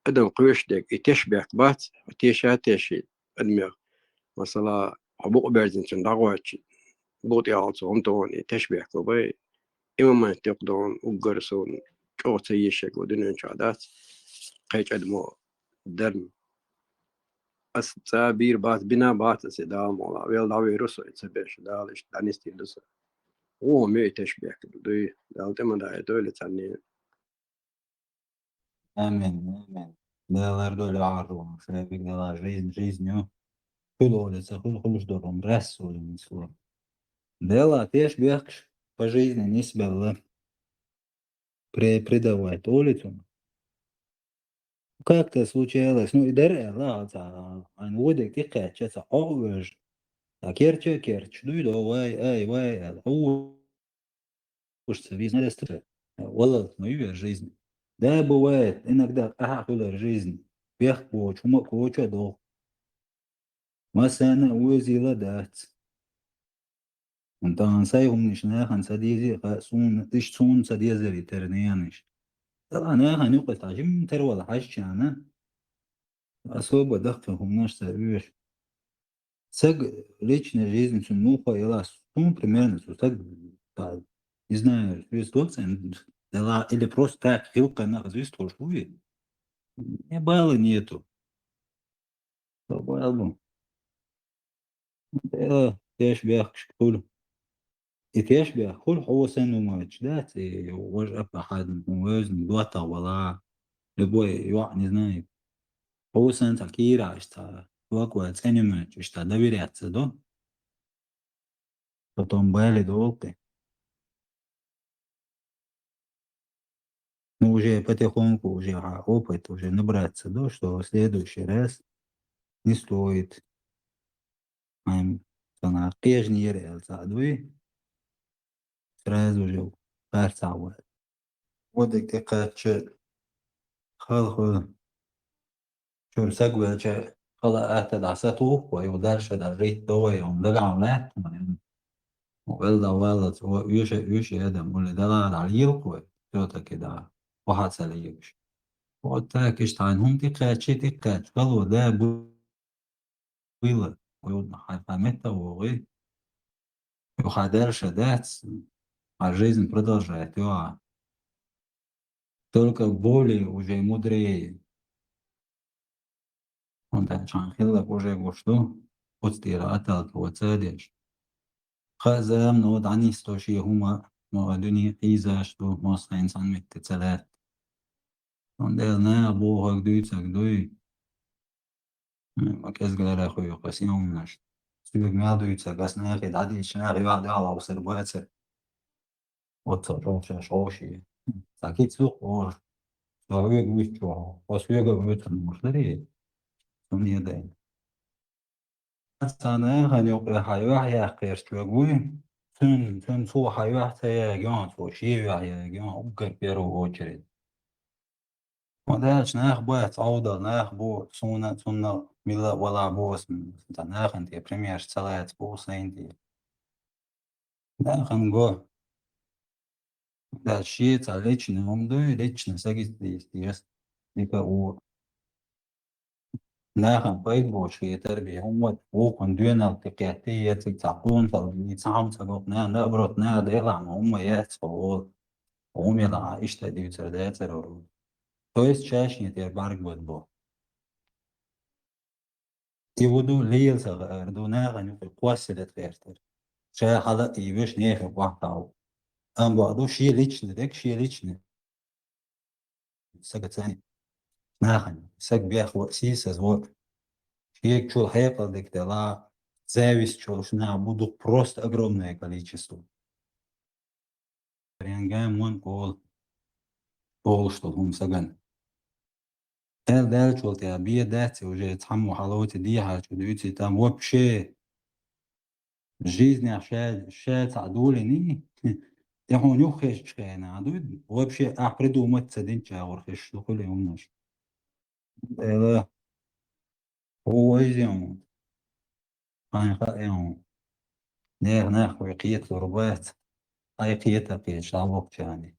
адам кхоьшдерг, и тешбехк бац, теша а теший адамех. Масала, хьо букъ берзина цунна дӀагӀойтча, букъ тӀехь олу цо хӀума тохана и тешбехк бай, и момент юкъа дохана уггар суна чӀогӀа ца ешшерг ву дуьнен чохь дац, кхечу адамо дарна. Ас цӀа бийр бац, бина бац ас и Дала мукъ лахь. Вел дӀавер ву со и ца беш, Дала иштта дӀанисдийр ду сан. Вон ме и тешбехк ду дуй, Дала тӀе ма дайа дойла царна. Амин, амин. Дала лардойла ахьа, шайбиг дала жизнь, жизнь ю. Хуьлу оле ца хуьлу, хуьлуш долу хӀума рас оле нисло. Дала тешбехкаш по жизни нисбелла. Пре-, предавать олу цунах. Как-то случалось, ну, и дара аьлла, а, ца, айн вуй дерг тӀекхаьчча, ца хьо а вевжа. Ца керча а керча, дуй до, вай, ай, вай, аьлла, хьо вуш ца визна, валлалц ма ю вер жизнь. Да, бывает, иногда къахьа хуьлар жизнь. Бехк боцу, хӀума а коча а догӀу. Массарна а везийла дац. Тахана сайн хӀуманаш нахана ца дезий, ха, суна, иштта суна ца дезарий тера ненанаш. Тахана нахана юкъа тхьа жимма тера вала хьаьжчана, особо дахка хӀуманаш ца оьшу. Саг личная жизнь цуьнан муха яла, суна примерно цу саг, та, Не знаю, свисток цен дела или просто так, хилкха нах свисток шуи. Не бала нету. Бала бу. Дела, теш бяхкаш хули. И теш бяхкаш хули, хьо сан умач, да, ци вож апа хадн, везн, дуата вала. Любой, я не знаю. Хьо сан ца кира, ишта, ваква, ценюмач, ишта, доверяться, да? Потом бали долты. Ну, уже потихоньку, уже а, опыт уже набраться, да, что в следующий раз не стоит. Ам, сана кежнир эл садвы. Сразу же харцавы. Вот и как че халху. Чур саг велча хала ахта да сатух, вай удар ша да жить довай, он да гам лет, ман. Вел да вала, уйша, уйша адам, уле да ла да лил кой, всё-таки да, пахат са лилш. Вот так и штайн, хум ти качи, ти кач, кало да бу-, было, уй, хай памята вогы. Уй, хадер ша дац, а жизнь продолжает, ё. Только более уже мудрее. Он да чан хилла уже гушту, уцтира аталка вацадеш. Хазам но данис то ши хума, но адуни изаш ту, мос инсан митте цалат. Он да на бу хаг дуй цаг дуй. Ма кезгалара хуй касиумнаш. Сюг мя дуй цаг, гас на хи дади шна хи вада ала усер баце. Отца шоша шоши. Сакит сух ор. Савег вичо. Освега витан мушлери. Сунья дайн. Сана ханёк хайвах я кер чугуй. Сун, сун су хайвах тая гён, су ши вах я гён, угар первую очередь. Модалч нах бац, ауда нах бу, суна, суна, мила вала бу, сун, та наханти, пример, цалац бу, сэнди. Нахан го. Да, ши ца личный умдуй, личный сагис дис, дис. Ника у. Нахан пайд бу, ши тарби, умма, у кон дюнал тикети, яци цакун, сал, ни цам цагок, на, наоборот, на, дела, умма, яц, о. Умела, ишта дивцер, децер, о. То есть чашни тер барг бу. И воду леял сага, э, ду наган юкъе кваселет гъертер. Ша хала и веш нехе вахтау. Ам баду ши личный, дек ши личный. Сага цани. Наган, саг бях ва сисаз ва. Шиек чул хайпал дек дела, зависть чул шна буду просто огромное количество. Ренган мон кол. Кол, что хум саган. Эл дальчул тя бие дати уже цхьаммо хьалоти дийхьачу дуьйци там вообще жизнь ша, ша ца дулини. Тя хун юххеш чхена, а дуй вообще а придумать ца дин чагур хеш духули умнаш. Эла. Ойзем. Хайн хаэм. Нер нах хуй киет лурбац. Ай киет а киет шалвок чани.